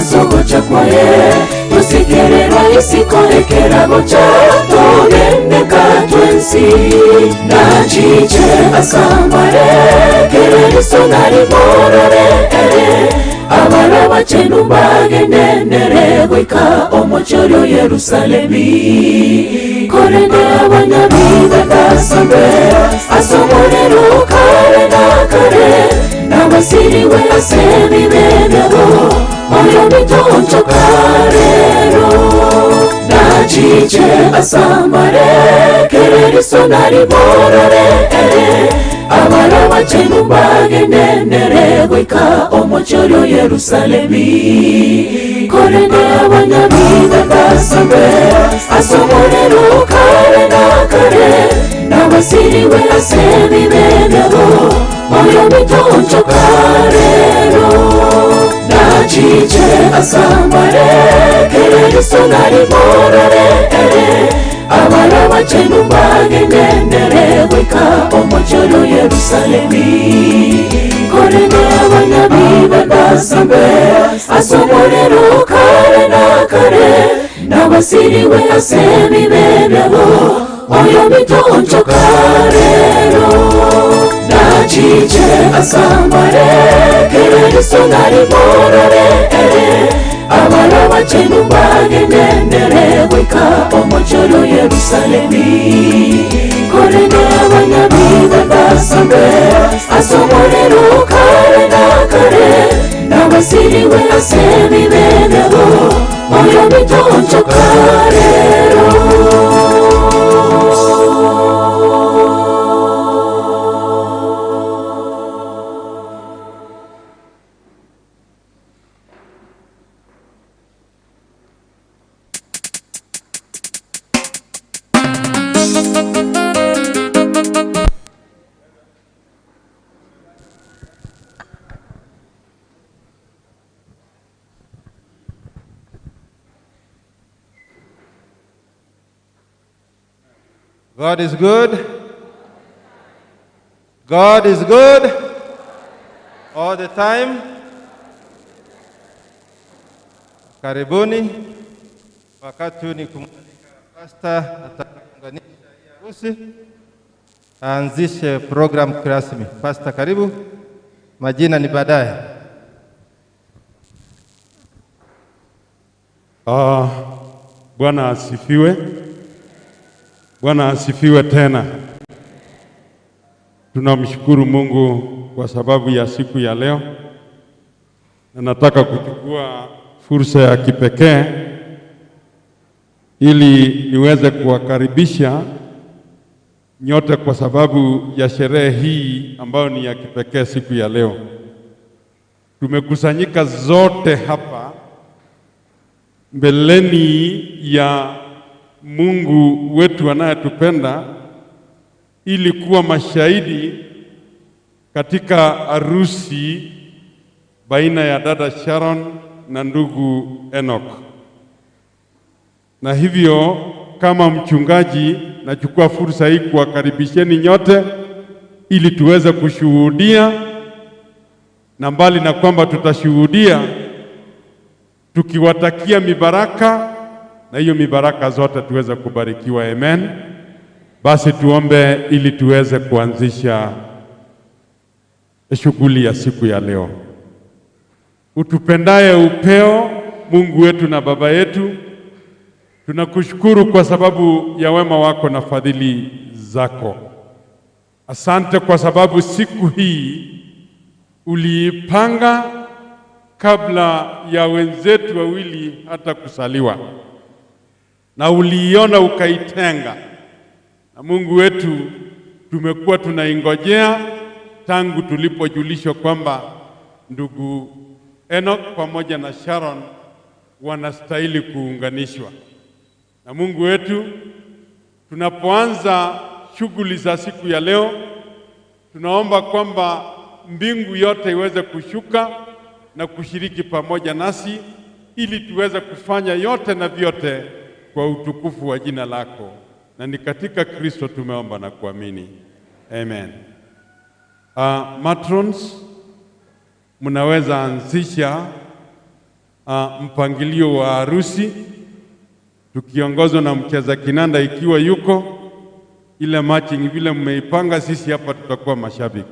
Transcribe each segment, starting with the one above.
Asogocha kwaye tusikerera isikorekera gocha togende katwensi nachiche asamare kereriso nariborore ere abara bachenu bagenenere goika omochorio Yerusalemi korende abanyabibe basambe asomorero kare na kare nabasiriwe asebibebyabo oyo mitoncho karero nachiche asamare kereriso nariborore ere abara bachenu bagenenere goika omochorio Yerusalemi korende abanyabibe basambe asomorero kare na kare nabasiriwe asebibebyabo oyo mitoncho karero nachiche asamare kereriso nariborore ere abara bachenu bagenenere goika omochorio Yerusalemi korende abanyabibe basambe asomorero kare na kare nabasiriwe asebibebyabo oyo mitoncho karero nachiche asamare kereriso nariborore ere abara bachenu bagenenere goika omochorio Yerusalemi korende abanyabibe basambe asomorero kare na kare nabasiriwe asebibebyabo oyo mitoncho karero. God is good. God is good all the time. Karibuni. Wakati huu ni kumwalika pastor atakayeunganisha hii harusi aanzishe program rasmi. Pastor, karibu. Majina ni baadaye. Bwana asifiwe. Bwana asifiwe tena. Tunamshukuru Mungu kwa sababu ya siku ya leo. Na nataka kuchukua fursa ya kipekee ili niweze kuwakaribisha nyote kwa sababu ya sherehe hii ambayo ni ya kipekee siku ya leo. Tumekusanyika zote hapa mbeleni ya Mungu wetu anayetupenda ili kuwa mashahidi katika harusi baina ya dada Sharon na ndugu Enoch. Na hivyo kama mchungaji nachukua fursa hii kuwakaribisheni nyote ili tuweze kushuhudia, na mbali na kwamba tutashuhudia tukiwatakia mibaraka, na hiyo mibaraka zote tuweze kubarikiwa. Amen. Basi tuombe ili tuweze kuanzisha shughuli ya siku ya leo. Utupendaye upeo, Mungu wetu na Baba yetu, tunakushukuru kwa sababu ya wema wako na fadhili zako. Asante kwa sababu siku hii uliipanga kabla ya wenzetu wawili hata kusaliwa, na uliiona ukaitenga. Na Mungu wetu, tumekuwa tunaingojea tangu tulipojulishwa kwamba ndugu Enoch pamoja na Sharon wanastahili kuunganishwa. Na Mungu wetu, tunapoanza shughuli za siku ya leo, tunaomba kwamba mbingu yote iweze kushuka na kushiriki pamoja nasi ili tuweze kufanya yote na vyote kwa utukufu wa jina lako. Na ni katika Kristo tumeomba na kuamini. Amen. Matrons, mnaweza anzisha mpangilio wa harusi tukiongozwa na mcheza kinanda ikiwa yuko ile marching vile mmeipanga, sisi hapa tutakuwa mashabiki.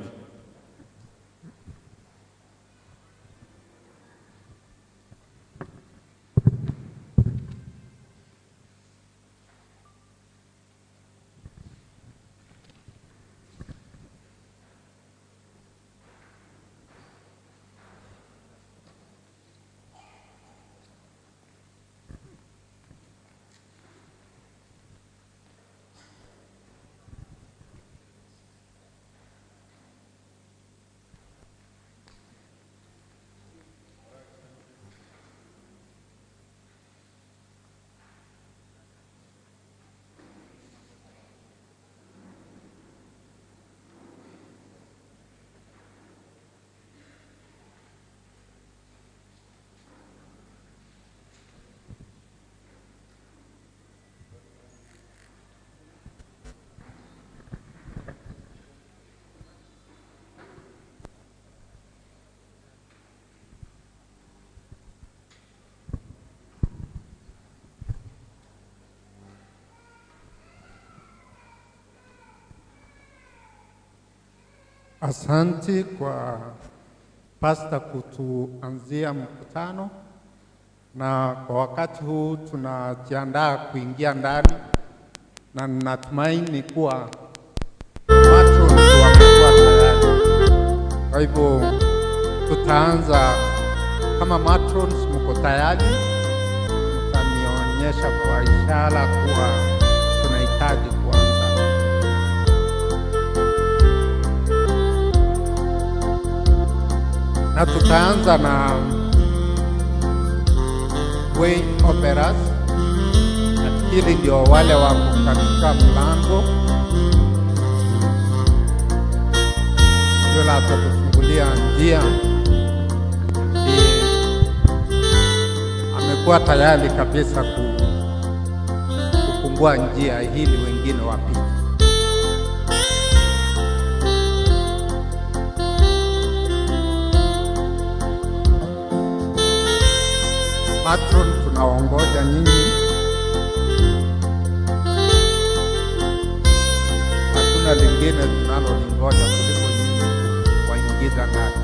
Asanti kwa pasta kutuanzia mkutano, na kwa wakati huu tunajiandaa kuingia ndani, na natumaini kuwa watu wamekuwa tayari. Kwa hivyo tutaanza. Kama matrons mko tayari, mtanionyesha kwa ishara kuwa tunahitaji kuanza. Na tutaanza na Way Operas. Nafikiri ndio wale wako katika mlango, ndio atatufungulia njia. Ndiye amekuwa tayari kabisa kufungua njia ili wengine wapite. Matron, tunaongoja nyinyi. Hakuna lingine tunalolingoja kuliko nyinyi kuwaingiza ndani.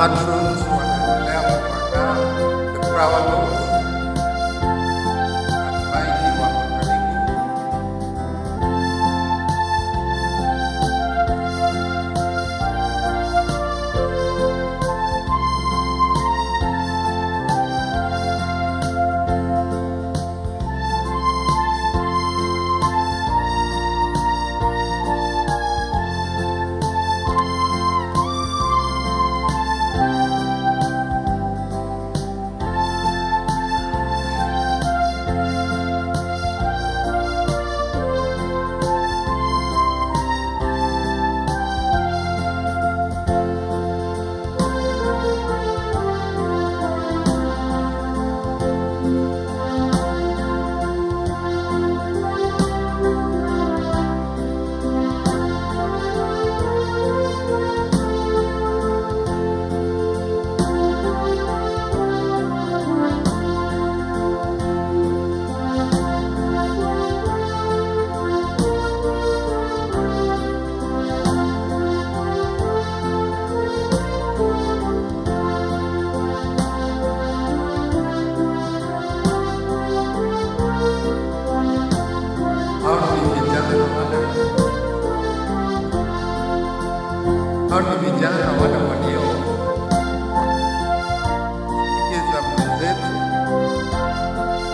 Matrons wanaendelea kuandaa the flower box. Natumaini wako karibu. Hao ni vijana wale waliosindikiza mwenzetu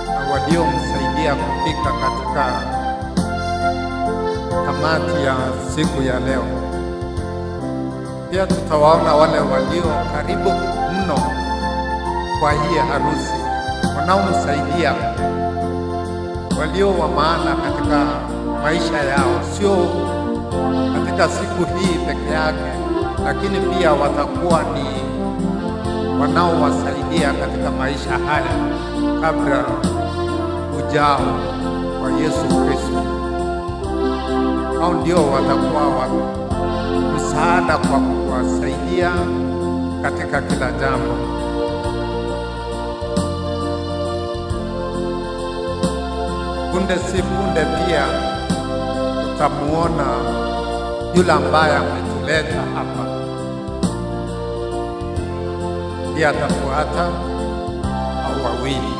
na waliomsaidia kufika katika kamati ya siku ya leo. Pia tutawaona wale walio karibu mno kwa hii harusi, wanaomsaidia, walio wa maana katika maisha yao, sio katika siku hii peke yake, lakini pia watakuwa ni wanaowasaidia katika maisha haya kabla ujao wa Yesu Kristo. Hao ndio watakuwa wa msaada kwa kuwasaidia katika kila jambo. Punde si punde pia tutamuona yule ambaye ametuleta hapa, pia atafuata au wawili.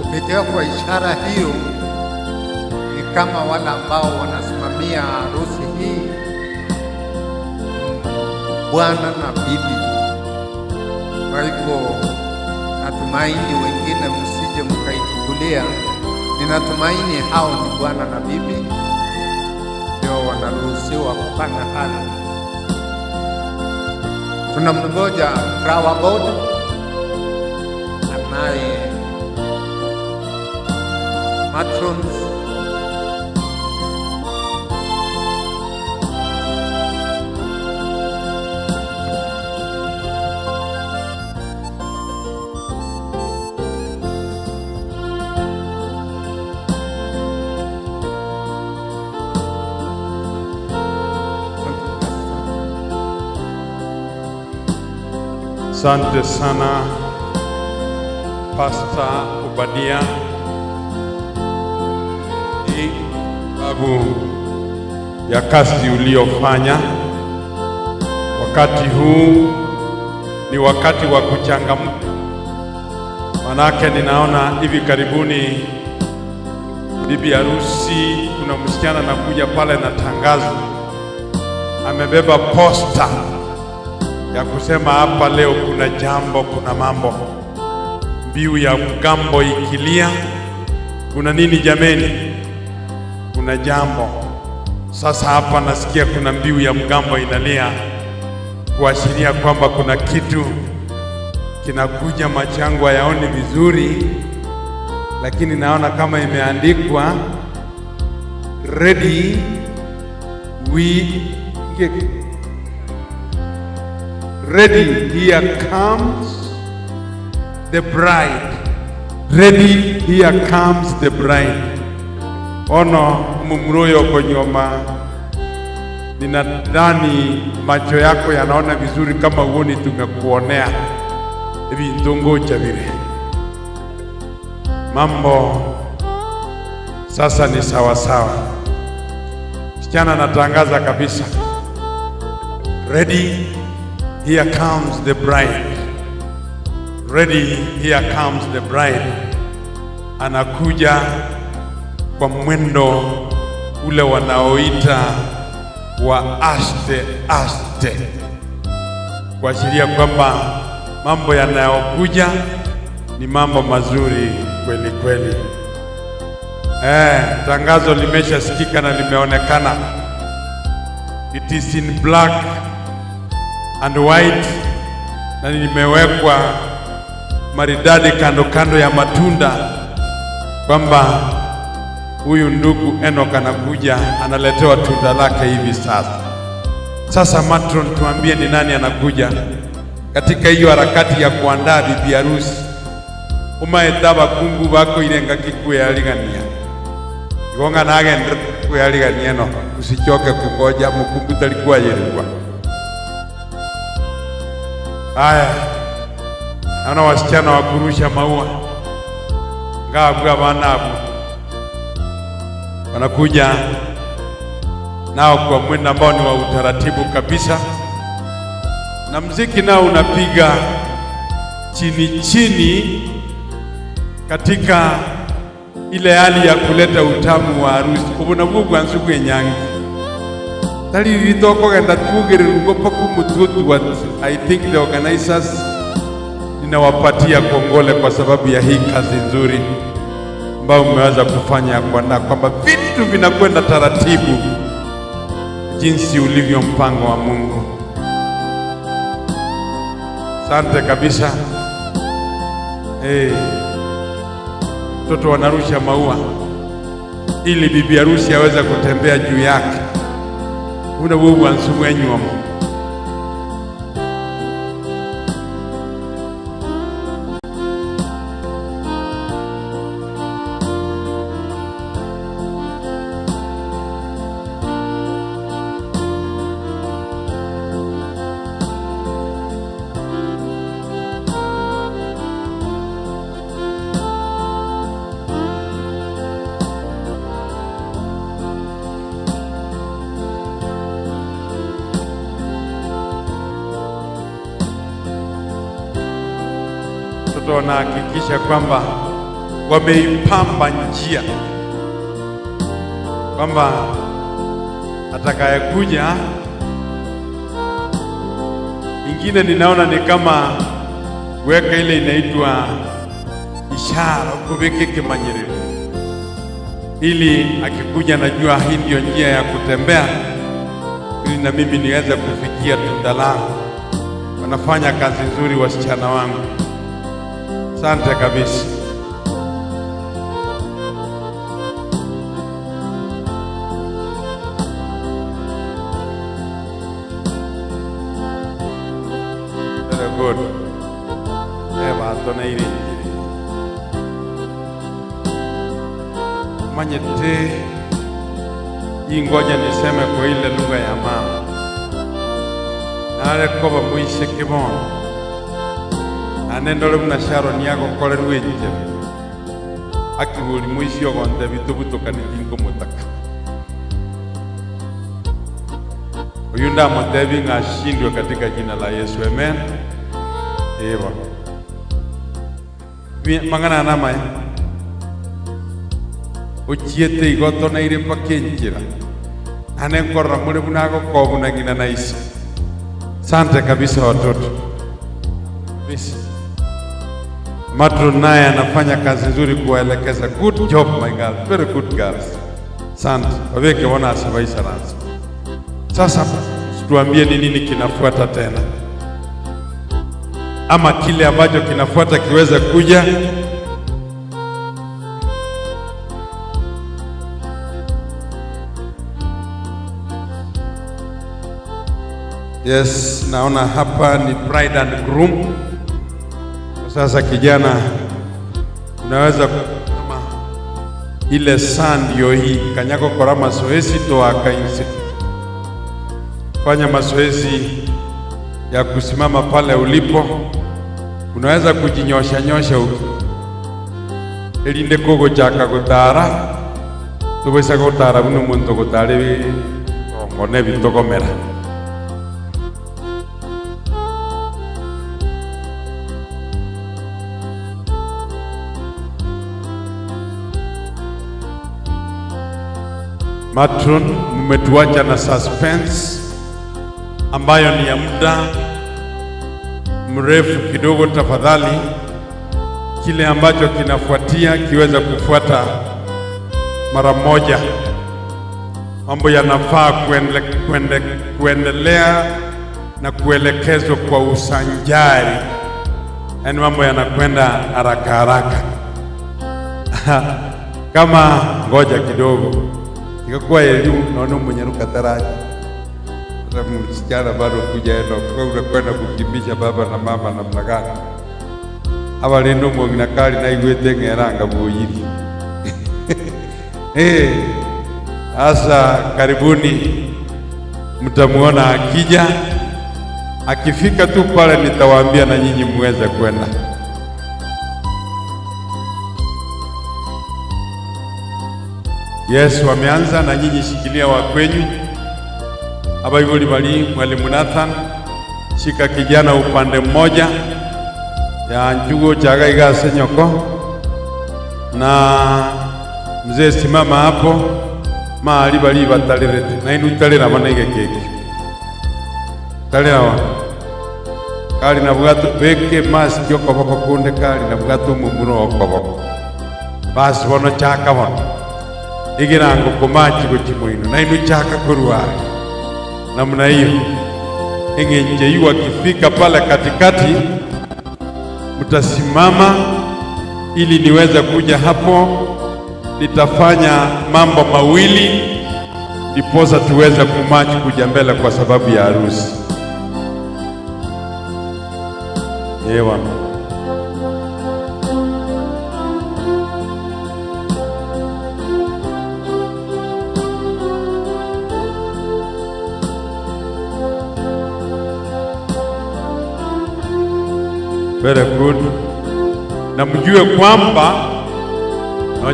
Kupitia kwa ishara hiyo ni kama wale ambao wanasimamia harusi hii, bwana na bibi. Kwa hivyo natumaini wengine msije mkaichukulia, ninatumaini hao ni bwana na bibi ndio ndio wanaruhusiwa kupanda ardhi. Tunamngoja Flower Board anaye matrons Asante sana Pastor Obadia, sababu ya kazi uliyofanya. Wakati huu ni wakati wa kuchangamka, manake ninaona hivi karibuni bibi harusi, kuna msichana anakuja pale na tangazo, amebeba posta ya kusema hapa leo kuna jambo, kuna mambo, mbiu ya mgambo ikilia, kuna nini jameni? Kuna jambo. Sasa hapa nasikia kuna mbiu ya mgambo inalia, kuashiria kwamba kuna kitu kinakuja. Macho yangu hayaoni vizuri, lakini naona kama imeandikwa ready we ready, here comes the bride. Ready, here comes the bride. Ono mumruyo konyoma, ninadhani macho yako yanaona vizuri, kama uoni tumekuonea hivi ndongoja vile. Mambo sasa ni sawa sawa. Msichana anatangaza kabisa, ready, here comes the bride. Ready, here comes the bride. Anakuja kwa mwendo ule wanaoita wa aste aste, kuashiria kwamba mambo yanayokuja ni mambo mazuri kweli kweli. Tangazo limeshasikika na limeonekana. It is in black and white, na limewekwa maridadi kando kando ya matunda, kwamba huyu ndugu Enoch anakuja, analetewa tunda lake hivi sasa. Sasa matron, tuambie ni nani anakuja katika hiyo harakati ya kuandaa bibi harusi. Umaetaba kungu bako irenga kikuyaligania igonga nage kuyaligania no usichoke kungoja mukungu talikuwa yerwa. Haya, naona wasichana wa kurusha maua ngabwa banabu wanakuja nao kwa mwendo ambao ni wa utaratibu kabisa, na mziki nao unapiga chini chini katika ile hali ya kuleta utamu wa harusi. Ubona bugwa nsuku enyangi tali litoko genda tugererwa paku. I think the organizers ninawapatia kongole kwa sababu ya hii kazi nzuri ambayo mmeweza kufanya, kuandaa kwamba vitu vinakwenda taratibu jinsi ulivyo mpango wa Mungu. Asante kabisa. Mtoto wanarusha maua ili bibi harusi aweze kutembea juu yake. Una wewe ansumwenyu. Wanahakikisha kwamba wameipamba njia, kwamba atakayekuja. Ingine ninaona ni kama kuweka ile inaitwa ishara kubeke kimanyerere. ili akikuja najua hii ndio njia ya kutembea, ili na mimi niweze kufikia tunda langu. Wanafanya kazi nzuri wasichana wangu, asante kabisa. Very good. Eba manyete hii, ngoja niseme kwa ile lugha ya mama nare koba muise kibono anendole muna Sharon yako kolerwe nje akibuli muisi ogonte bitubutukani tinko mutaka uyunda mutebi ngashindwe katika jina la Yesu, amen. Eva mangana nama uchiete igoto na ire pakenjira anenkorra mule bunago kobuna ngina naisi. Sante kabisa watoto. Kabisa. Matron naye anafanya kazi nzuri kuwaelekeza. Good job my girl, very good girls. Sante. Waweke wana asabaisa ranzo. Sasa tuambie ni nini kinafuata tena, ama kile ambacho kinafuata kiweze kuja. Yes, naona hapa ni bride and groom. Sasa kijana, unaweza kama ile saa ndio hii kanyako kora mazoezi toa kainsi. Fanya mazoezi ya kusimama pale ulipo. Unaweza kujinyosha nyosha huko. Elinde kogo chaka gotara. Tubesa gotara bunu muntu gotare ngone bitogomera. Matron, mmetuacha na suspense ambayo ni ya muda mrefu kidogo. Tafadhali kile ambacho kinafuatia kiweza kufuata mara moja. Mambo yanafaa kuendelea na kuelekezwa kwa usanjari, yaani mambo yanakwenda haraka haraka. Kama ngoja kidogo ikakuwa elimu naona mwenyeruka taraji. Sasa msichana bado kuja eno kwa unakwenda kukimbisha baba na mama namna gani? Aba lendo mwingina kali na igwete ngeranga buyiri. Sasa karibuni, mtamuona akija. Akifika tu pale nitawaambia na nyinyi muweze kwenda. Yes, wameanza na nyinyi shikilia wa kwenyu. Hapa hivyo libali mwalimu Nathan shika kijana upande mmoja ya njugo chaga iga senyoko, na mzee simama hapo maali bali batalirete na inu talira manege keki talira wa kali na bugato beke maski okoboko kunde kali na bugato mumuro okoboko basi bono chaka bono igirango kumachi kuchimuino na inu chaka kurwa namna hiyo. Engenje yu akifika pale katikati mtasimama ili niweze kuja hapo. Nitafanya mambo mawili ndiposa tuweze kumachi kuja mbele kwa sababu ya harusi. Ewa. Very good. Na mjue kwamba na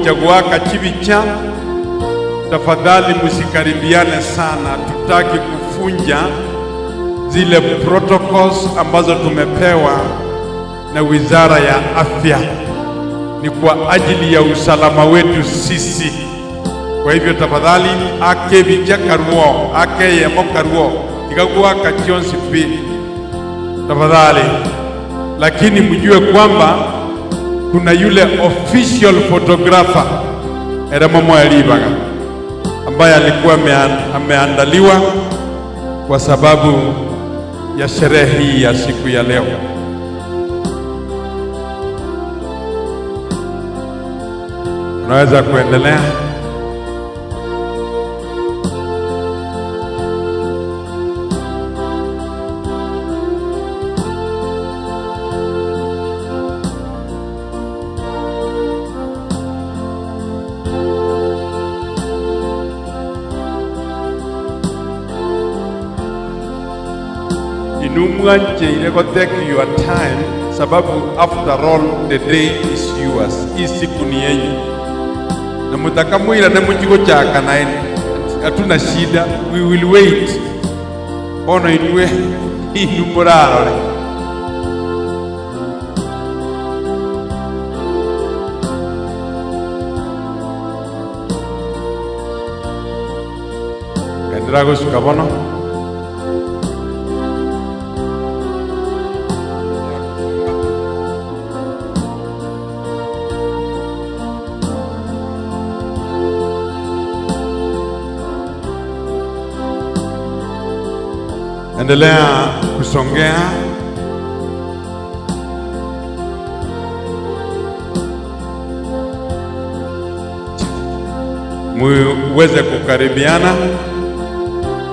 chaguaka chibicha, tafadhali msikaribiane sana. Tutaki kufunja zile protocols ambazo tumepewa na Wizara ya Afya. Ni kwa ajili ya usalama wetu sisi. Kwa hivyo tafadhali ake bicha karuo, ake yemo karuo, ikagua kachionsi pi. Tafadhali. Lakini mjue kwamba kuna yule official photographer Eremo Mwalibaga ambaye alikuwa ameandaliwa kwa sababu ya sherehe hii ya siku ya leo. Unaweza kuendelea. Inumwanche go take your time, sababu after all the day is yours. Hii siku ni yenyu. Na mutakamwira na muchigo chaka naene. Hatuna shida, we will wait. Ono inwe inumurarore. Kendrago sukabono. Endelea kusongea. Muweze kukaribiana.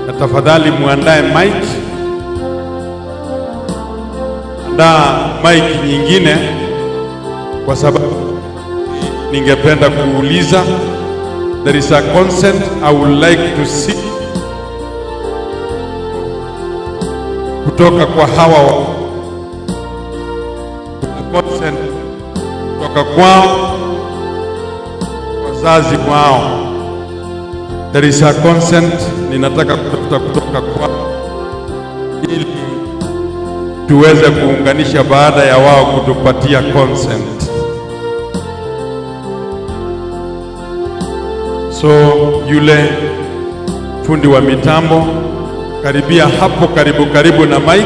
Na tafadhali muandae mic. Andaa mic nyingine kwa sababu ningependa kuuliza. There is a consent I would like to see kutoka kwa hawa, consent kutoka kwao wazazi wao. There is a consent ninataka kutafuta kutoka kwao ili tuweze kuunganisha baada ya wao kutupatia consent. So yule fundi wa mitambo karibia hapo karibu karibu na mic.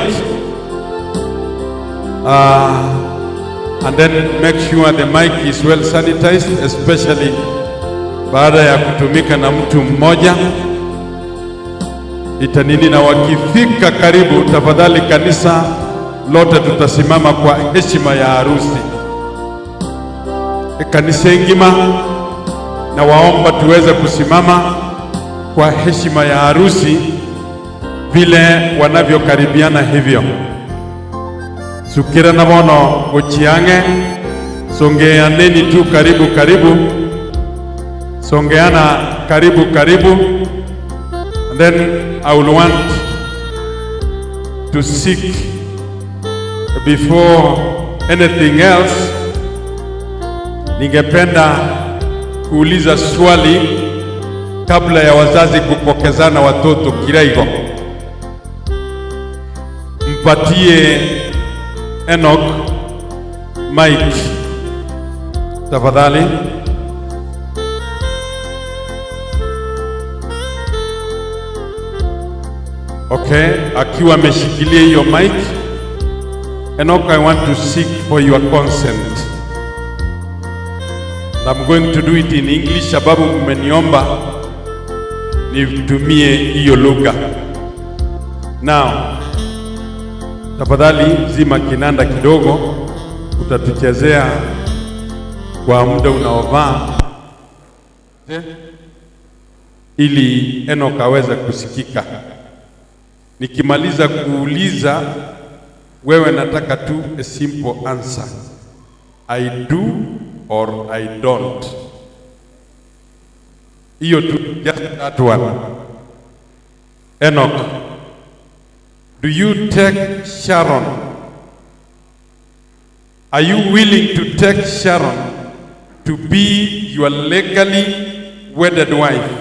And then make sure the mic is well sanitized, especially baada ya kutumika na mtu mmoja. Itanini, na wakifika karibu tafadhali kanisa lote tutasimama kwa heshima ya harusi. Kanisa ngima na waomba tuweze kusimama kwa heshima ya harusi vile wanavyokaribiana hivyo. Sukira na bono gochiange, songeaneni tu karibu karibu, songeana karibu karibu. And then I will want to seek before anything else, ningependa kuuliza swali kabla ya wazazi kupokezana watoto kiraigo. Mpatie Enoch mic tafadhali. Okay, akiwa ameshikilia hiyo mic. Enoch, I want to seek for your consent. And I'm going to do it in English sababu mmeniomba nitumie hiyo lugha. Now, tafadhali zima kinanda kidogo, utatuchezea kwa muda unaofaa ili Enoch aweze kusikika. Nikimaliza kuuliza wewe, nataka tu a simple answer. I do or I don't. Hiyo tu, just that one. Enoch, do you take Sharon? Are you willing to take Sharon to be your legally wedded wife,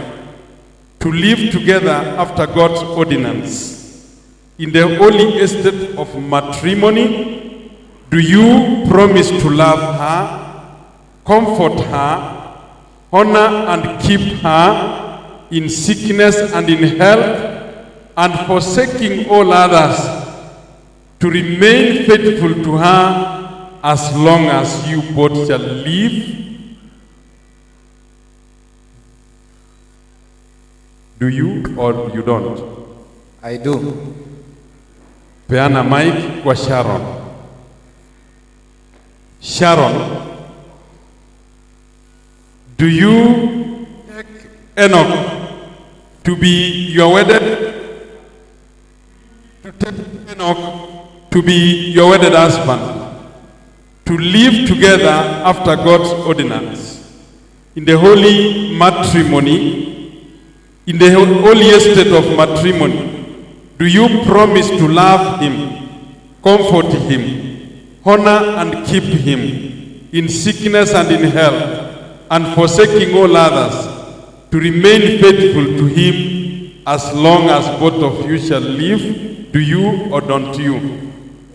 to live together after God's ordinance in the holy estate of matrimony? Do you promise to love her, comfort her, honor and keep her in sickness and in health, and forsaking all others, to remain faithful to her as long as you both shall live? Do you or you don't? I do. Peana mic kwa Sharon. Sharon, do you take Enoch to be your wedded, to take Enoch to be your wedded husband, to live together after God's ordinance, in the holy matrimony, in the holiest state of matrimony? Do you promise to love him, comfort him, honor and keep him in sickness and in health, and forsaking all others, to remain faithful to him as long as both of you shall live? Do you or don't you?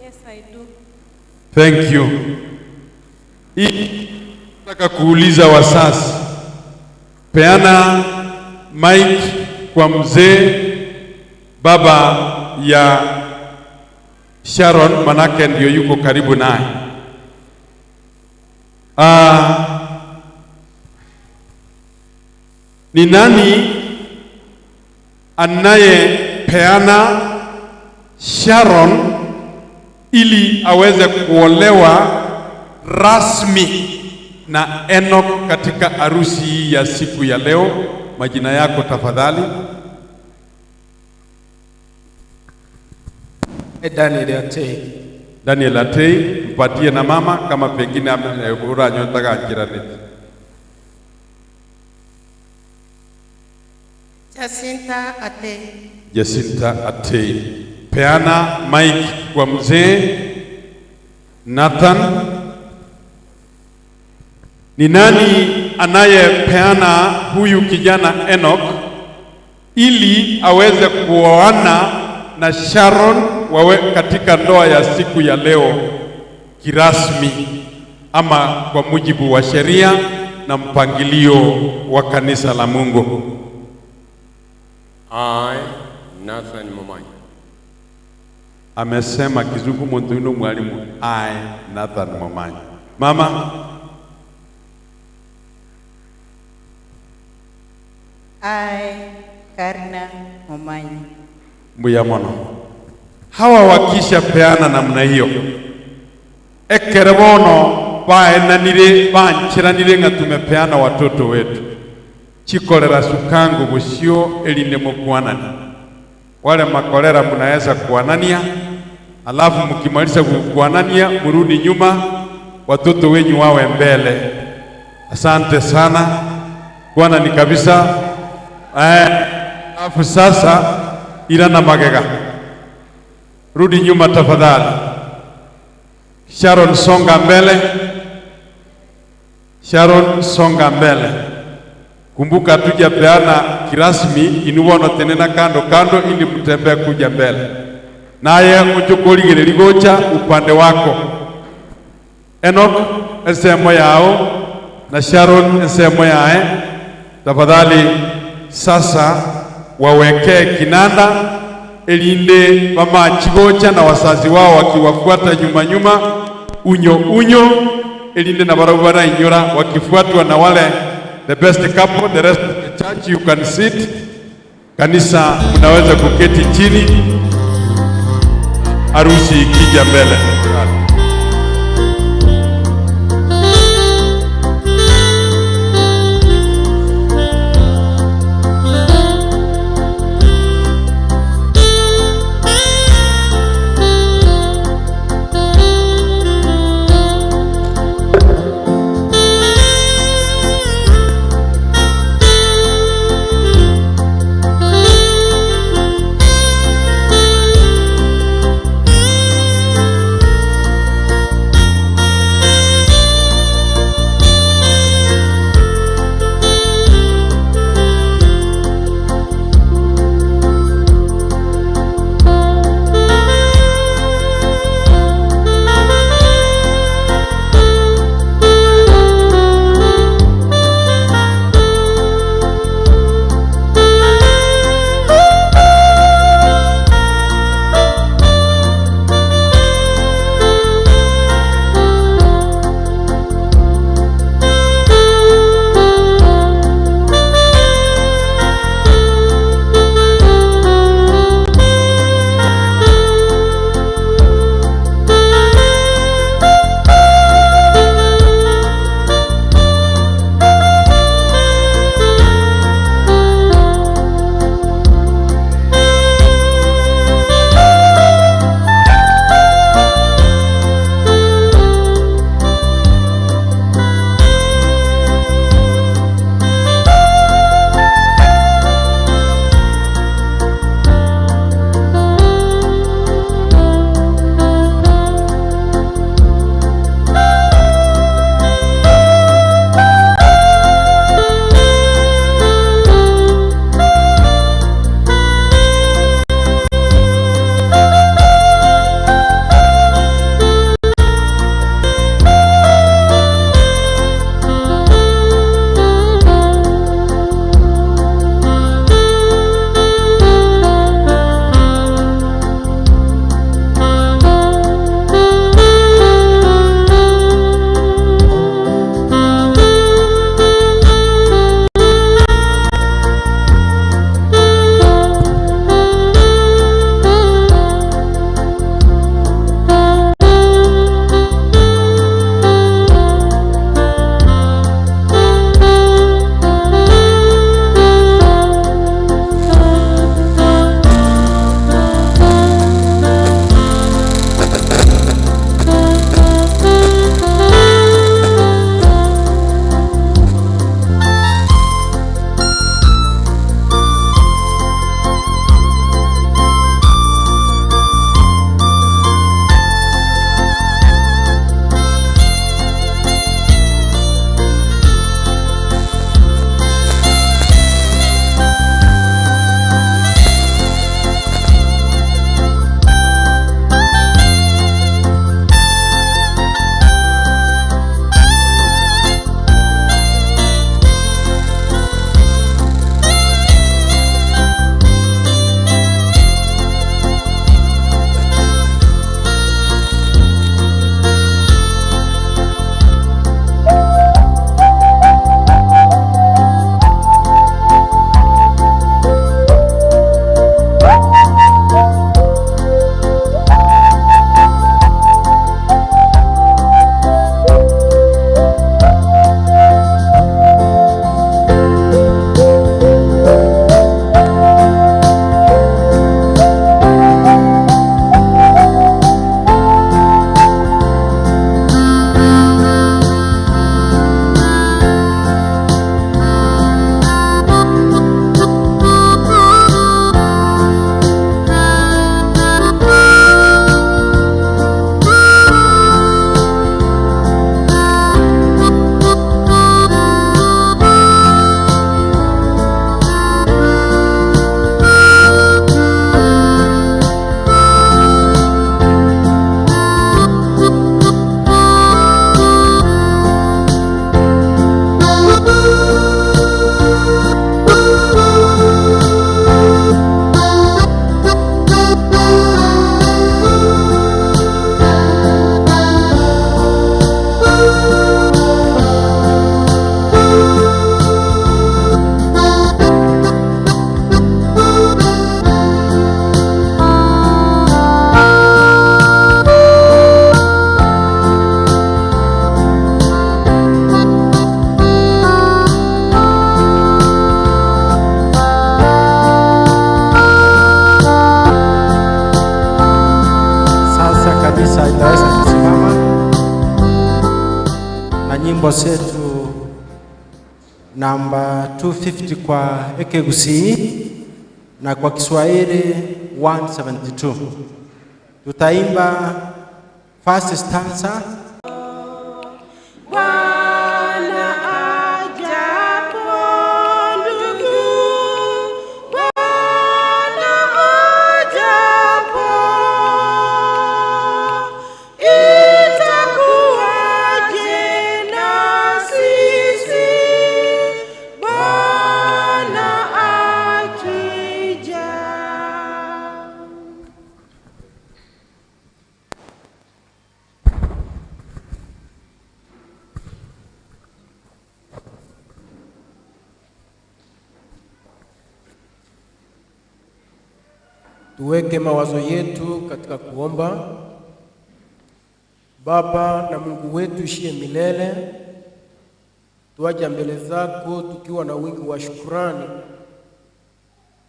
Yes, I do. Thank you. Hii nataka kuuliza wasasi, peana mic kwa mzee baba ya Sharon, manake ndio yuko karibu naye. Ni nani anayepeana Sharon ili aweze kuolewa rasmi na Enoch katika harusi hii ya siku ya leo? Majina yako tafadhali. Daniel Atei. Daniel Atei, mpatie na mama kama pengine uranyotaka njirani. Jacinta Atei. Jacinta Atei. Peana mic kwa mzee Nathan. Ni nani anayepeana huyu kijana Enoch ili aweze kuoana na Sharon wawe katika ndoa ya siku ya leo kirasmi, ama kwa mujibu wa sheria na mpangilio wa kanisa la Mungu? I, Nathan Momanyi. Amesema kizungu muntu mwalimu. I, Nathan Momanyi. Mama? I, Karina Momanyi. Mbuya mono. Hawa wakisha peana namna hiyo, ekerebono baenanire banchiranire nga tumepeana watoto wetu chikolera sukangu busio eline mukuanani. Wale makolera mnaweza kuanania, alafu mkimaliza kuanania murudi nyuma, watoto wenyu wawe mbele. Asante sana. Bwana ni kabisa. Alafu sasa ila na magega. Rudi nyuma tafadhali. Sharon songa mbele. Sharon songa mbele. Kumbuka tujapeana kirasmi, inuwono tenena kando kando ili mtembee kuja mbele. Naye uchukuligire ligocha upande wako. Enoch ensemo yao na Sharon ensemo yae. Tafadhali sasa wawekee kinanda elinde mama chigocha na wazazi wao wakiwafuata nyuma nyuma, unyo unyo, elinde na barabara inyora wakifuatwa na wale the best couple. The rest of the church you can sit. Kanisa mnaweza kuketi chini, harusi ikija mbele. Nyimbo zetu namba 250 kwa Ekegusii na kwa Kiswahili 172. Tutaimba first stanza. Bwana ajapo ndugu, Bwana ajapo, itakuwaje na sisi Bwana akija? Tuweke mawazo yetu katika kuomba. Baba na Mungu wetu ishiye milele, tuaja mbele zako tukiwa na wingi wa shukrani,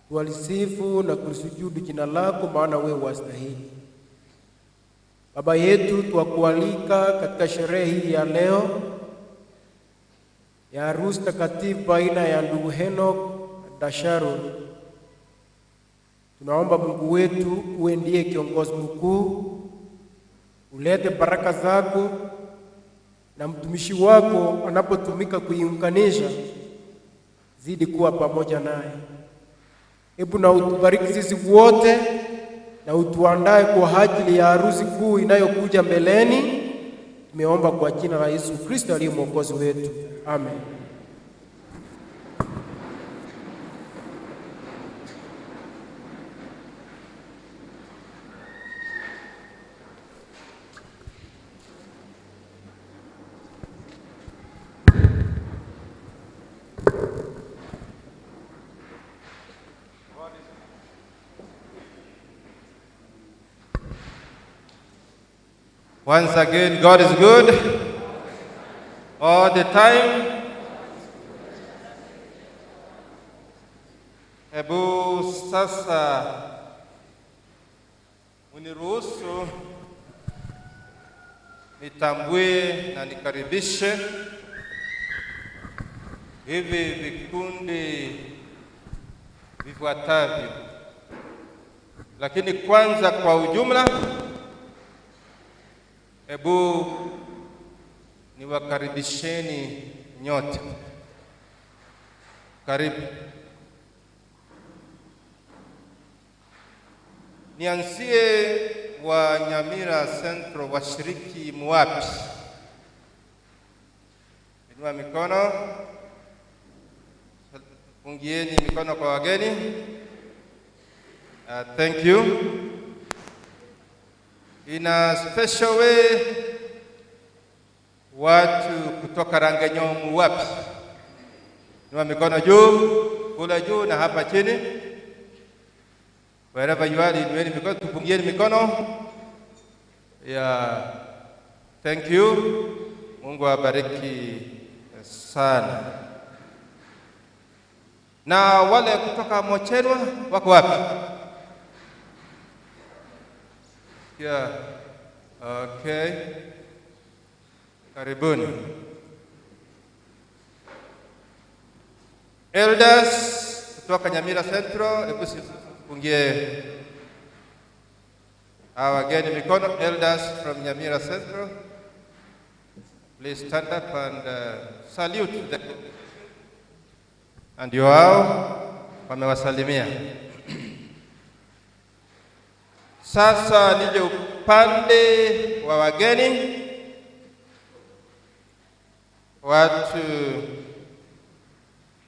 tualisifu na kulisujudu jina lako, maana wewe wastahili. Baba yetu, twakualika katika sherehe hii ya leo ya harusi takatifu baina ya ndugu Henok na Dasharon. Tunaomba Mungu wetu uwe ndiye kiongozi mkuu, ulete baraka zako na mtumishi wako anapotumika kuiunganisha, zidi kuwa pamoja naye. Hebu na utubariki sisi wote na utuandae kwa ajili ya harusi kuu inayokuja mbeleni. Tumeomba kwa jina la Yesu Kristo aliye mwokozi wetu, amen. Once again, God is good all the time. Hebu sasa uniruhusu nitambue na nikaribishe hivi vikundi vifuatavyo. Lakini kwanza kwa ujumla, hebu niwakaribisheni nyote. Karibu. Nianzie wa Nyamira Central, washiriki muwapi? Inua mikono. Pungieni mikono kwa wageni. Thank you. In a special way, watu kutoka Rangenyomu wapi? Inua mikono juu, kule juu na hapa chini. Wherever you are, inueni mikono, tupungieni mikono. Yeah. Thank you. Mungu awabariki sana. Na wale kutoka Mochenwa wako wapi? Yeah. Okay. Karibuni. Elders kutoka Nyamira Central, hebu sipungie hawa wageni mikono. Elders from Nyamira Central, please stand up and salute them. And you hao wamewasalimia. Sasa nije upande wa wageni, watu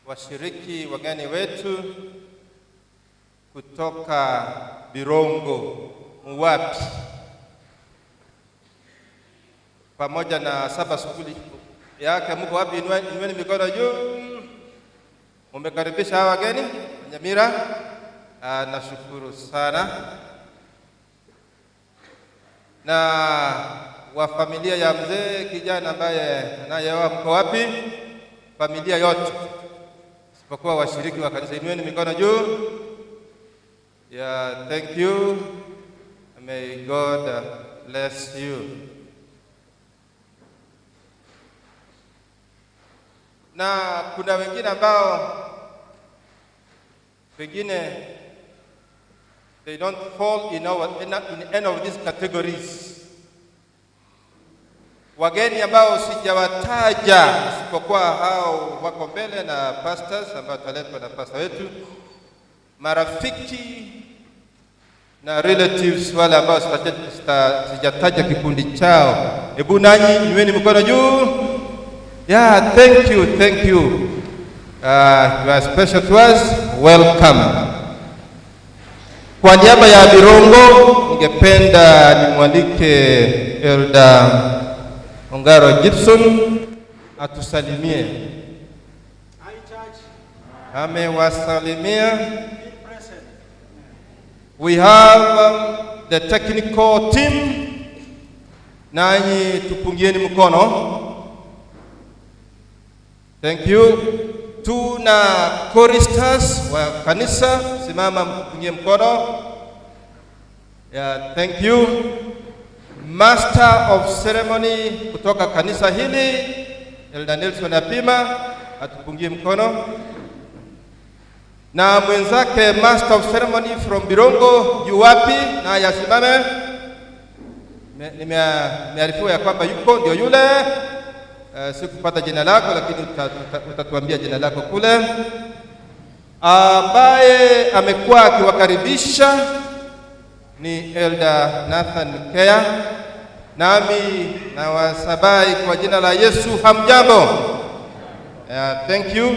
washiriki wageni wetu kutoka Birongo Muwapi pamoja na saba skuli yake. Mko wapi? Inueni mikono juu. Mumekaribisha hawa wageni Nyamira. Nashukuru sana. Na wa familia ya mzee kijana ambaye anayeoa, mko wapi? Familia yote isipokuwa washiriki wa kanisa, inueni mikono juu. Yeah, thank you. May God bless you. Na kuna wengine ambao pengine they don't fall in any of these categories. Wageni ambao sijawataja isipokuwa hao wako mbele na pastors ambao taletwa na pastor wetu, marafiki na relatives wale ambao sijataja kikundi chao, hebu nanyi inueni mkono juu. Yeah, thank you, thank you. You are special to us. Welcome. Kwa niaba ya Birongo ningependa nimwalike Elder Ongaro Gibson atusalimie. Amewasalimia. We have the technical team. Nanyi tupungieni mkono. Thank you. Tuna choristers wa kanisa, simama mpungie mkono. Yeah, thank you. Master of ceremony kutoka kanisa hili Elder Nelson Apima atupungie mkono, na mwenzake master of ceremony from Birongo yuwapi? Naye asimame. Nimearifiwa ya kwamba yuko, ndio yule. Sikupata jina lako lakini utatuambia jina lako kule, ambaye amekuwa akiwakaribisha ni Elder Nathan Kea. Nami nawasabai kwa jina la Yesu, hamjambo? Thank you.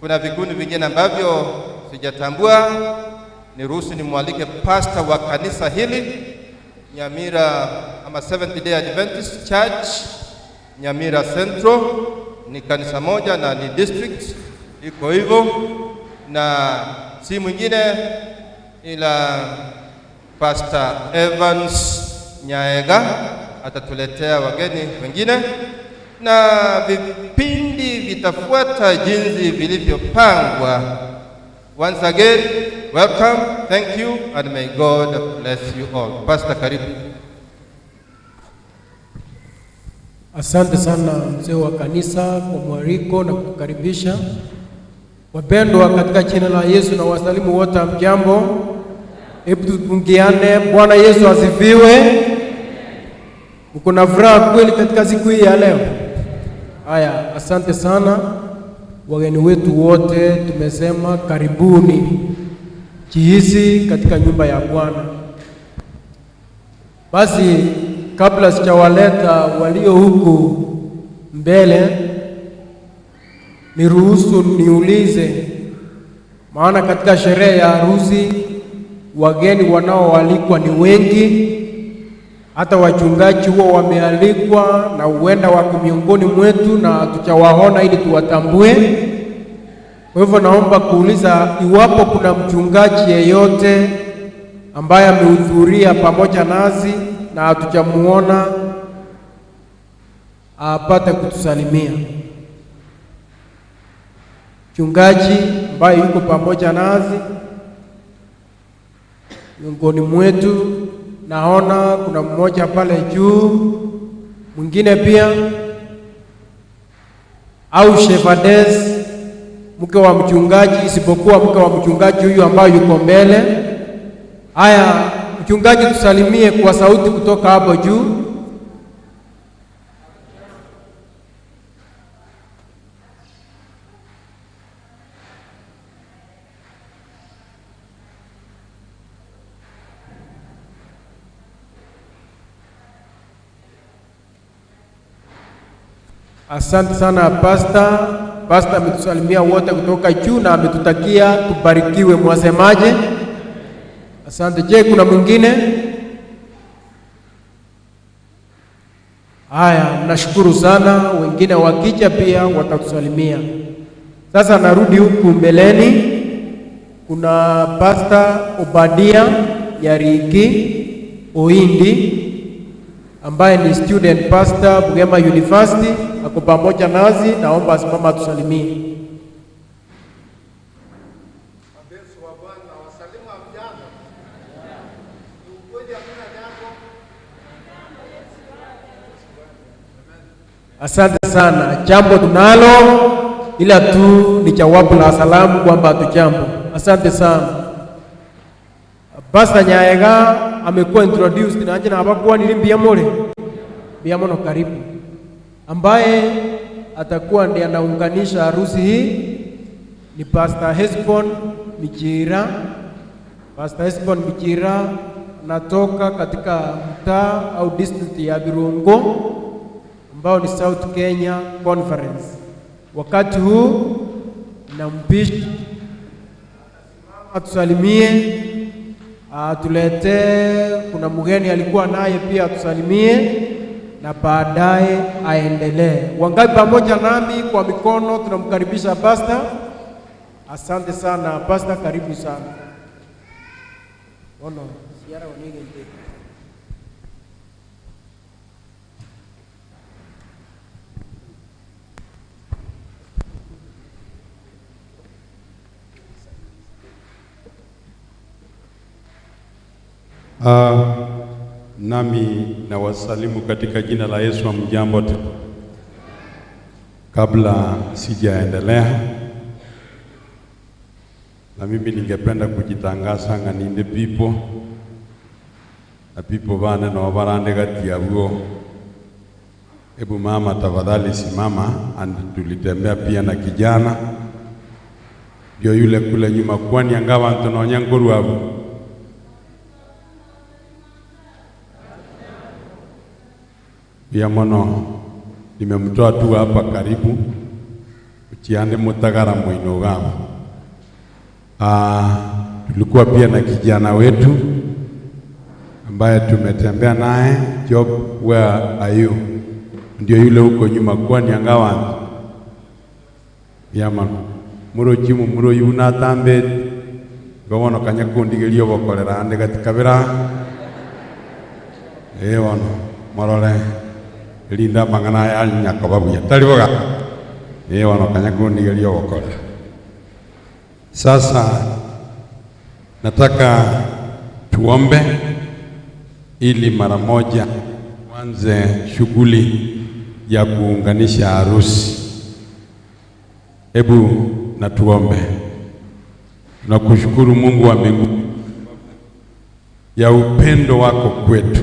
Kuna vikundi vingine ambavyo sijatambua, niruhusu nimwalike pastor wa kanisa hili Nyamira ama Seventh Day Adventist Church Nyamira Central. Ni kanisa moja na ni district iko hivyo, na si mwingine ila Pastor Evans Nyaega atatuletea wageni wengine, na vipindi vitafuata jinsi vilivyopangwa. Once again, welcome, thank you, and may God bless you all. Pastor, karibu. Asante sana mzee wa kanisa kwa mwaliko na kutukaribisha. Wapendwa katika jina la Yesu na wasalimu wote, mjambo. Hebu tupungiane. Bwana Yesu asifiwe. Mko na furaha kweli katika siku hii ya leo? Haya, asante sana wageni wetu wote, tumesema karibuni, jihisi katika nyumba ya Bwana. Basi kabla sijawaleta walio huku mbele, niruhusu niulize, maana katika sherehe ya harusi wageni wanaoalikwa ni wengi, hata wachungaji huwa wamealikwa na huenda wako miongoni mwetu na hatujawaona ili tuwatambue. Kwa hivyo naomba kuuliza iwapo kuna mchungaji yeyote ambaye amehudhuria pamoja nasi na hatujamuona apate kutusalimia. Mchungaji ambaye yuko pamoja nasi miongoni mwetu, naona kuna mmoja pale juu, mwingine pia, au Shepherdess, mke wa mchungaji, isipokuwa mke wa mchungaji huyu ambaye yuko mbele. Haya, mchungaji, tusalimie kwa sauti kutoka hapo juu. Asante sana pastor. Pastor ametusalimia wote kutoka juu na ametutakia tubarikiwe. Mwasemaje? Asante. Je, kuna mwingine? Haya, nashukuru sana. Wengine wakija pia watatusalimia. Sasa narudi huku mbeleni. Kuna Pastor Obadia Yariki Oindi ambaye ni student pastor Bugema University, ako pamoja nasi, naomba asimama atusalimie. Wapenzi wa Bwana, wasalimu hamjambo? Ni ukweli hakuna jambo? Asante sana. Jambo tunalo ila tu ni jawabu la salamu kwamba hatujambo. Asante sana. Pastor Nyaega amekuwa introduced na anje na abakuwa nilimbia mole biamono karibu, ambaye atakuwa ndiye anaunganisha harusi hii ni Pastor Hesbon Mijira. Pastor Hesbon Mijira anatoka katika mtaa au district ya Birungo ambao ni South Kenya Conference. Wakati huu nampisha atusalimie, atuletee, kuna mgeni alikuwa naye pia atusalimie na baadaye aendelee. Wangapi pamoja nami kwa mikono tunamkaribisha pastor. Asante sana pastor, karibu sana. Ono, siara onege nte. Nami nawasalimu katika jina la Yesu. Hamjambo. Kabla sijaendelea, na mimi ningependa kujitangaza nga ninde people na people bane no barande kati yabo. Ebu mama tafadhali simama. And tulitembea pia na kijana ndio yule kule nyuma, kwani angawa ntononya nguru abo pia mono nimemtoa tu hapa karibu uchiande mutagara muinogama. Tulikuwa pia na kijana wetu ambaye tumetembea naye. Job, where are you? Ndio yule huko nyuma, kwani angawa yama muro chimu muro yuna tambe gowono kanya kundigerio bokorera ande katikabira wono morore linda mangana ya nyakobabuya taliboga wono kanya kundigerio bokorera. Sasa nataka tuombe ili mara moja tuanze shughuli ya kuunganisha harusi. Hebu na tuombe. Tunakushukuru Mungu wa mbinguni ya upendo wako kwetu.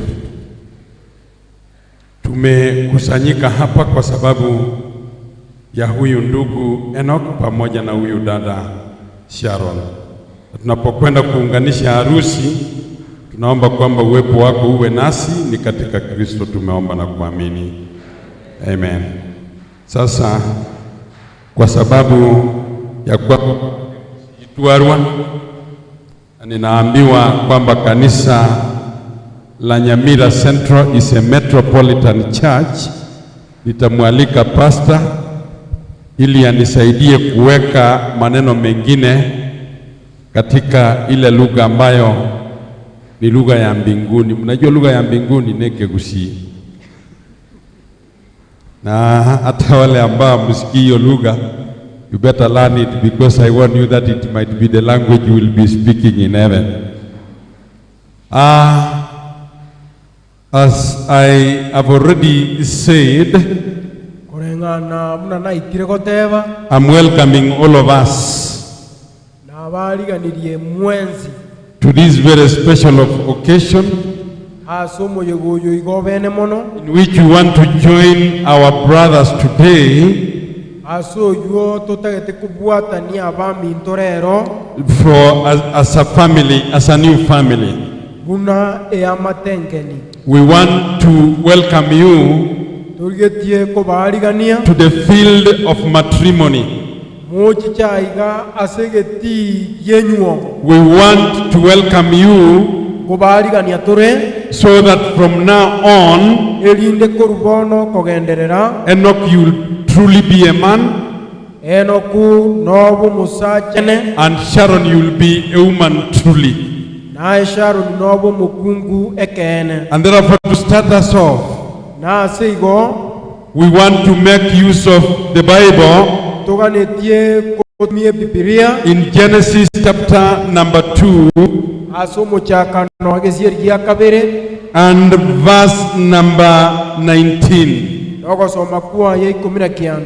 Tumekusanyika hapa kwa sababu ya huyu ndugu Enoch pamoja na huyu dada Sharon. Tunapokwenda kuunganisha harusi, tunaomba kwamba uwepo wako uwe nasi. Ni katika Kristo tumeomba na kuamini. Amen. Sasa kwa sababu ya kwa Itwarwa, ninaambiwa kwamba kanisa la Nyamira Central is a metropolitan church. Nitamwalika pastor ili anisaidie kuweka maneno mengine katika ile lugha ambayo ni lugha ya mbinguni. Mnajua lugha ya mbinguni ni Kegusii. Na hata wale ambao msikii hiyo lugha, you better learn it because I warn you that it might be the language you will be speaking in heaven. As I have already said, Koreng'ana muna naikire goteba, I'm welcoming all of us nabariganirie mwenzi to this very special of occasion ase omoyego oyo igo bene mono in which we want to join our brothers today ase oyo totagete kobwatania abaminto rero for as a family, as a new family. buna eamatengeni. We want to welcome you Torigetie kobarigania to the field of matrimony. mochi chaiga asegeti yenyuo. We want to welcome you kobarigania tore so that from now on, erinde korubono kogenderera Enoch, you will truly be a man, Enoku nobo musachene and Sharon, you will be a woman truly. Naye Sharon nobo mukungu ekene. And therefore, to start us off, na seigo we want to make use of the Bible tuganetie kotumie Biblia in Genesis chapter number 2 asomo chakano agesieri gia kabere and verse number 19. Ogosoma kwa ya 19.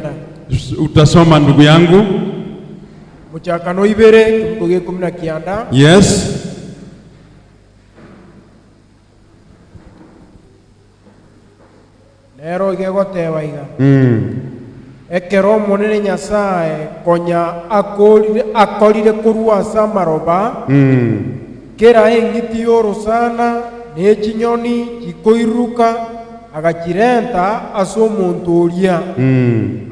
Utasoma ndugu yangu. Muchakano ibere kibugo gia 19. Yes. Nero igegoteba iga. Ekero monene Nyasaye konya akorire korwa ase amaroba. Kera eng'iti yorosana nechinyoni chikoiruka agachirenta ase omonto oria.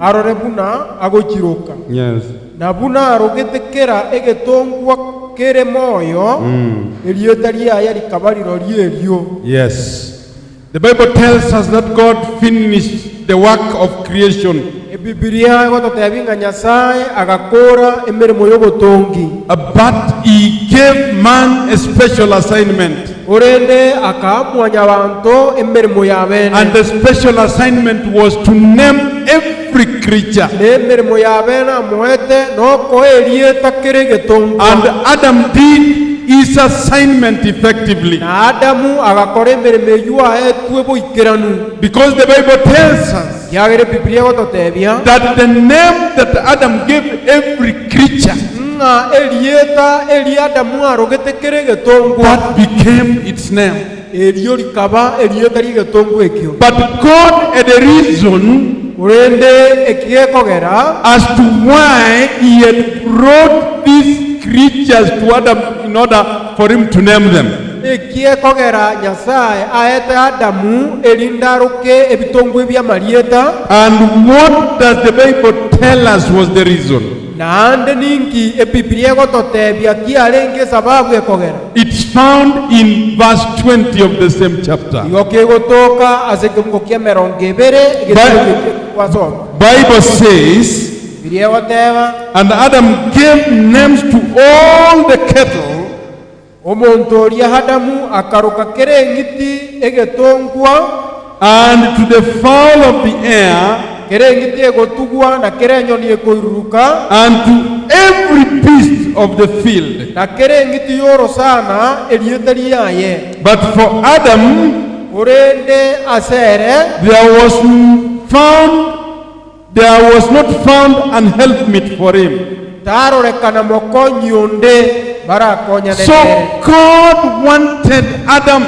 Arore buna agochiroka. Yes. Na buna arogete kera egetongwa kere moyo erieta riaye rikaba rirorio erio. Yes. The Bible tells us that God finished the work of creation. Bibilia egototebinga Nyasaye agakora emirimo y'obotongi. But he gave man a special assignment. Orende akaamwanya banto emirimo ya bene. And the special assignment was to name every creature. Ne emirimo ya bene amoete noko erieta kere getongwa. And Adam did his assignment effectively. Na Adamu agakora emirimo eywo aetwe boikeranu. Because the Bible tells us Yagere Biblia egototebia that the name that Adam gave every creature, ng'a erieta eri Adamu arogete kere getongwa, that became its name. Erio rikaba erieta rigetongwa ekio. But God had a reason Orende ekigekogera as to why he had brought these creatures to Adam in order for him to name them. Ekiekogera Nyasaye aete Adamu erindaruke ebitongwa ebyamarieta. And what does the Bible tell us was the reason? Naande ninki ebibilia egototebia kiarenge sababu ekogera. It's found in verse 20 of the same chapter. Igo kegotoka ase ekemungo kia 20 gwasoma. Bible says, Bibilia egoteba, and Adam gave names to all the cattle. Omonto oria Adamu akaruka kere eng'iti egetongwa, and to the fowl of the air, kere eng'iti egotugwa na kere enyoni ekoiruruka, and to every beast of the field. Na kere eng'iti yorosana erieta riaye. But for Adam, orende asere, there was not found an helpmeet for him. Tarorekana mokonyi onde barakonya. So God wanted Adam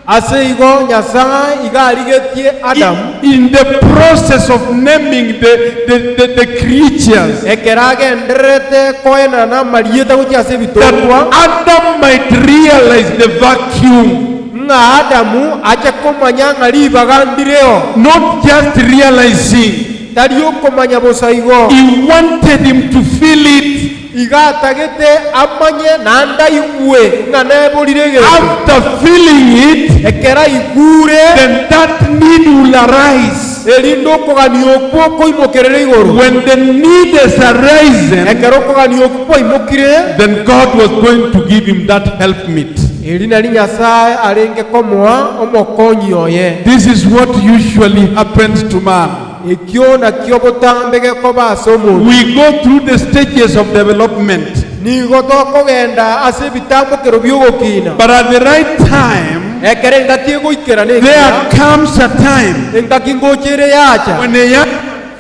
Ase igo Nyasaye igarigetie Adam in the process of naming the creatures, ekeragenderete koenana marieta gochia ase that ebitongwa, Adam might realize the vacuum. Ng'a Adamu ache komanya ng'a ribaga ndireo. Not just realizing, Tari okomanya bosa igo. He wanted him to feel it. Igatagete amanye nanda igwe ng'a neborire egento. After feeling it, Ekera igure, then that need will arise. Erindo okogania okwo koimokerere igoro. When the need has arisen, Ekero okogania okwo kwaimokire, then God was going to give him that helpmeet. Eri nari Nyasaye arenge komoa omokonyi oye. This is what usually happens to man. Ekio nakio botambe gekoba ase omonto. We go through the stages of development. Nigo tokogenda ase ebitambokero biogokina. But at the right time, Ekere engaki egoikera there nekiya, comes a time engaki ngochere yacha, when a young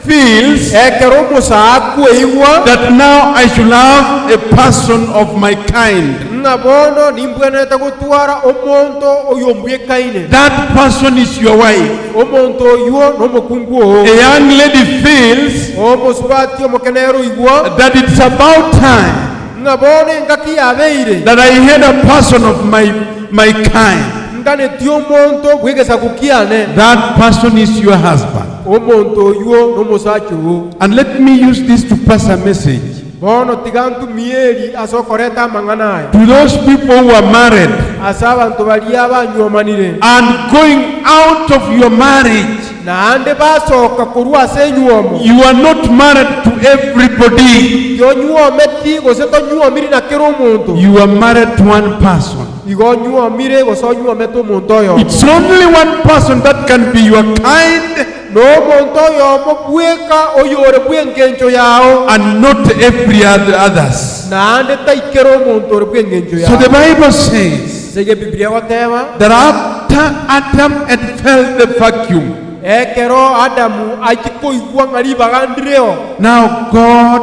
feels ekero omosaa kweigwa that now I should have a person of my kind. Ng'a bono nimbwenerete gotwara omonto oyo mbwekaine. That person is your wife. Omonto oyo n'omokungu oo. A young lady feels Omosubati omokenero igwa that it's about time ng'a bono engaki yabeire that I had a person of my kind. Nganeti omonto bwegesa kukiane. That person is your husband. Omonto oyo n'omosacha oo. And let me use this to pass a message Bono tiga ntumieri ase okoreta amang'ana aya to those people who are married ase abanto baria banywomanire and going out of your marriage. Naande basoka korwa ase enywomo. You are not married to everybody. Tonywometi gose tonywomiri na kera omonto. You are married to one person. Igo onywomire gose onywomete omonto oyomo. It's only one person that can be your kind No omonto oyomo bweka oyore bw'engencho yao and not every other others. Naande taikera omonto ore bw'engencho So the yao. Bible says Sege Biblia goteba that after Adam had felt the vacuum, Ekero Adamu achikoigwa ng'aribagandireo. Now God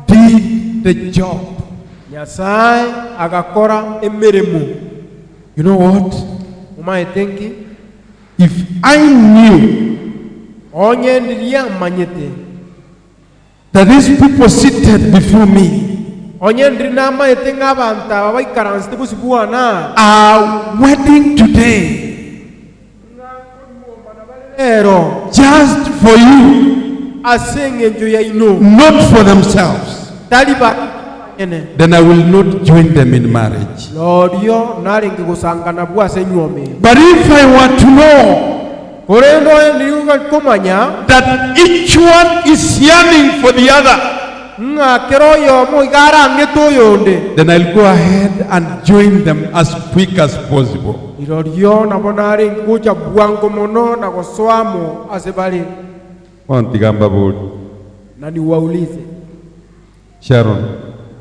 did the job. Nyasaye agakora emirimo. You know what? Umaetenki. If I knew onye ndiria manyete that these people seated before me onye ndiri namaete ng'abantu aba baikaransete bosibwana are wedding today ero just for you, ase eng'encho yaino, not for themselves, tari ba ene, then I will not join them in marriage. Lorio narenge gusangana bwase nyuome. But if I were to know korendo ndiriuga komanya that each one is yearning for the other, ng'akero yomo igarang'ete oyonde, then I'll go ahead and join them as quick as possible. Irorio nabo narenge gocha bwango mono na gosoamo ase bale. Wantigamba bodi. Na niwaulize Sharon.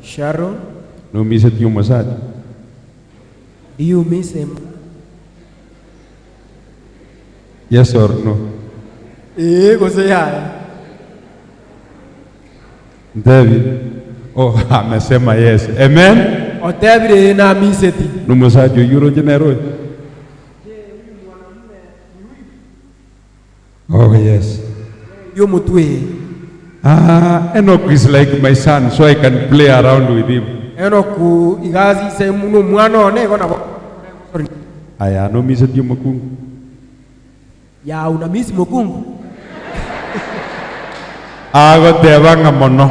Sharon, no miss it you massage. Do you miss him? Yes or no? Eh, gose ya. David. Oh, amesema yes. Amen. O David na miss it. No massage yuro jenero. Oh yes. Yo mutwe. Ah, Enoch is like my son, so I can play around with him. Enoch igazi se muno mwana one kona. Aya no miss it mukungu. Ya una miss mukungu. Ago tebanga mono.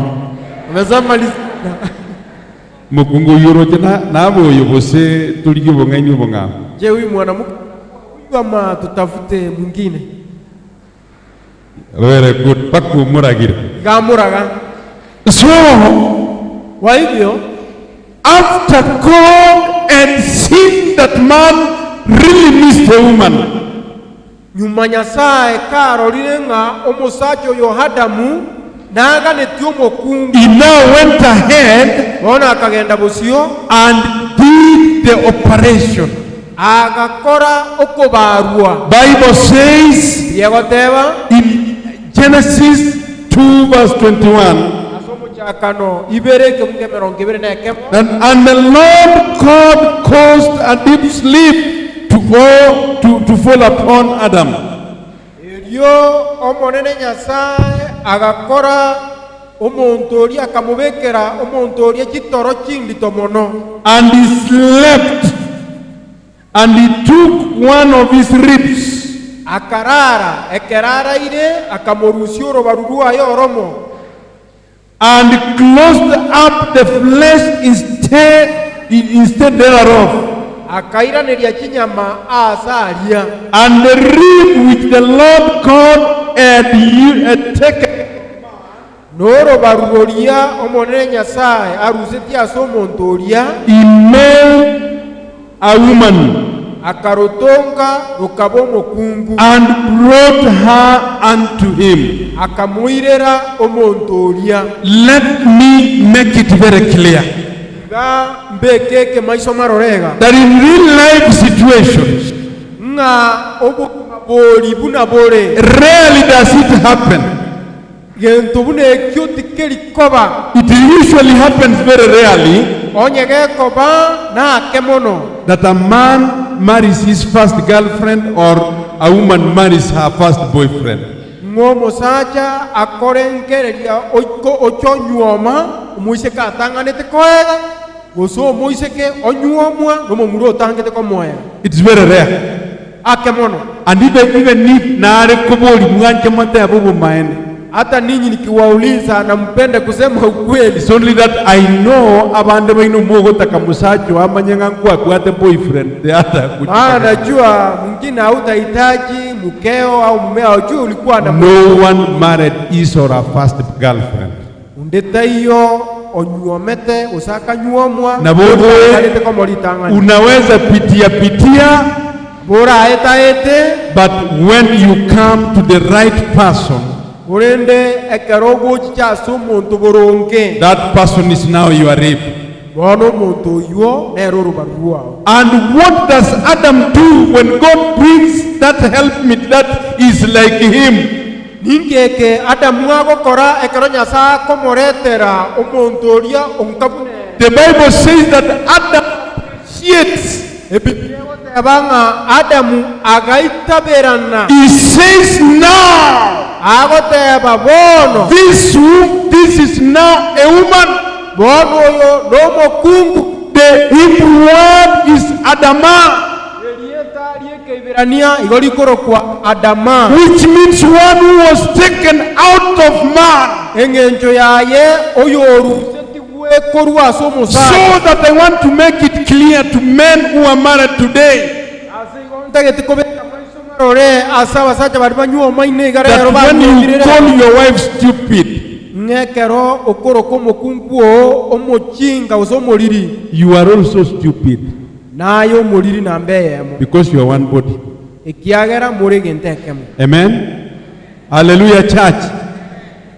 Amesema mukungu yuro jena nabo yobose tuliki bonga bonga. Je, huyu mwanamke ama tutafute mwingine? Very good. Paku muragira. Gamuraga. So, kwa hivyo after God had seen that man really missed the woman, nyuma Nyasaye karorire ng'a omusacha oyo Adamu naganeti omokungu, he now went ahead bona akagenda bosio and did the operation. Agakora okobarwa. Bible says yegoteba in Genesis 2 verse 21, and the Lord God caused a deep sleep to go to fall upon Adam. And he slept, and he took one of his ribs. Akarara ekerara ire akamorusia robarurua yoromo, and closed up the flesh instead thereof. Akairaneria chinyama asaria. And the rib which the Lord God had taken, noro baruroria omonene Nyasaye arusetie ase omonto oria, he made a woman akarotonga rukaba omokungu, and brought her unto him. Akamuirera omonto oria. Let me make it very clear mbekeke maiso marorega that in real life situations, ng'a obori buna bore, rarely does it happen. Gento buna ekio tikeri koba. It usually happens very rarely onyegekoba na akemono that a man marries his first girlfriend or a woman marries her first boyfriend. Ng'omosacha akorengereria ocho nyuoma omoiseke atang'anete koega gose omoiseke onyuomwa nomomura otangete komoega. It's very rare. Akemono. And even if nare kobori mwanche motebe obomaene, hata ninyi nikiwauliza na mpende kusema ukweli. It's only that I know abande baino mogotaka musacho amanye ng'anku akwate boyfriend the other. Maana najua mwingine hautahitaji mkeo au mmeo juu ulikuwa na No one married his or her first girlfriend. Undeta hiyo onyuomete usaka nyuomwa na bobo unaweza pitia pitia bora eta ete, but when you come to the right person, urende ekerogo cha sumuntu burunge, that person is now your rib. Bono omonto oywo nere orubaru rwao. And what does Adam do when God brings that helpmeet that is like him? Ningeke Adamu agokora ekero Nyasaye akomoretera omonto oria onkabune. The Bible says that Adam appreciates. Ebiblia egoteba ng'a Adamu agaitaberana. He says now, Agoteba bono, this is now a woman. Bono oyo nomokungu. The Hebrew word is Adamah, Erieta riekeiberania igo rikorokwa Adama, which means one who was taken out of man. Eng'encho yaye oyorusetigwe korwa ase omosacha. So that I want to make it clear to men who are married today Ase igo ntagete kobeka maiso marore ase abasacha bari banywa omaine iga that rero when you banyumirire. call your wife stupid, Ng'ekero okoroka omokungu oo omochinga gose omoriri, you are also stupid naye omoriri namba eyemo, because you are one body. Ekiagera more egento ekemo. Amen. Hallelujah, church.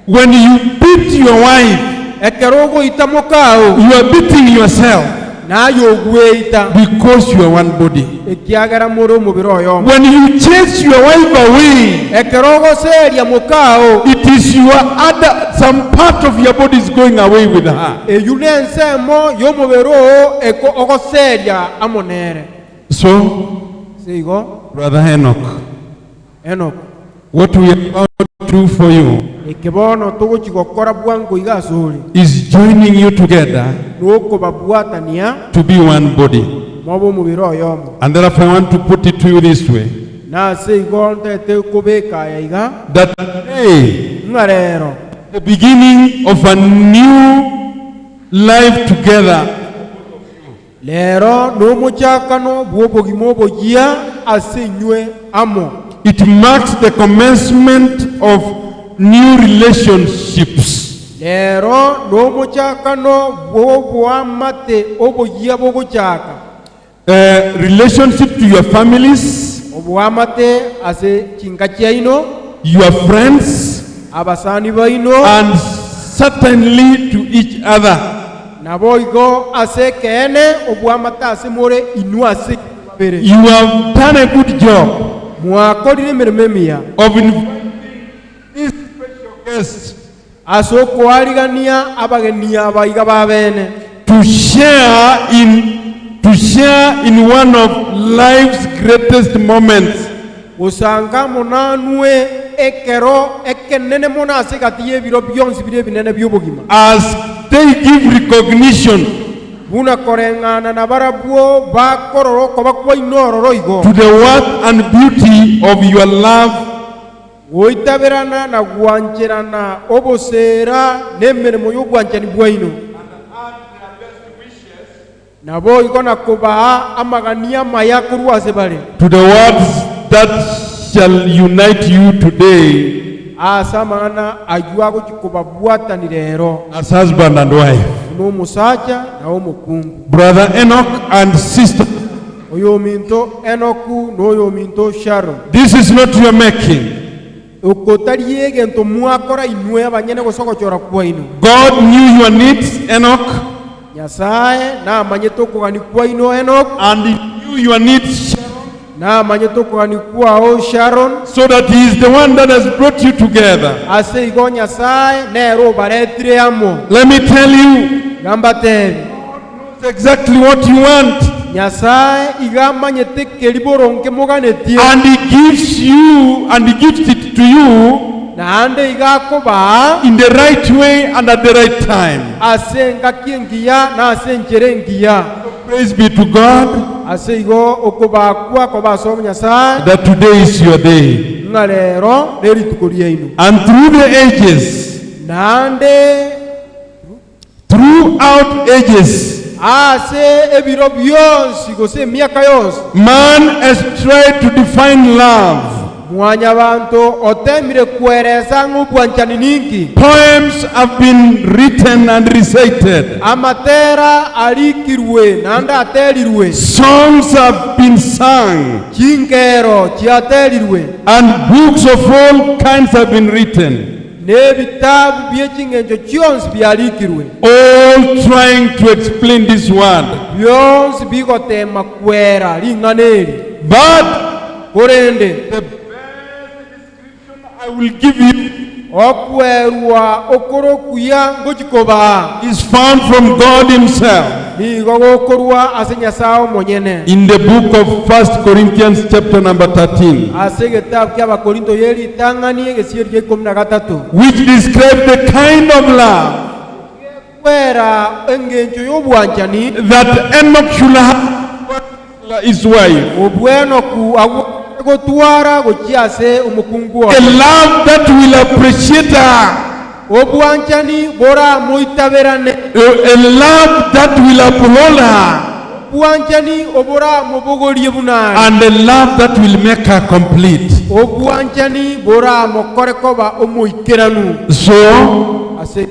When you beat your wife, Ekero ogoita mokao, you are beating yourself naye ogweita, because you are one body. Ekiagera more omobere oyomo. When you chase your wife away, Ekero ogoseria mokao, it is your other, some part of your body is going away with her. Eyu nensemo y'omobere oo eko ogoseria amonere. So, Seigo, Brother Enoch, Enoch, what we are about to do for you ekebono togochigokora bwango iga asore is joining you together nokobabwatania to be one body. mobe omobere oyomo. And therefore I want to put it to you this way, Nase igo ntete kobeka aya iga that today, ng'a rero, the beginning of a new life together, lero nomochakano bw'obogima oboyia ase inywe amo. It marks the commencement of new relationships. Lero nomochakano bw'oboamate oboyia bogochaka. Relationship to your families, Oboamate ase chinka chiaino, your friends, abasani baino, and certainly to each other. Nabo igo ase keene oboamate ase more inwe ase babere. You have done a good job Mwakorire emirimo emiya of inviting these special guests ase okwarigania abageni aba iga babene to share in one of life's greatest moments. Gosanga monanwe ekero ekenene mono ase gati y'ebiro bionsi bire ebinene by'obogima. As they give recognition Buna koreng'ana na barabwo bakorora okoba kwaino ororo igo to the worth and beauty of your love goitaberana na gwancherana obosera n'emirimo y'obwanchani bwaino nabo igo na kobaa amagania maya korwa ase bare to the words that shall unite you today ase amang'ana aywo agochikobabwatanire ero as husband and wife. N'omusacha na omokungu. Brother Enoch and sister, Oyo ominto Enoku n'oyo ominto Sharon, this is not your making. Okotari egento mwakora inwe abanyene gosogochora kwaino. God knew your needs, Enoch, Nyasaye namanyete okogani kwaino Enoch, and he knew your needs, Sharon, namanyete okogani kwao Sharon, so that he is the one that has brought you together. Ase igo Nyasaye nero obaretire amo. Let me tell you Gambatebi exactly what you want, Nyasaye igamanyete keri boronge moganetie, and he gives you, and he gives it to you naende igakobaa in the right way and at the right time. Ase engaki engiya na ase enchera engiya. Praise be to God Ase igo okobakwa koba ase Nyasaye that today is your day. Ng'a rero nerituko riaino. And through the ages, Naende throughout ages, ase ebiro byonsi gose emiaka yonsi, man has tried to define love. Mwanyabanto otemire kweresa ng'obwanchani ninki. Poems have been written and recited. Amatera arikirwe naende aterirwe. Songs have been sung. Chinkero chiaterirwe. And books of all kinds have been written. N'ebitabu by'eching'encho chionsi byarikirwe. All all trying to explain this word. Byonsi bigotema kwera ring'aneri. But korende the best description I will give you okwerwa okorokuya ngochikoba is found from God himself nigo gokorwa ase Nyasaye omonyene in the book of 1 Corinthians chapter number 13, ase egetabu kia Abakorinto yeritang'ani egesieri gia 13, which describes the kind of love kwera engencho y'obwanchani that Enoch should have his wife. Obwenoku agotwara gochia ase omokungu A oye. love that will appreciate her. Obwanchani bora moitaberane. A love that will uphold her. Obwanchani obora mobogorie bunani. And a love that will make her complete. Obwanchani bora mokore koba omoikeranu. So, ase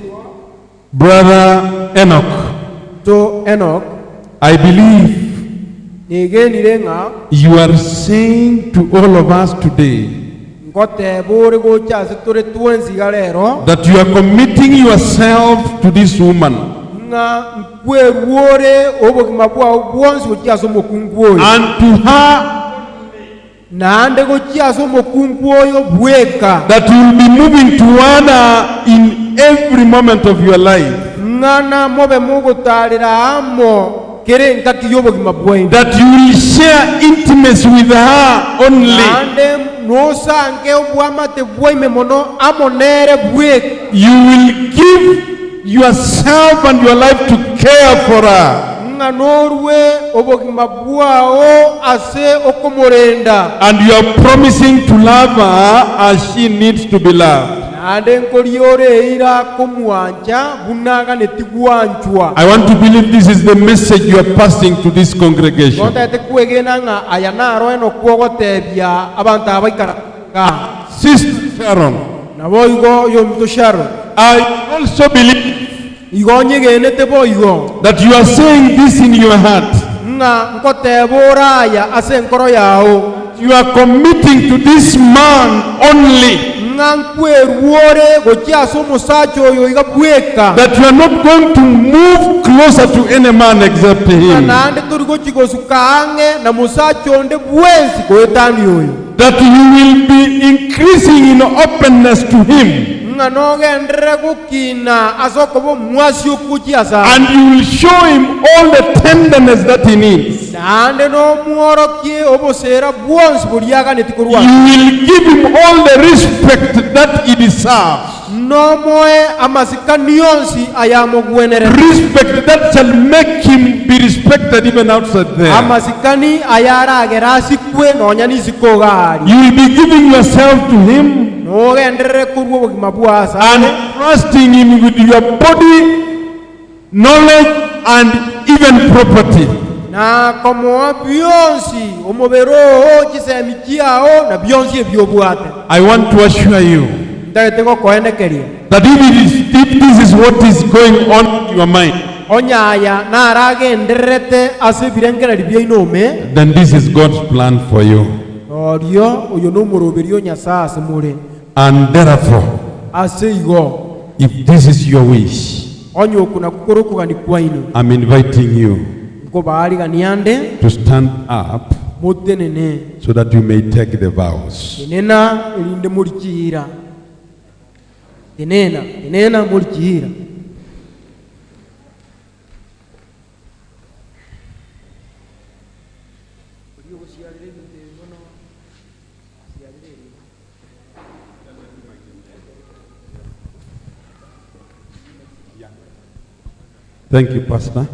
Brother Enoch, to Enoch, I believe nigenire ng'a you are saying to all of us today ngote bore gocha ase tore twensiga rero that you are committing yourself to this woman ng'a nkwerwore obogima bwao bwonsi gochia ase omokungu oyo and to her naende gochia ase omokungu oyo bweka, that you will be moving toward her in every moment of your life, ng'ana mobe mogotarera amo kere nkaki y'obogima bwaino, that you will share intimacy with her only, naende nosange obwamate bwaime mono amo nere bweka, you will give yourself and your life to care for her, ng'a norwe obogima bwao ase okomorenda, and you are promising to love her as she needs to be loved. Naende nkoriore komwancha bunaganeti gwanchwa. I want to believe this is the message you are passing to this congregation. Notete kwegena ng'a aya naro eno kwogotebia abantu abaikara. Sister Sharon, nabo igo yomito Sharon, I also believe igo nyegenete boigo that you are saying this in your heart. Ng'a nkoteba oraya ase enkoro yao. You are committing to this man only. Ng'a nkwerwore gochia ase omosacha oyo iga bweka. That you are not going to move closer to any man except him. Naende tori gochi gosuka ang'e na mosacha onde bwensi goetani oyo. That you will be increasing in openness to him. Ng'a nogenderere gokina ase okoba omwasi okuchia ase. And you will show him all the tenderness that he needs. Naende nomworokie obosera bwonsi boriaganeti korwa. You will give him all the respect that he deserves. Nomoe amasikani yonsi ayamogwenerera. Respect that shall make him be respected even outside there. Amasikani ayaragera asikwe nonya nisiko gari. You will be giving yourself to him Nogenderere korwa obogima bwa ase and trusting him with your body, knowledge, and even property. Na komoa byonsi omobere oo chisemi chiao na byonsi ebyobwate. I want to assure you Ndagete gokoenekeria that if this is what is going on in your mind, onyaya naragendererete ase ebirengereri byainome, then this is God's plan for you. Orio oyo nomoroberio Nyasaye ase more. And therefore, ase igo, if this is your wish, onye okuna kukorokugani kwaino, I'm inviting you nkobaarigania nde to stand up motenene so that you may take the vows. Tenena erinde morichiira. Tenena, tenena morichiira. Thank you, Pastor.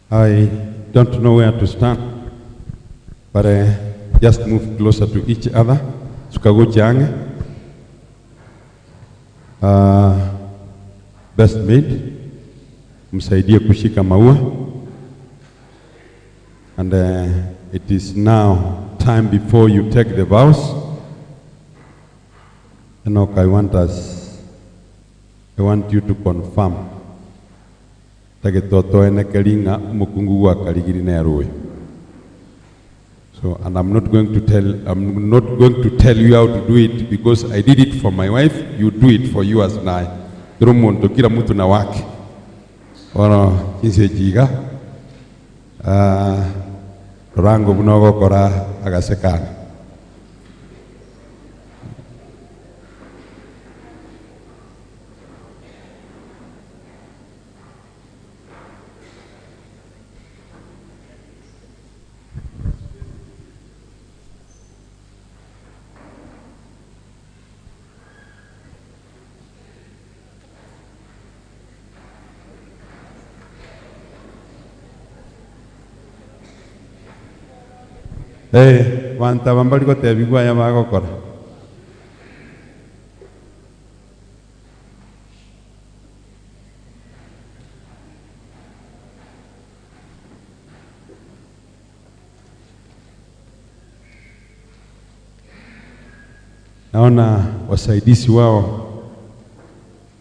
I don't know where to stand, but just move closer to each other. Sukago best maid, msaidie kushika maua. And it is now time before you take the vows. Enoch, I want you to confirm. Tage toto ene kelinga mukungu wa kaligiri na ruwe. So, and I'm not going to tell you how to do it because I did it for my wife, you do it for yours now. Drumondo kila mtu na wake. Ono kinse jiga. Rango bunogo kora agasekana. Wanta bambali kote bigwa ya magokora. Naona wasaidizi wao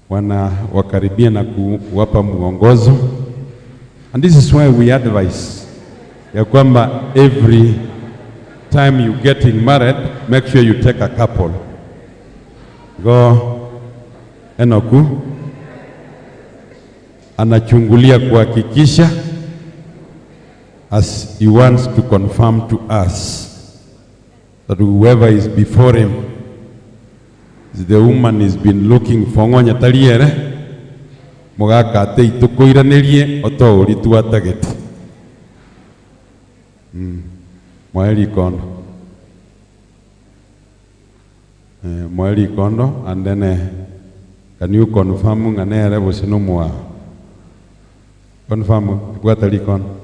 wana wakaribia na kuwapa mwongozo. And this is why we advise ya kwamba every time you getting married, make sure you take a couple. Go Enoku anachungulia kuhakikisha as he wants to confirm to us that whoever is before him is the woman he's been looking for. Ngonya taliere mugaka te itukuiranerie oto uri twatagete. Mweli kondo. Mweli kondo, and then can you confirm ngane bose no mwa? Confirm bwatali kondo.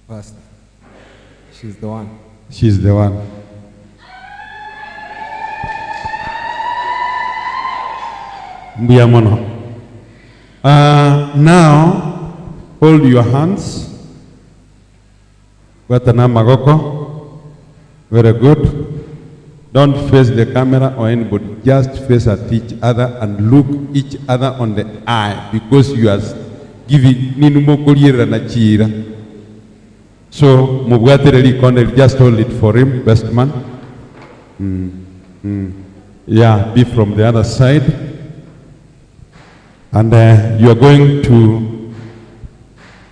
Pastor, she's the one. She's the one. Mbuya mono. Now hold your hands. Watana magoko. Very good. Don't face the camera or anybody. Just face at each other and look each other on the eye because you are giving ninumokoliera na chira. So mubwatereli konde, just hold it for him, best man. Yeah, be from the other side. And you are going to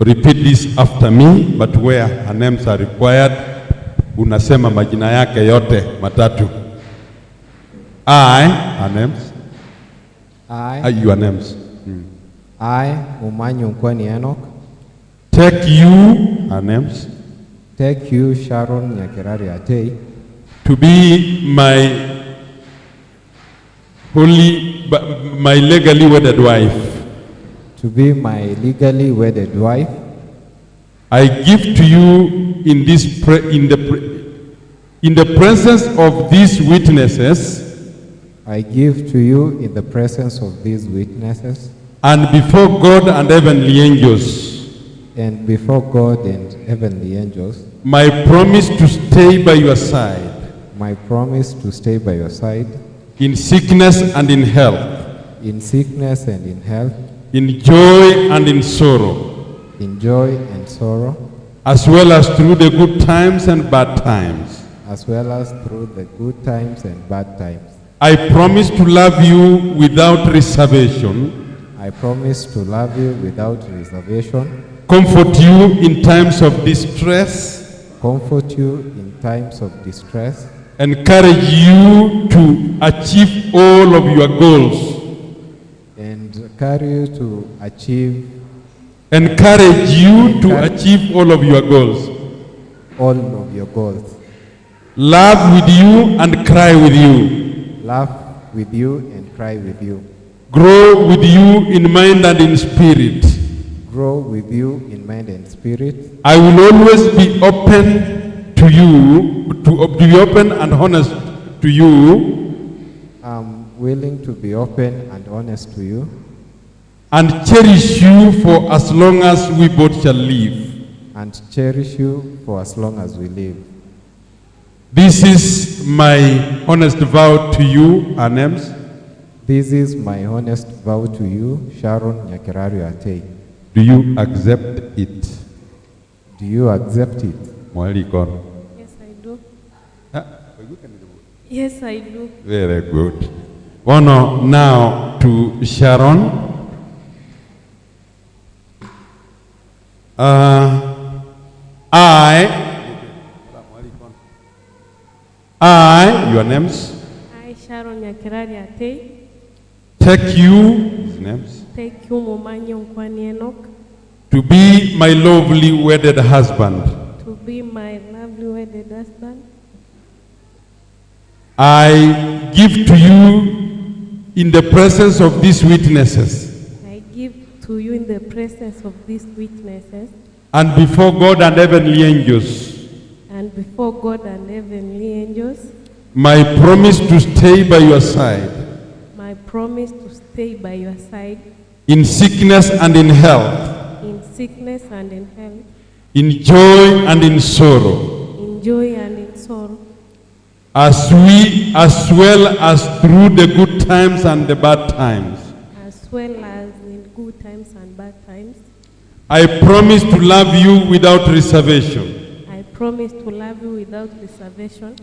repeat this after me, but where her names are required, unasema majina yake yote matatu. I, her names. I, your names. I, Momanyi Onkwani Enoch. Take you, her names. Take you, Sharon Nyakerario Atei. To be my holy, my legally wedded wife. To be my legally wedded wife. I give to you in this in the presence of these witnesses. I give to you in the presence of these witnesses. And before God and heavenly angels. And before God and heavenly angels. My promise to stay by your side. My promise to stay by your side. In sickness and in health. In sickness and in health. In joy and in sorrow. In joy and sorrow. As well as through the good times and bad times. As well as through the good times and bad times. I promise to love you without reservation. I promise to love you without reservation. Comfort you in times of distress. Comfort you in times of distress. Encourage you to achieve all of your goals. And carry you to achieve. Encourage you to achieve all of your goals. All of your goals. Laugh with you and cry with you. Laugh with you and cry with you. Grow with you in mind and in spirit. Grow with you in mind and spirit. I will always be open to you, to be open and honest to you. I'm willing to be open and honest to you. And cherish you for as long as we both shall live. And cherish you for as long as we live. This is my honest vow to you, our names. This is my honest vow to you, Sharon Nyakerario Atei. Do you accept it? Do you accept it? Mwaliko. Yes, I do. Yes, I do. Very good. Ono now to Sharon. I, your names? I, Sharon Nyakirari Atei. Take you, his names? Take you, Momanyi Onkwani Enoch. To be my lovely wedded husband. To be my lovely wedded husband. I give to you in the presence of these witnesses. I give to you in the presence of these witnesses. And before God and heavenly angels. And before God and heavenly angels. My promise to stay by your side. My promise to stay by your side. In sickness and in health. In sickness and in health. In joy and in sorrow. In joy and in sorrow. As well as through the good times and the bad times. As well as in good times and bad times. I promise to love you without reservation. I promise to love you without reservation.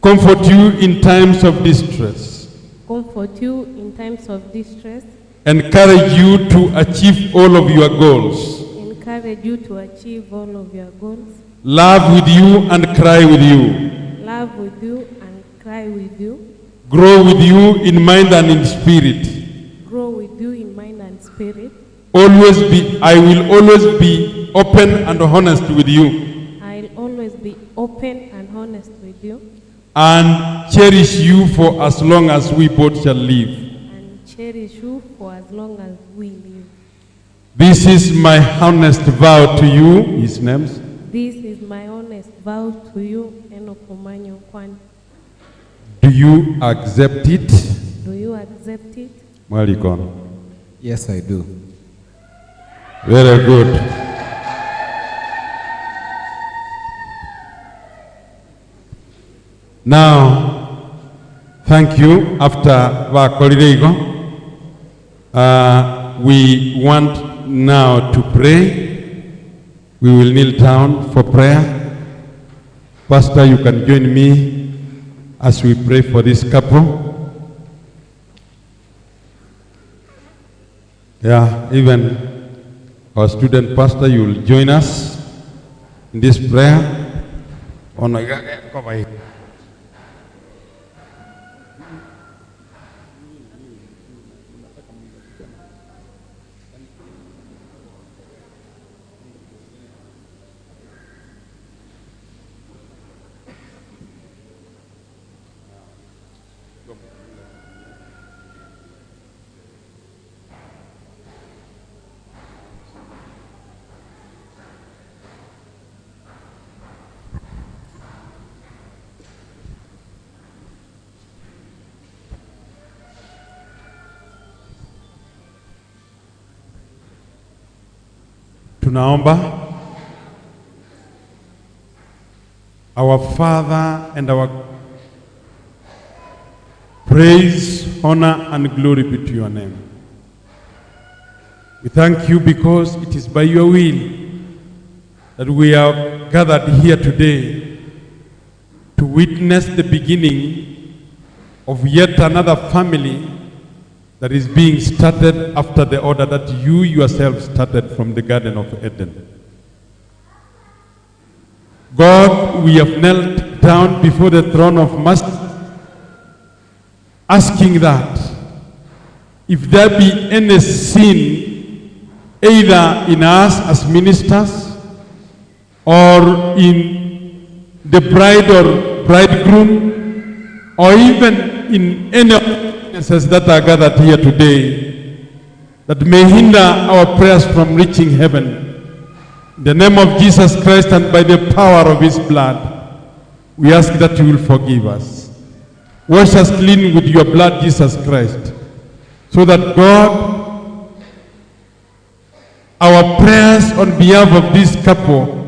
Comfort you in times of distress. Comfort you in times of distress. Encourage you to achieve all of your goals. Encourage you to achieve all of your goals. Love with you and cry with you. Love with you and cry with you. Grow with you in mind and in spirit. Grow with you in mind and spirit. I will always be open and honest with you. I'll always be open and honest with you. And cherish you for as long as we both shall live. And cherish you for as long as we live. This is my honest vow to you, his names. This is my honest vow to you, Enoch Momanyi Onkwani. Do you accept it? Do you accept it? Malikon. Yes, I do. Very good. Now, thank you. After Vakorirego, we want now to pray. We will kneel down for prayer. Pastor, you can join me as we pray for this couple. Yeah, even our student pastor, you will join us in this prayer. Tunaomba. Our Father and our praise, honor, and glory be to your name. We thank you because it is by your will that we are gathered here today to witness the beginning of yet another family that is being started after the order that you yourself started from the Garden of Eden. God, we have knelt down before the throne of mercy, asking that if there be any sin, either in us as ministers or in the bride or bridegroom, or even in any of the witnesses that are gathered here today, that may hinder our prayers from reaching heaven, in the name of Jesus Christ and by the power of his blood, we ask that you will forgive us. Wash us clean with your blood, Jesus Christ, so that God, our prayers on behalf of this couple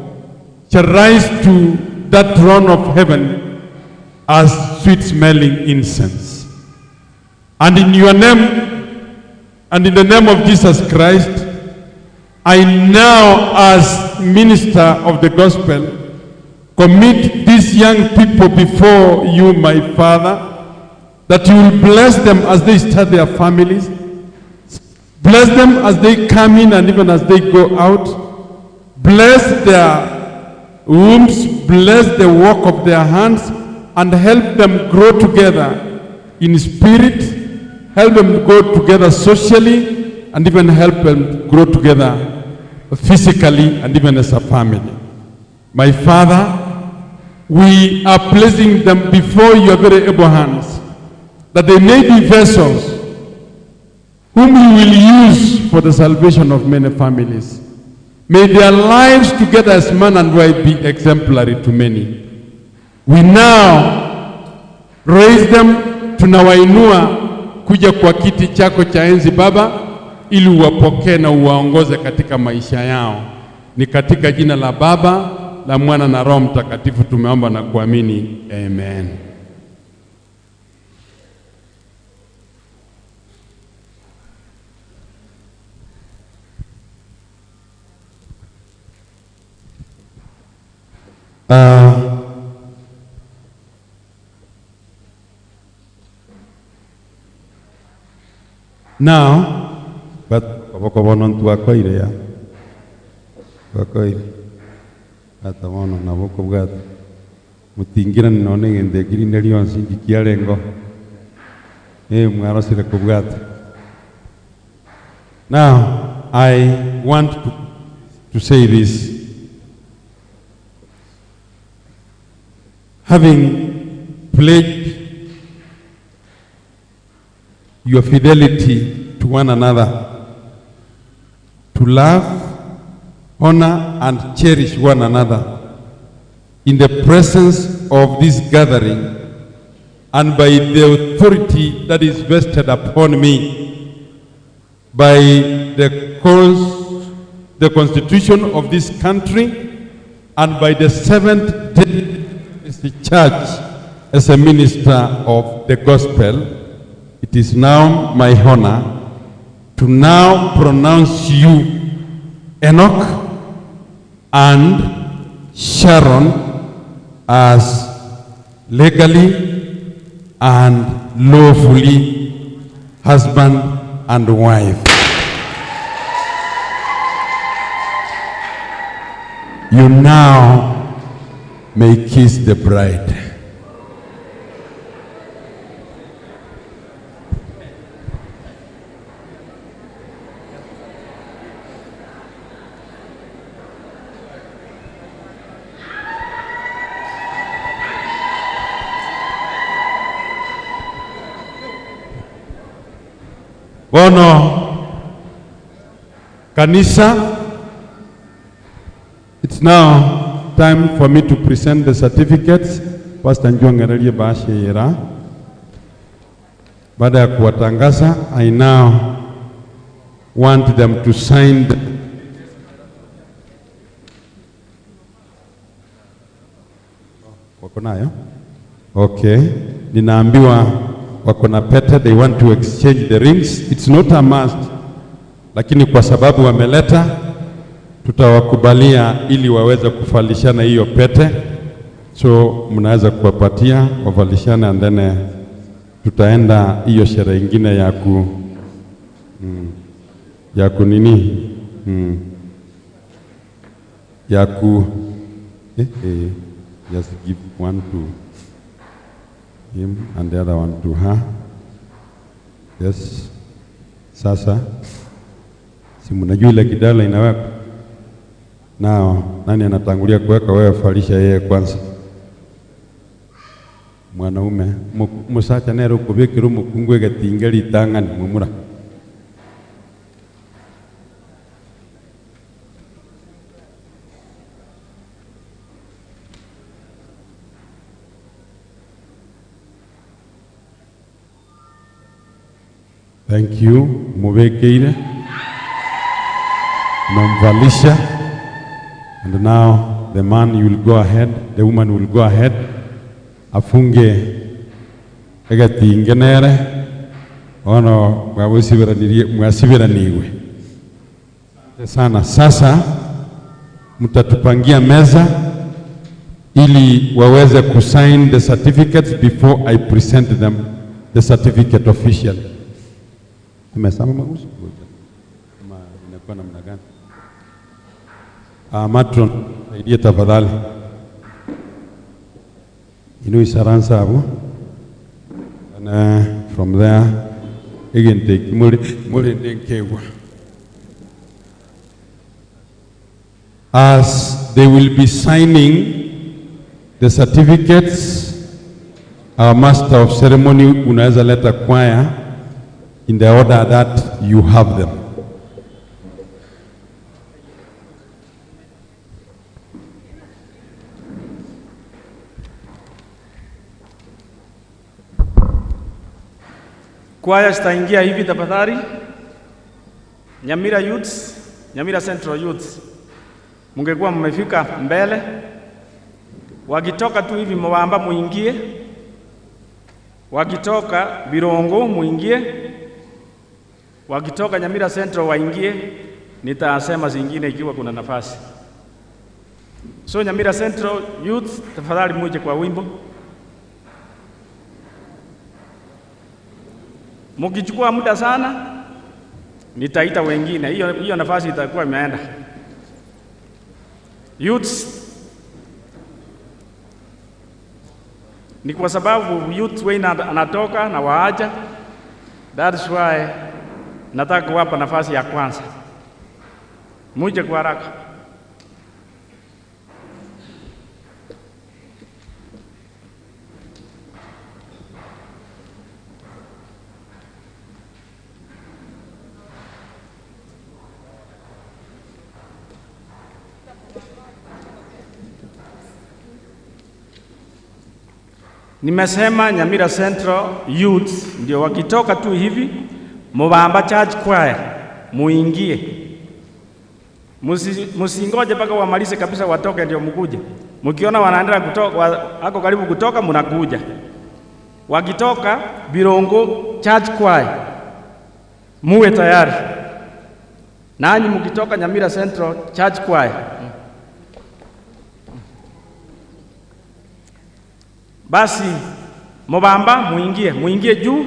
shall rise to that throne of heaven as sweet-smelling incense. And in your name, and in the name of Jesus Christ, I now, as minister of the gospel, commit these young people before you, my Father, that you will bless them as they start their families, bless them as they come in and even as they go out, bless their wombs, bless the work of their hands, and help them grow together in spirit, help them grow together socially, and even help them grow together physically and even as a family. My Father, we are placing them before your very able hands, that they may be vessels whom you will use for the salvation of many families. May their lives together as man and wife be exemplary to many. We now raise them, tunawainua kuja kwa kiti chako cha enzi Baba, ili uwapokee na uwaongoze katika maisha yao. Ni katika jina la Baba, la Mwana na Roho Mtakatifu tumeomba na kuamini. Amen. Now, but kobono twakoire ya twakoire ata bono nabo kobwata mutingira none ngende kirinde lyonsi ndikiarengo mwarosire kobwata. Now I want to say this. Having pledged your fidelity to one another, to love, honor, and cherish one another in the presence of this gathering and by the authority that is vested upon me by the Constitution of this country and by the Seventh Day Church as a minister of the gospel, it is now my honor to now pronounce you Enoch and Sharon as legally and lawfully husband and wife. You now may kiss the bride. Bono Kanisa, it's now time for me to present the certificates. Pastor Njongerelie Bashira. Baada ya kuwatangaza, I now want them to sign the wako nayo? Okay. Ninaambiwa wako na pete, they want to exchange the rings. It's not a must, lakini kwa sababu wameleta tutawakubalia ili waweze kuvalishana hiyo pete. So mnaweza kuwapatia wavalishane, and then tutaenda hiyo sherehe nyingine ya ku ya ku nini ya ku just give one to him and the other one to her. Yes. Sasa si mnajua ile kidala inawekwa. Nao nani anatangulia kuweka? Wewe falisha yeye kwanza. Mwanaume musacha nero kubikiru mukungwe gatingeli tangani mumura. Thank you. Mubekeire. Namvalisha. And now the man will go ahead, the woman will go ahead. Afunge egatingenere ono mwasibiraniwe. Sana. Sasa mtatupangia meza ili waweze kusign the certificates before I present them the certificate officially. Amesema magusu? Ama inakuwa namna gani? Matron, saidia tafadhali. Inu isaransa hapo. And from there again take muri ndenkewa. As they will be signing the certificates, our master of ceremony unaweza leta choir in the order that you have them. Kwaya zitaingia hivi tafadhali. Nyamira Youths, Nyamira Central Youths, mungekuwa mmefika mbele. Wakitoka tu hivi Mwamba muingie, wakitoka Birongo muingie, wakitoka Nyamira Central waingie. Nitasema zingine ikiwa kuna nafasi. So Nyamira Central Youth, tafadhali muje kwa wimbo. Mkichukua muda sana nitaita wengine, hiyo nafasi itakuwa imeenda. Youths, ni kwa sababu youth wengi anatoka na waaja. That's why nataka kuwapa nafasi ya kwanza. Muje kwa haraka. Nimesema Nyamira Central Youth ndio wakitoka tu hivi Mubamba Church Choir muingie. Musingoje mpaka wamalize kabisa watoke ndio mkuje. Mkiona wanaendelea kutoka, wako karibu kutoka, mnakuja. Wakitoka Birongo Church Choir muwe tayari. Nanyi mkitoka Nyamira Central Church Choir. Basi Mubamba muingie, muingie juu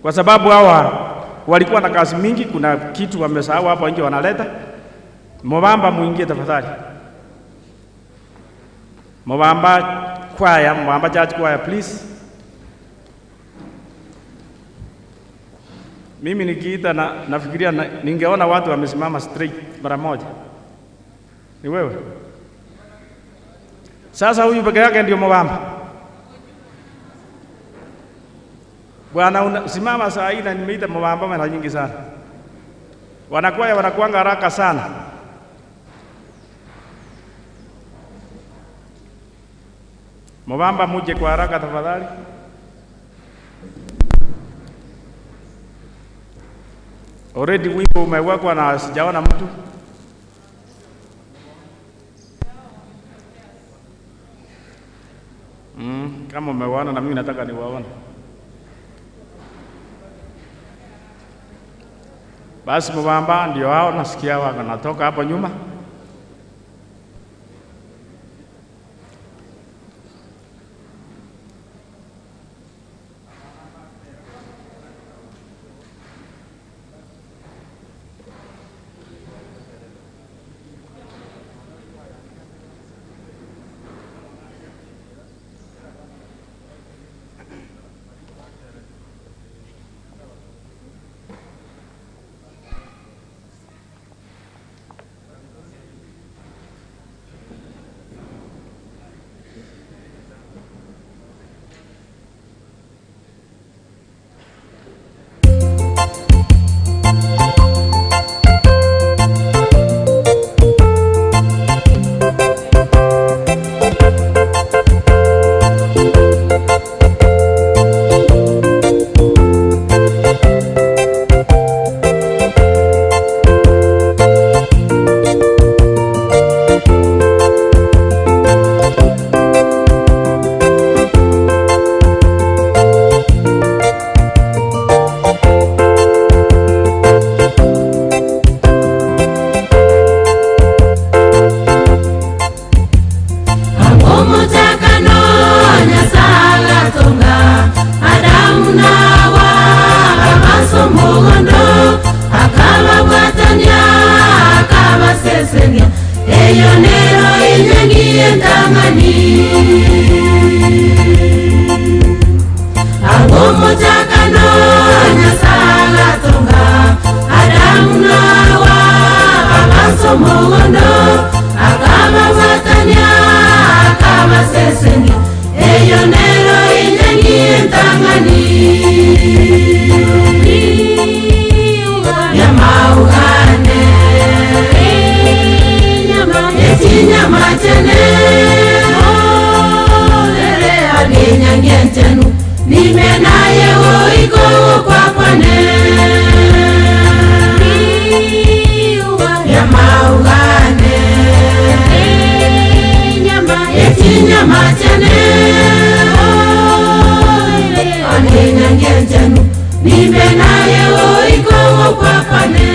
kwa sababu hawa walikuwa na kazi mingi, kuna kitu wamesahau hapo nje wanaleta. Mubamba muingie tafadhali. Mubamba Choir, Mubamba Church Choir please. Mimi nikiita na nafikiria ningeona watu wamesimama straight mara moja. Ni wewe. Sasa huyu peke yake ndio Mubamba. Bwana simama saa hii na nimeita Mubamba mara nyingi sana. Wanakwaya wanakuanga haraka sana. Mubamba muje kwa haraka tafadhali. Already wimbo umewekwa na sijaona mtu. Kama umewaona na mimi nataka niwaone. Basi Mubamba ndio hao nasikia wanatoka hapo nyuma. chane Onenyangenjanu Nimbe naye oiko kwakwane.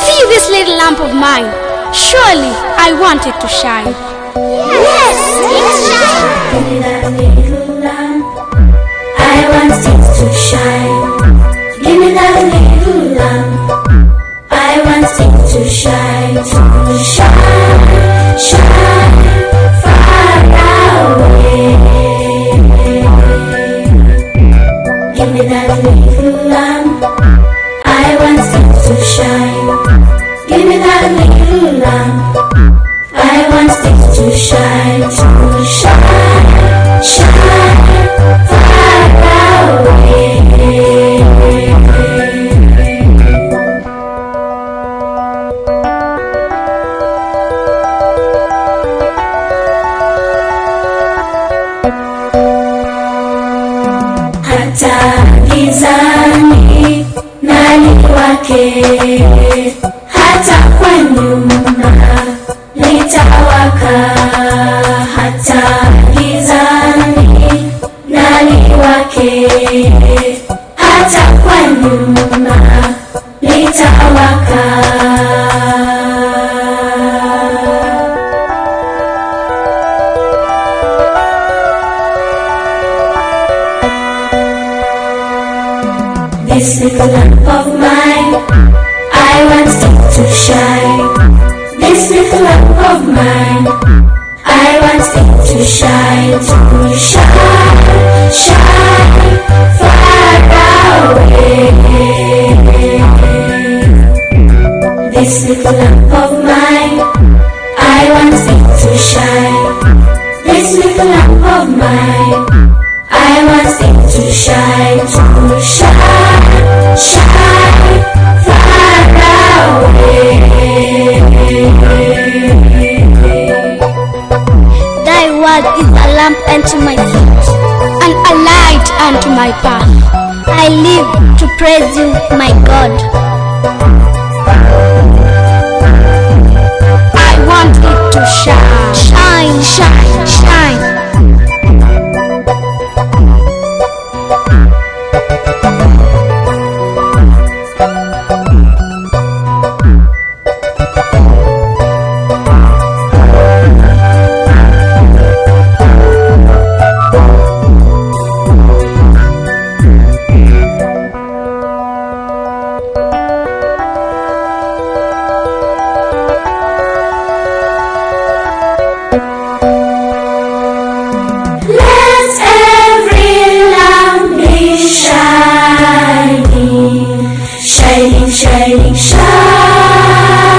See this little lamp of mine. Surely I want it to shine. Yes, it's shine. Give me that little lamp. I want it to shine. Give me that little lamp. I want it to shine, to shine, shine far away. Give me that little lamp. I want it to shine. Give me that little lamp. I want it to shine, to shine. liwake, hata kwa nyuma litawaka, hata gizani na liwake, hata kwa nyuma litawaka. This little lamp of mine, I want it to shine. This little lamp of mine, I want it to shine, shine far away. This little lamp of mine, I want it to shine. This little lamp of mine, I want it to shine, shine far away. Thy word is a lamp unto my feet, and a light unto my path. I live to praise you, my God. I want it to shine, shine, shine, shine. Let every lamp be shining, shining, shining, shine.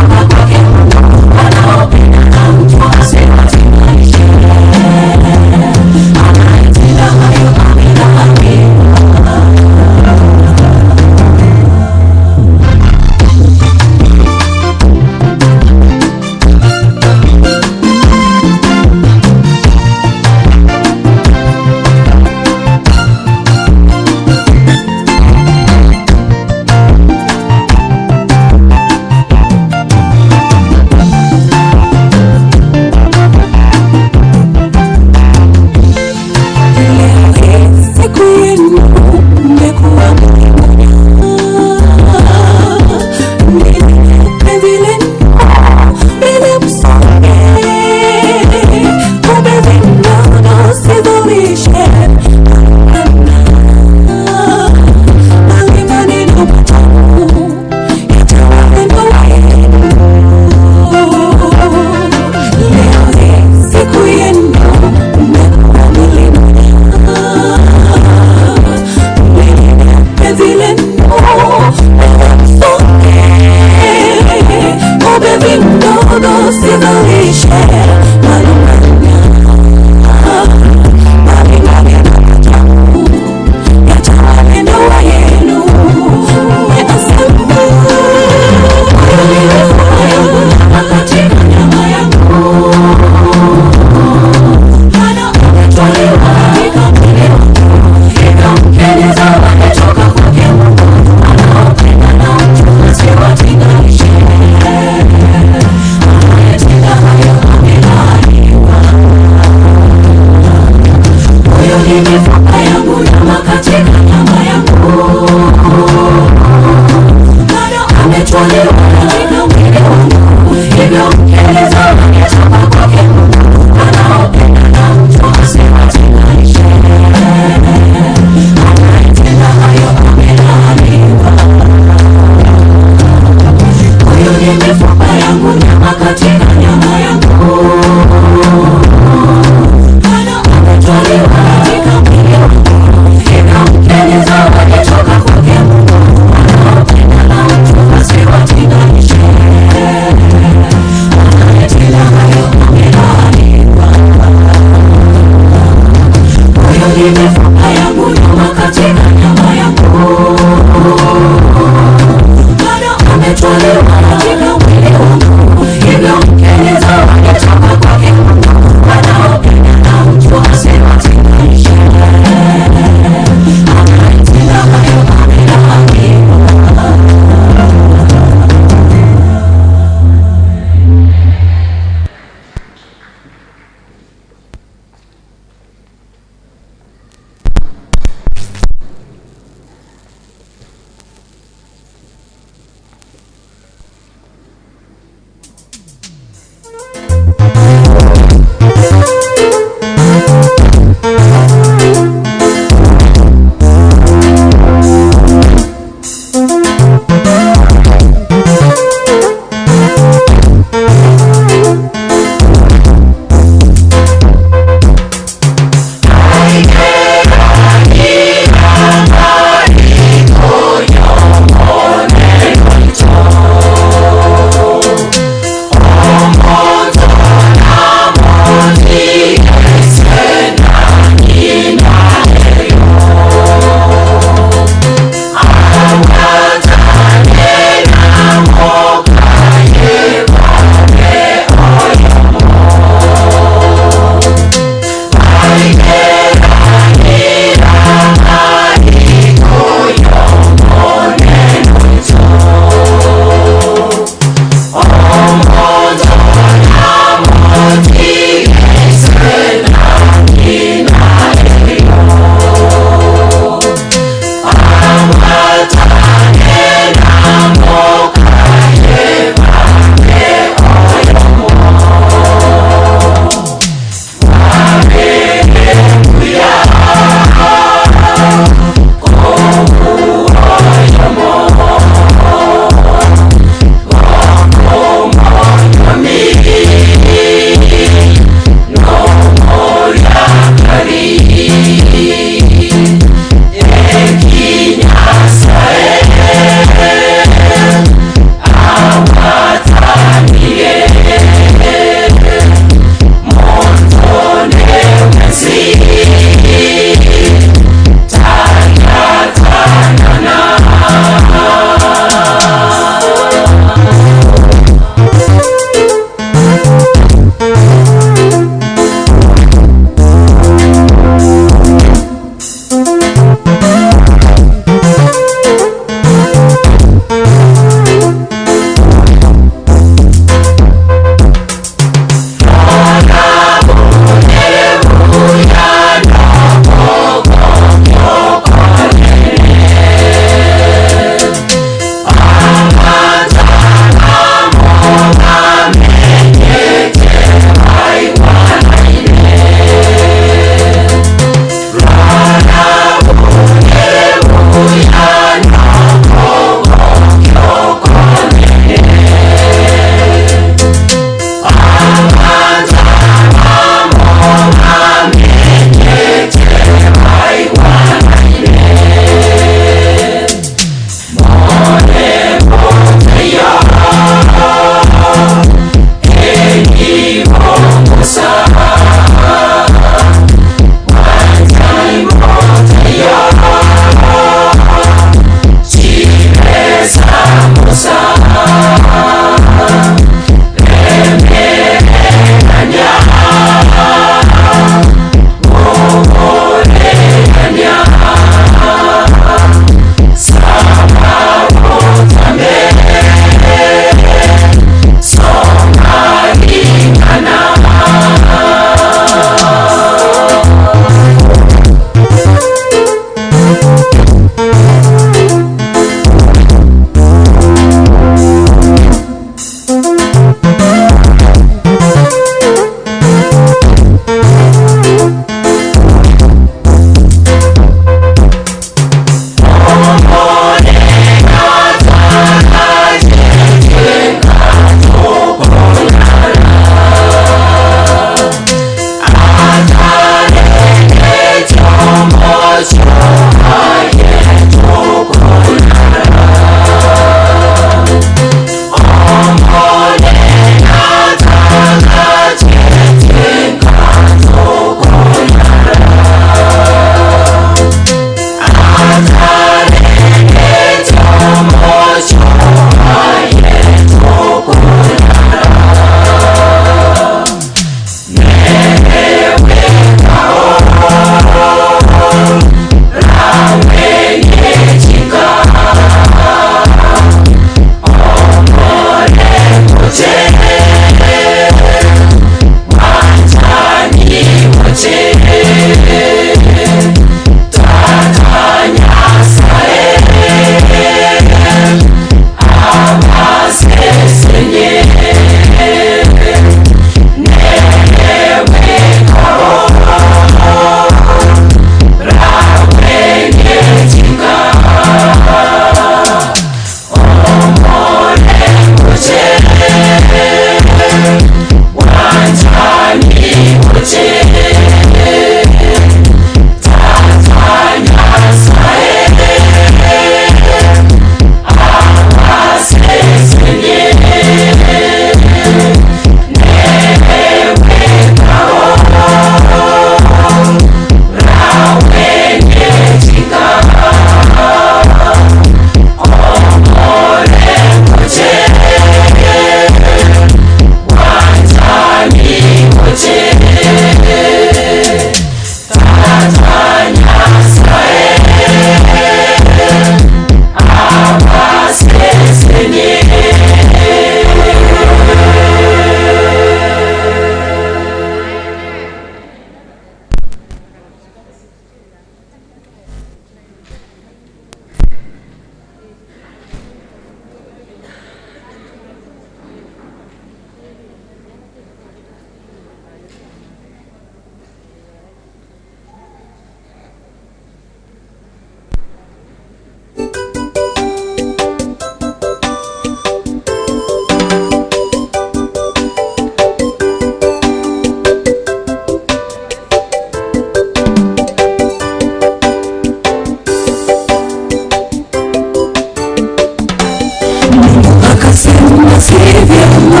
akasema si vyema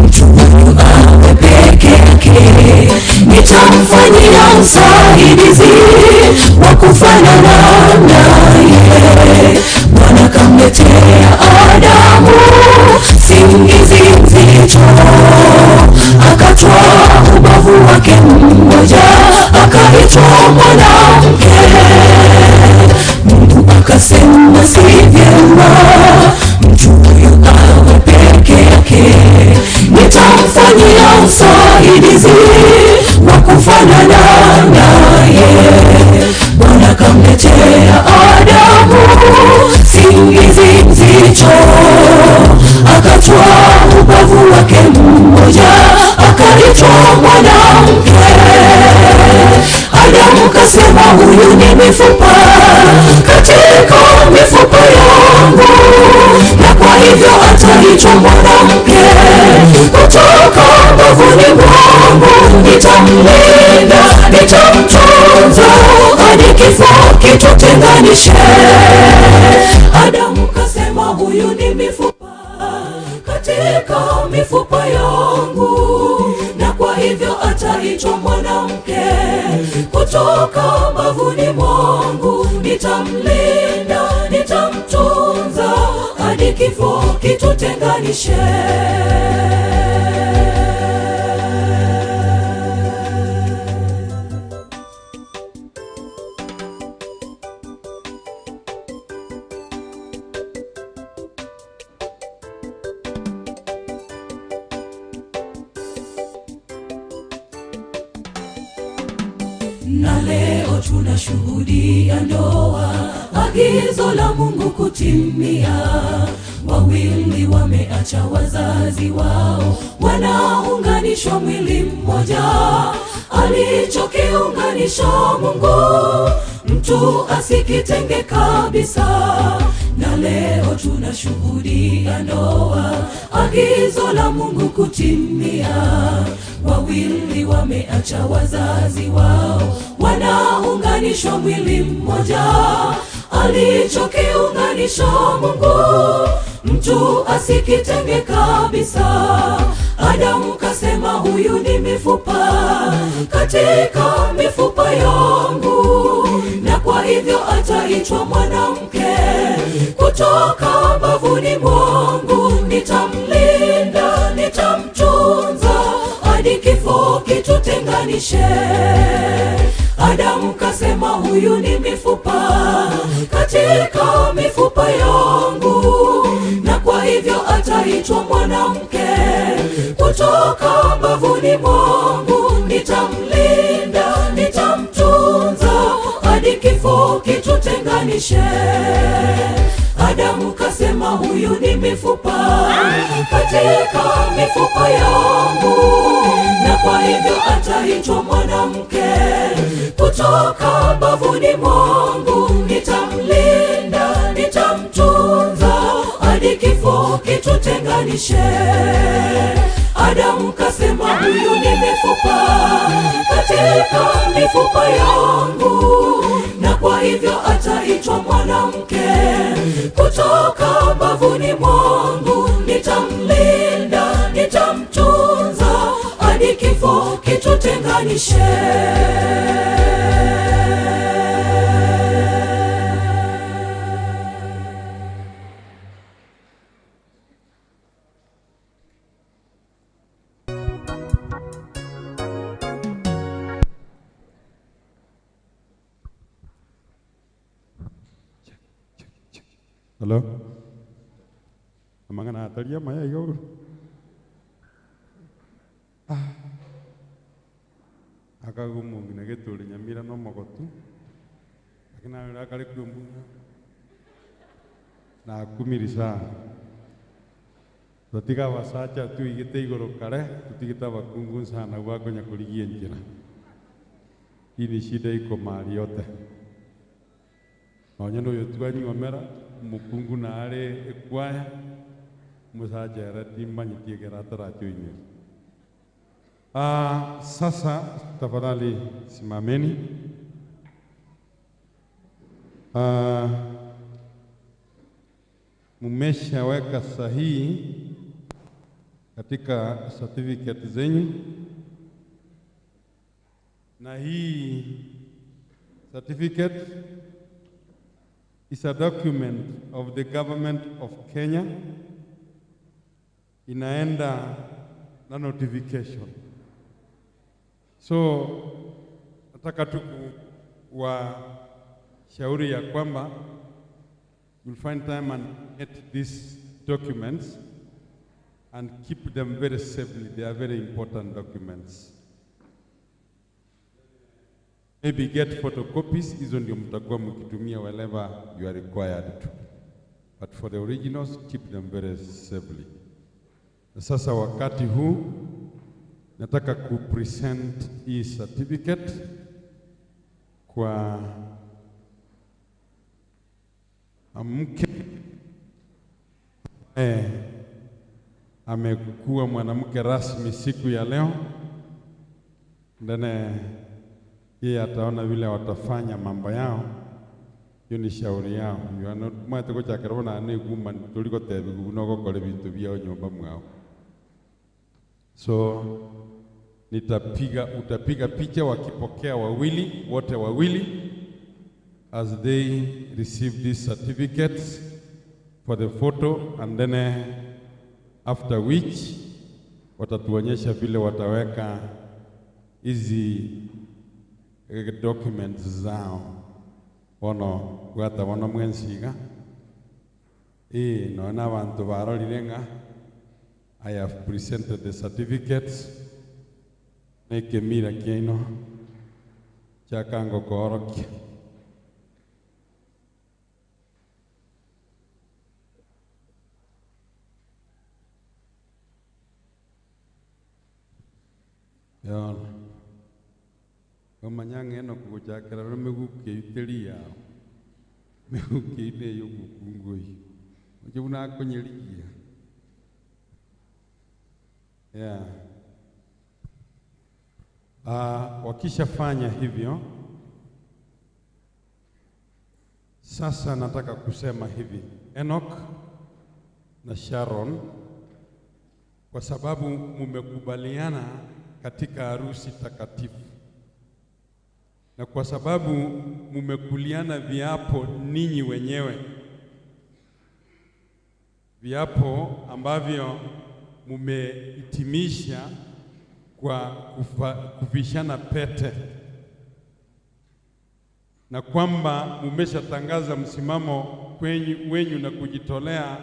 mtu huyu awe peke yake, nitamfanyia msaidizi wa kufanana naye. Bwana kamletea Adamu singizi mzito, akatwaa ubavu wake mmoja akaitwa mwanamke. Mungu akasema si vyema mtu huyu awe peke yake, nitamfanyia msaidizi wa kufanana naye. Bwana kamletea Adamu singizi mzito, akatwaa ubavu wake mmoja akaitwa mwanamke. Adamu kasema huyu ni mifupa katika mifupa yangu, na kwa hivyo ataitwa mwanamke. Kutoka bavuni mwangu nitamlinda, nitamtunza hadi kifo kitutenganishe. Adamu kasema huyu ni mifupa katika mifupa yangu, na kwa hivyo ataitwa mwanamke. Kutoka bavuni mwangu nitamlinda, nitamtunza hadi kifo kitutenganishe. Na leo tunashuhudia ndoa, agizo la Mungu kutimia. Wawili wameacha wazazi wao, wanaunganishwa mwili mmoja. Alichokiunganisha Mungu, mtu asikitenge kabisa. Na leo tunashuhudia ndoa, agizo la Mungu kutimia. Wawili wameacha wazazi wao, wanaunganishwa mwili mmoja. Alichokiunganisha Mungu, mtu asikitenge kabisa. Adamu kasema huyu ni mifupa katika mifupa yangu, na kwa hivyo ataitwa mwanamke. Kutoka bavuni mwangu nitamlinda, nitamtunza hadi kifo kitutenganishe. Adamu kasema huyu ni mifupa katika mifupa yangu, na kwa hivyo ataitwa mwanamke. Kutoka bavuni mwangu nitamlinda, nitamtunza hadi kifo kitutenganishe. Adamu kasema huyu ni mifupa katika mifupa yangu, na kwa hivyo ataitwa mwanamke. Kutoka bavuni mwangu nitamlinda, nitamtunza hadi kifo kitutenganishe. Adamu kasema huyu ni mifupa katika mifupa yangu, na kwa hivyo ataitwa mwanamke. Kutoka bavuni mwangu nitamlinda, nitamtunza hadi kifo kitutenganishe. Hello. Amangana ataria maya igoro. Akagumu ngina geturi nyamira no mogotu. Lakini na kale kumbu. Na kumirisa. Tutiga basacha tuigite igoro kare, tutigita bakungu sana gwakonya kurigia njira. Hii ni shida iko mahali yote. Nonya no yotwanywa mera mukungu na are ekwaya musajera timbanyitie geratarachoine. Sasa tafadhali simameni. Mumeshaweka sahihi katika certificate zenyu, na hii certificate is a document of the government of Kenya, inaenda na notification. So nataka tu kuwashauri ya kwamba you'll find time and get these documents and keep them very safely. They are very important documents. Maybe get photocopies, hizo ndio mtakuwa mkitumia wherever you are required to. But for the originals, keep them very safely. Na sasa wakati huu nataka kupresent hii certificate kwa mke amekuwa mwanamke rasmi siku ya leo. Ndane yeye ataona vile watafanya mambo yao. Hiyo ni shauri yao. Mwate gochakera ne guma tuliko tebi gunogo kore bintu byao nyumba mwao. So utapiga picha wakipokea wawili, wote wawili, as they receive these certificates for the photo, and then after which watatuonyesha vile wataweka hizi documents zao. Bono gwata bono mwensiga nona bantu barorire I have presented the certificates nekemira kiaino chakango koorokia. Yon omanyang'e no kuguchakera no migukiiteri yao migukiine yo gukungoi oje unakonyerigia. Yeah. Wakishafanya hivyo, sasa nataka kusema hivi, Enoch na Sharon, kwa sababu mumekubaliana katika harusi takatifu, na kwa sababu mumekuliana viapo ninyi wenyewe, viapo ambavyo mumehitimisha kwa kuvishana pete, na kwamba mumeshatangaza msimamo wenyu na kujitolea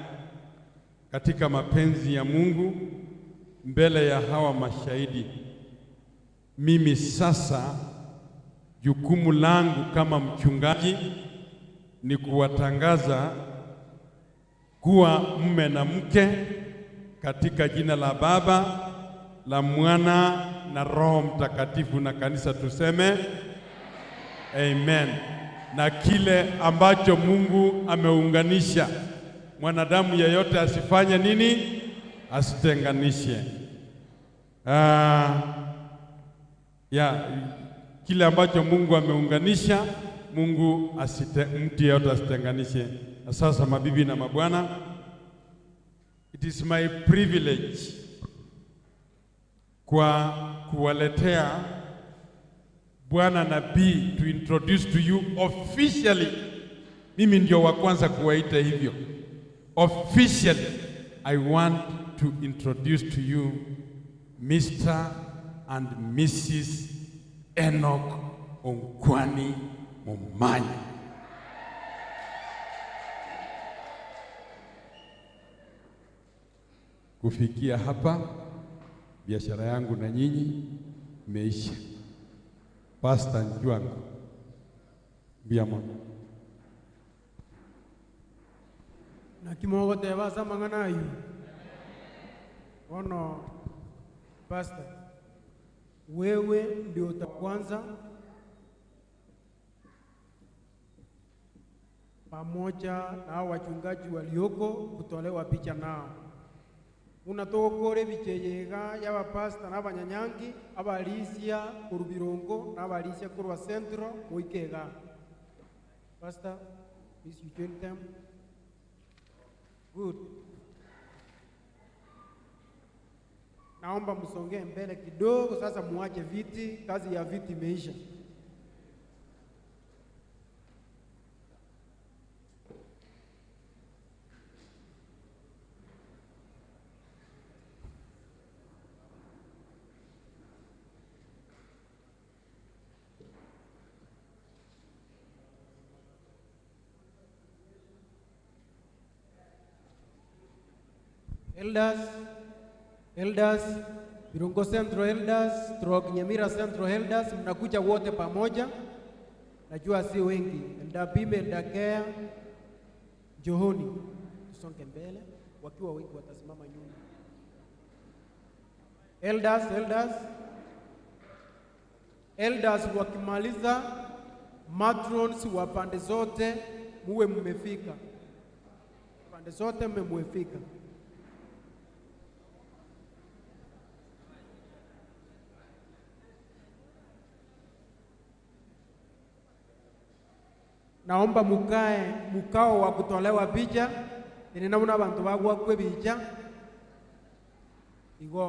katika mapenzi ya Mungu mbele ya hawa mashahidi. Mimi sasa jukumu langu kama mchungaji ni kuwatangaza kuwa mume na mke katika jina la Baba, la Mwana na Roho Mtakatifu, na kanisa tuseme amen. Na kile ambacho Mungu ameunganisha, mwanadamu yeyote asifanye nini? Asitenganishe. Kile ambacho Mungu ameunganisha, Mungu mtu yeyote asitenganishe. Na sasa mabibi na mabwana, it is my privilege kwa kuwaletea Bwana Nabii, to introduce to you officially. Mimi ndio wa kwanza kuwaita hivyo. Officially, I want to introduce to you Mr. and Mrs. Enoch Onkwani Momanyi. Kufikia hapa, biashara yangu na nyinyi imeisha. Pastor Njwangu, biamo. Na kimogo teba samangana yu. Ono, Pastor, wewe ndio utakwanza pamoja na wachungaji walioko kutolewa picha nao. Unatokore bicheyega y'abapasta n'abanyanyangi abalisia kurubirongo n'abalisia kurwa centro muikega. Pastor, please you join them. Good. Naomba msongee mbele kidogo sasa, muache viti, kazi ya viti imeisha. Elders, elders, Birongo Central Elders, Stroke Nyamira Central Elders, mnakuja wote pamoja. Najua si wengi. Elder Bime, Elder Kea, njooni. Tusonge mbele, wakiwa wengi watasimama nyuma. Elders, elders. Elders wakimaliza, matrons wa pande zote muwe mmefika. Pande zote mmefika. Naomba mukae mukao wa kutolewa picha ninamuna bantu bagwa kwe picha igo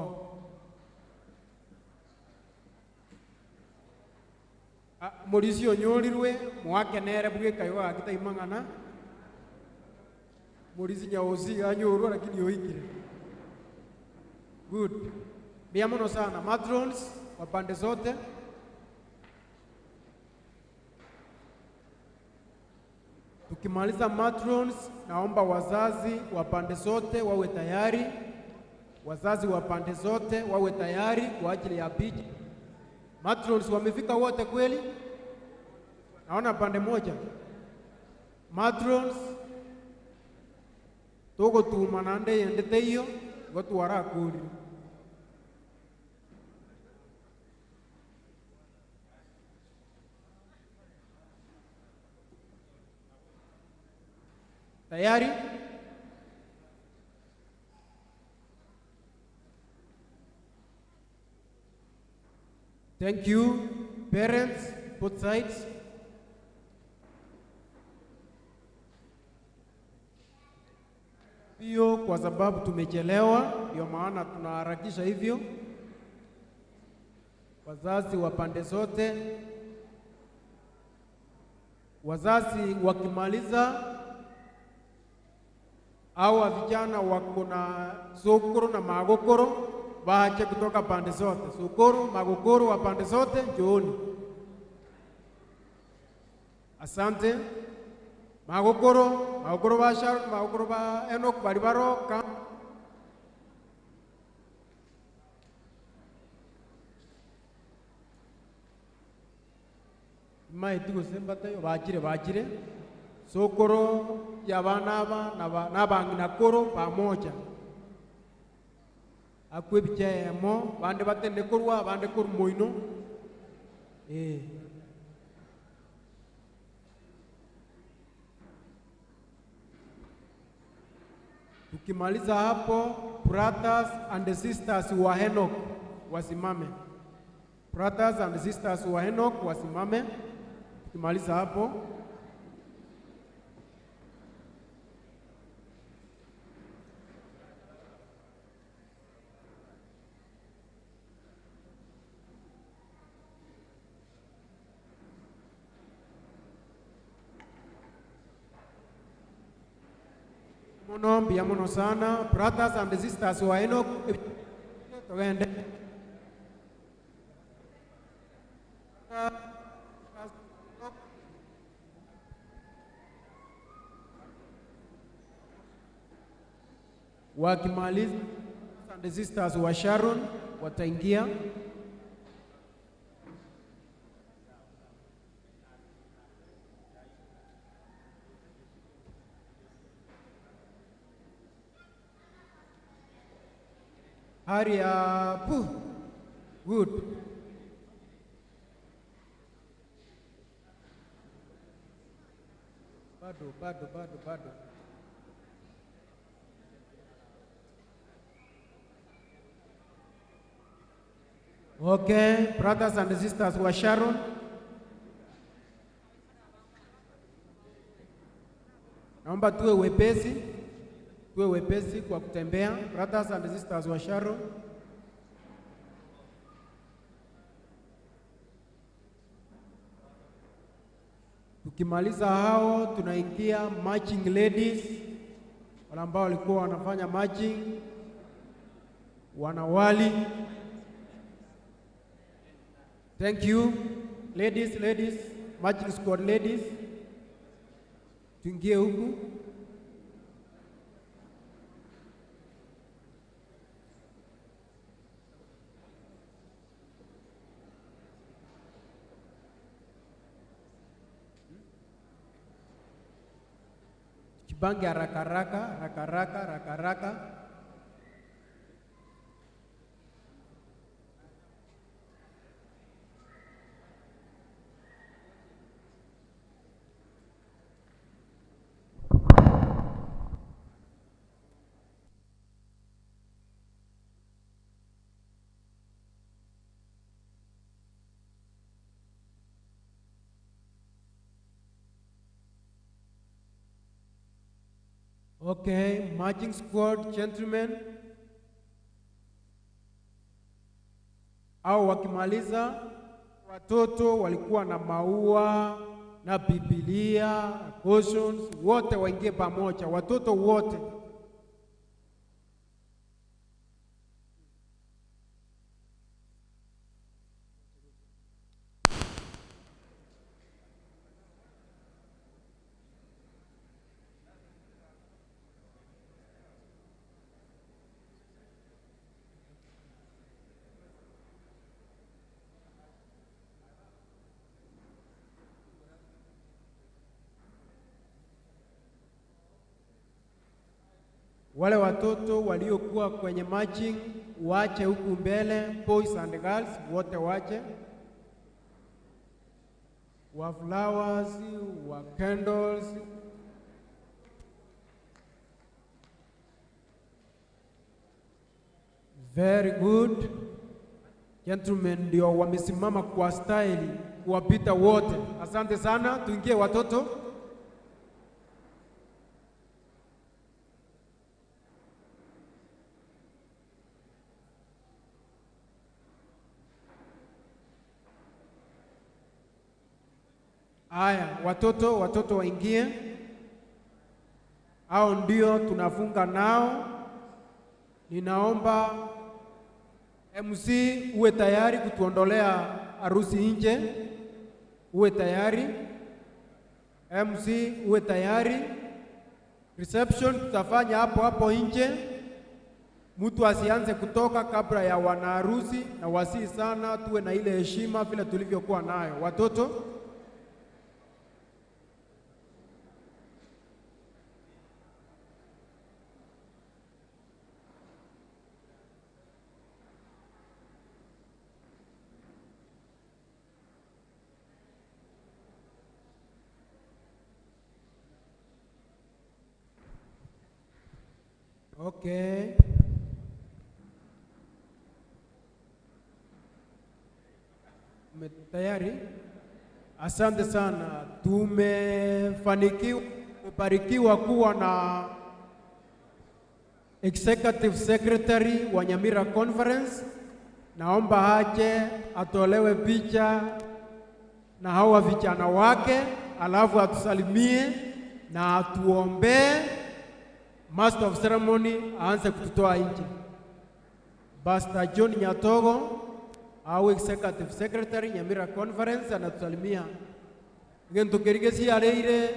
Morisi onyorirwe mwakenere bweka yo akita imangana Morisi nyaosi anyorwa lakini yoikire. Good. Biamono sana matrons wa pande zote. Tukimaliza matrons, naomba wazazi wa pande zote wawe tayari. Wazazi wa pande zote wawe tayari kwa ajili ya picha. Matrons wamefika wote kweli? Naona pande moja. Matrons toko tumanande yendete hiyo watu warakuri. Tayari? Thank you, parents, both sides. Hiyo kwa sababu tumechelewa, ndio maana tunaharakisha hivyo. Wazazi wa pande zote, wazazi wakimaliza, hawa vijana wako na sokoro na magokoro waache kutoka pande zote. Sokoro, magokoro wa pande zote, njooni. Asante. Magokoro, magokoro ba Sharon, magokoro ba Enoch, baribaro ka. Maitigo sembatayo baachire baachire. Sokoro ya banaba na banginakoro pamoja. Akwe bicha emo bande batende korwa bande kor moino. Tukimaliza hapo, brothers and sisters wa Enoch wasimame. Brothers and sisters wa Enoch wasimame. Tukimaliza hapo, biamono sana, brothers and sisters wa Enoch, togende. Wakimaliza, and sisters wa Sharon wataingia. Hurry up. Good. Bado, bado, bado, bado. Okay, brothers and sisters wa Sharon. Naomba tuwe wepesi. Tuwe wepesi kwa kutembea. Brothers and sisters wa Sharon. Tukimaliza hao tunaingia marching ladies, wale ambao walikuwa wanafanya marching, wanawali. Thank you ladies, ladies, marching squad ladies. Tuingie huku. Jipange haraka haraka, haraka haraka, haraka haraka. Okay, marching squad, gentlemen. Au wakimaliza, watoto walikuwa na maua na Biblia, cautions, wote waingie pamoja, watoto wote. Wale watoto waliokuwa kwenye marching wache huku mbele, boys and girls wote wache, wa flowers, wa candles. Very good. Gentlemen ndio wamesimama kwa style kuwapita wote. Asante sana, tuingie watoto. Aya, watoto, watoto waingie. Hao ndio tunafunga nao. Ninaomba MC uwe tayari kutuondolea harusi nje. Uwe tayari. MC uwe tayari. Reception tutafanya hapo hapo nje. Mtu asianze kutoka kabla ya wanaharusi, na wasii sana tuwe na ile heshima vile tulivyokuwa nayo. Watoto. Okay. Tayari? Asante sana. Tumefanikiwa, tumebarikiwa kuwa na Executive Secretary wa Nyamira Conference. Naomba aje atolewe picha na hawa vijana wake, alafu atusalimie na atuombee. Master of Ceremony aanze kututoa nje. Pastor John Nyatogo, our Executive Secretary Nyamira Conference, anatusalimia. Ngento kerigesi areire.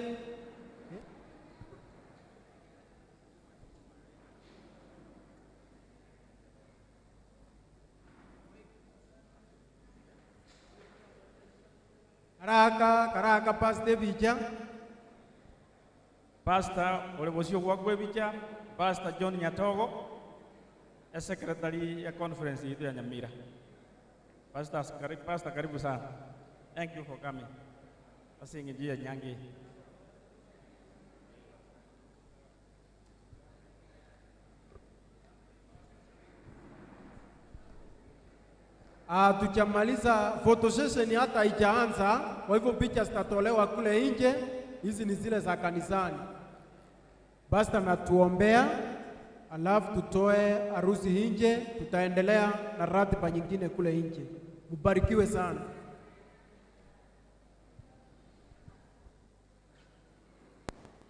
Karaka, karaka pastor bicha. Pastor olebosio gwakwe bicha, Pastor John Nyatogo, Secretary ya Conference yetu ya Nyamira. Pastor, Pastor karibu sana. Thank you for coming. Asingijia nyangi. Tuchamaliza photo session hata haijaanza, kwa hivyo picha zitatolewa kule nje. Hizi ni zile za kanisani. Pastor natuombea. alafu tutoe harusi nje, tutaendelea na ratiba nyingine kule nje. Mbarikiwe sana.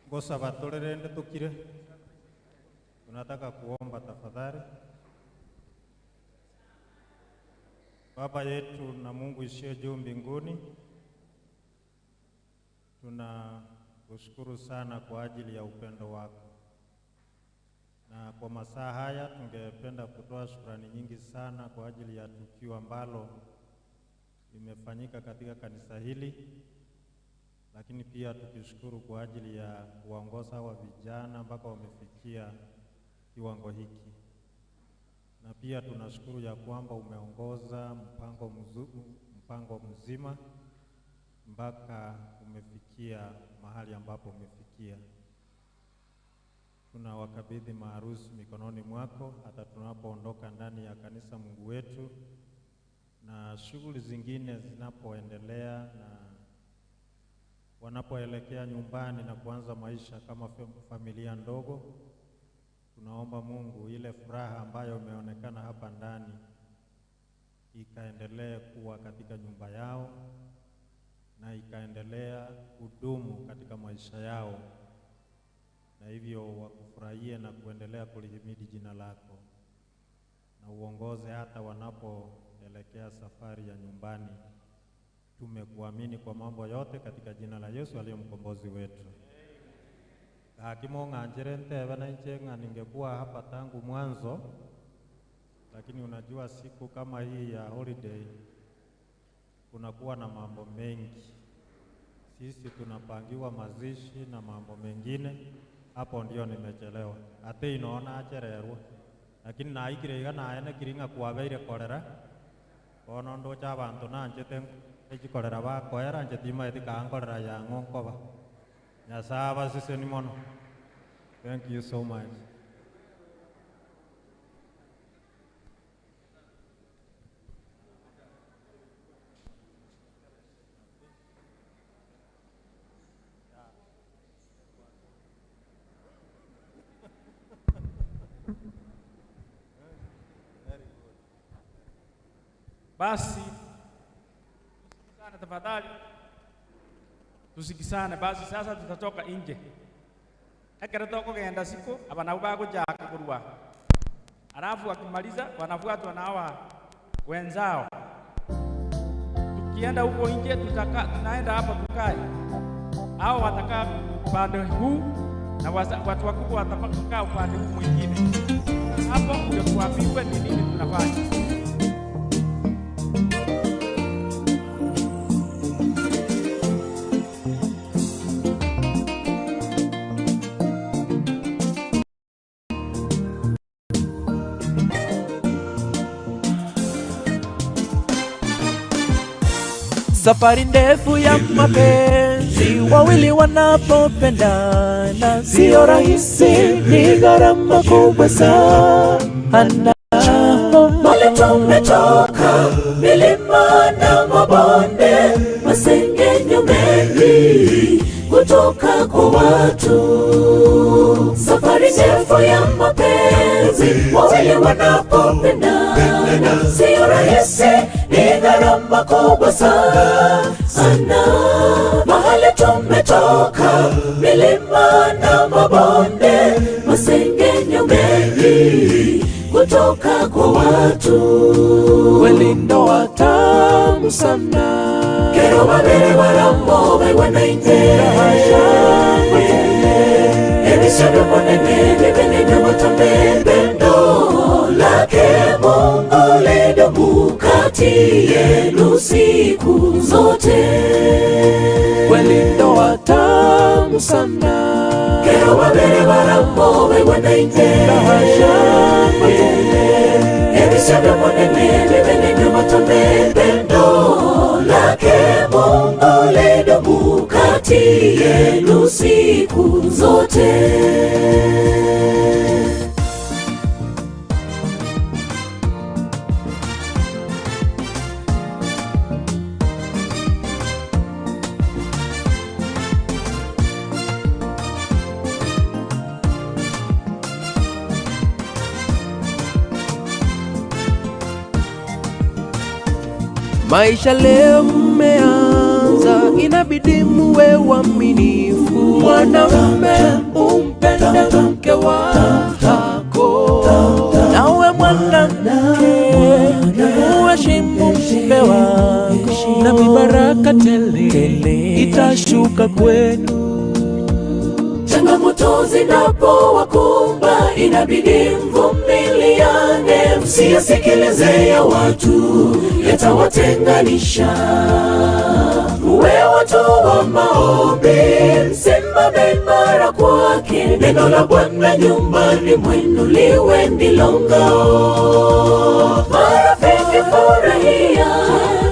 Ngosa batorerende tukire. Tunataka kuomba tafadhali. Baba yetu na Mungu isiye juu mbinguni, tunakushukuru sana kwa ajili ya upendo wako. Na kwa masaa haya tungependa kutoa shukrani nyingi sana kwa ajili ya tukio ambalo limefanyika katika kanisa hili, lakini pia tukishukuru kwa ajili ya kuwaongoza wa vijana mpaka wamefikia kiwango hiki. Na pia tunashukuru ya kwamba umeongoza mpango mzima mpaka umefikia mahali ambapo umefikia. Tunawakabidhi maharusi mikononi mwako hata tunapoondoka ndani ya kanisa, Mungu wetu, na shughuli zingine zinapoendelea na wanapoelekea nyumbani na kuanza maisha kama familia ndogo. Tunaomba Mungu ile furaha ambayo imeonekana hapa ndani ikaendelee kuwa katika nyumba yao na ikaendelea kudumu katika maisha yao, na hivyo wakufurahie na kuendelea kulihimidi jina lako, na uongoze hata wanapoelekea safari ya nyumbani. Tumekuamini kwa mambo yote katika jina la Yesu aliye mkombozi wetu. Hakimo ng'anjere ntebe na inchenga, ningekuwa hapa tangu mwanzo, lakini unajua siku kama hii ya holiday kunakuwa na mambo mengi. Sisi tunapangiwa mazishi na mambo mengine, hapo ndio nimechelewa. Ate inaona achererwa, lakini naikire iga naene kiringa kuwabeire korera bono ndocha abantu nanchete echikorera bakoera nche timaeti kaankorera yang'o nkoba. Nyasaye sisi ni mono. Thank you so much. Basi tusikizane tafadhali, tusikizane basi. Sasa tutatoka nje ekero tokogenda siku abanau bagojaka kurwa, alafu wakimaliza wanafuatwa na hawa wenzao. Tukienda huko nje tunaenda hapo tukae, hao watakaa upande huu na watu wakubwa watakaa upande huu mwingine. Hapo ndio tuambiwe ni nini tunafanya. Safari ndefu ya mapenzi, wawili wanapopendana, sio rahisi, ni gharama kubwa sana. Mbali tumetoka, milima na mabonde, masengenyo mengi kutoka kwa watu. Safari ndefu ya mapenzi, wawili wanapopendana, sio rahisi, ni gharama kubwa sana. Mahali tumetoka, milima na mabonde, masengenyo mengi kutoka kwa watu. Kweli ndoa tamu sana, kero babere barambo baiwanaine, ebisho monene bibene matambe, pendo lake Mungu lidumu kati yenu siku zote. Kweli ndoa tamu sana, kero babere barambo baiwanaine, ebisho monene bibene matambe, pendo lake Mungu lidumu kati yenu siku zote. Maisha leo mmeanza, inabidi muwe waaminifu. Mwanamume umpende mke wako, nawe mwanamke uheshimu mume wako, na mibaraka tele itashuka kwenu. Changamoto zinapowakumba inabidi mvumiliane, msiyasikilize ya watu yatawatenganisha. Muwe watu wa maombi, msimame imara kwake, neno la Bwana nyumbani mwenu liwe ndilo ngao. Marafiki furahia,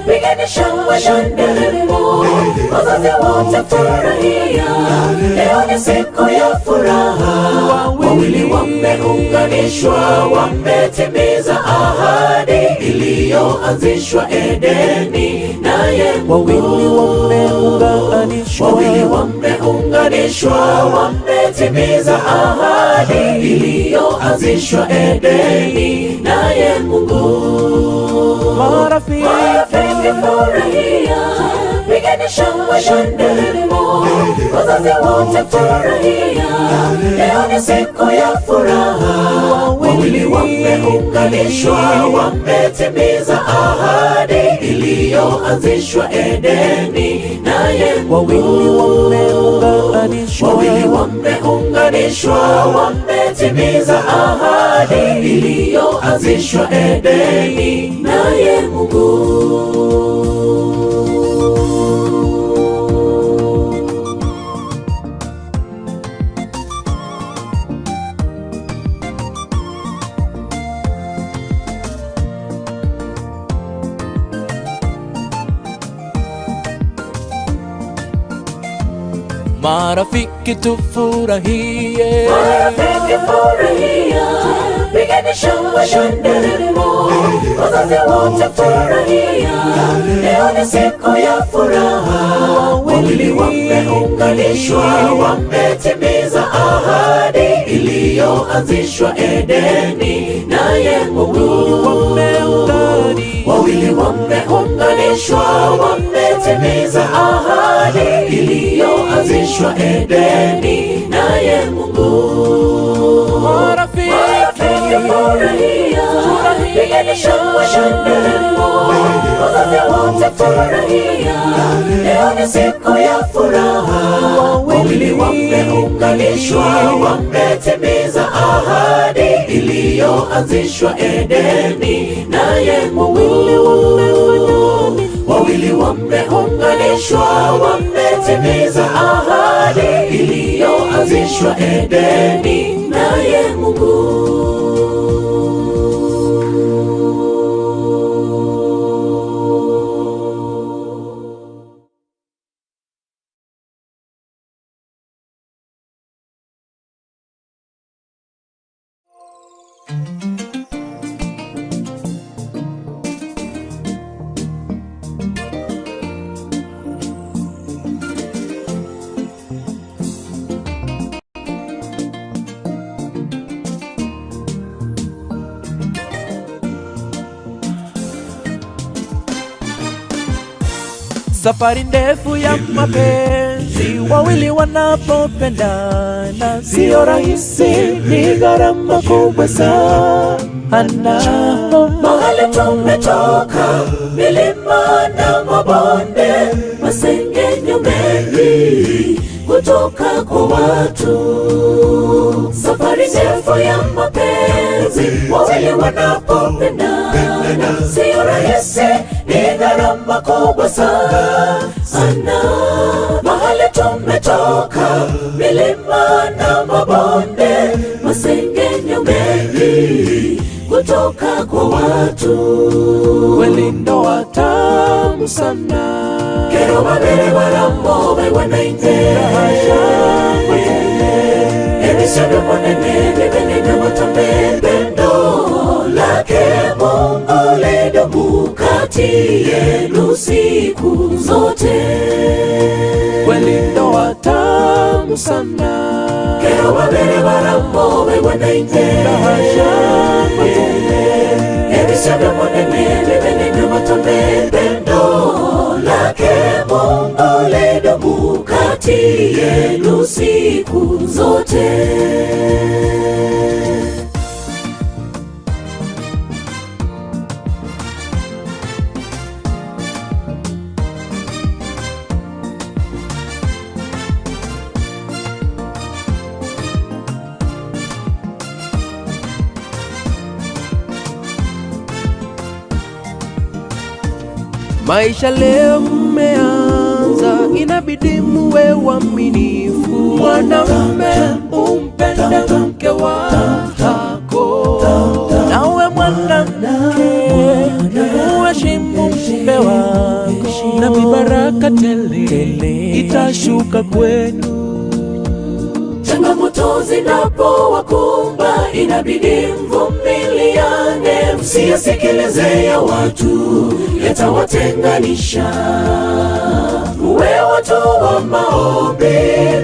pigeni shangwe na nderemo, wazazi wote furahia, leo ni siku ya furaha. Wawili wameunganishwa, wametimiza ahadi iliyoanzishwa Edeni, naye Wawili wameunganishwa, wawili wameunganishwa, wametimiza ahadi iliyoanzishwa Edeni, naye Mungu. Marafiki, Marafiki furahia, pigeni shangwe na nderemo, wazazi wote furahia, leo ni siku ya furaha. Wawili wameunganishwa, wametimiza ahadi iliyoanzishwa Edeni, naye wawili wameunganishwa, wawili wameunganishwa, wametimiza ahadi iliyoanzishwa Edeni, naye Mungu. Marafiki tufurahie, Marafiki furahia, pigeni shangwe na nderemo, wazazi wote furahia, leo ni siku ya furaha. Wawili wameunganishwa, wametimiza ahadi iliyoanzishwa Edeni, naye Mungu. Wawili wameunganishwa, wametimiza ahadi iliyoanzishwa Edeni, naye Mungu. Marafiki, Marafiki furahia, pigeni shangwe na nderemo, wazazi wote furahia, leo ni siku ya furaha. Wawili wameunganishwa, wametimiza ahadi iliyoanzishwa Edeni, naye Mungu. Wawili wameunganishwa, wametimiza ahadi iliyoanzishwa Edeni, naye Mungu. Safari ndefu ya mapenzi, wawili wanapopendana, sio rahisi, ni gharama kubwa sana. Mahali tumetoka, milima na mabonde, masengenyo mengi kutoka kwa watu. Safari ndefu ya mapenzi, wawili wanapopendana, sio rahisi, ni gharama kubwa sana. Mahali tumetoka, milima na mabonde, masengenyo mengi kutoka kwa watu. Kweli ndoa tamu sana, Kero babere barambo baiwanaine Ebisodo monene bebene nyomotombe pendo lake Mungu lidumu kati yenu siku zote. Kweli ndoa tamu sana, Kero babere barambo baiwanaine Ebisodo monene bebene nyomotombe pendo yenu siku zote. Maisha leo mmeanza, inabidi muwe waaminifu. Mwanamume umpende mke wako, nawe mwanamke uheshimu mume wako, na mibaraka tele itashuka kwenu. Changamoto zinapowakumba inabidi mvumiliane, msiyasikilize ya watu yatawatenganisha. Muwe watu wa maombi,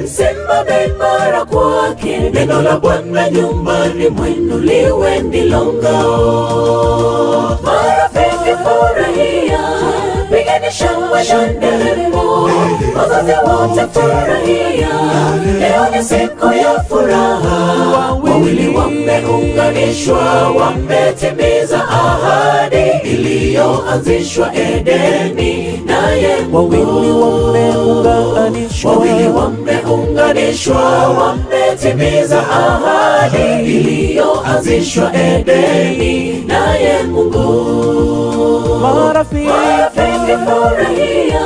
msimame imara kwake, neno la Bwana nyumbani mwenu liwe ndilo ngao. Marafiki furahia, pigeni shangwe na nderemo, wazazi wote furahia, leo ni siku ya furaha. Wawili wameunganishwa, wametimiza ahadi iliyoanzishwa Edeni naye Wawili wameunganishwa, wawili wameunganishwa, wametimiza ahadi iliyoanzishwa Edeni naye Mungu. Marafiki, Marafiki furahia,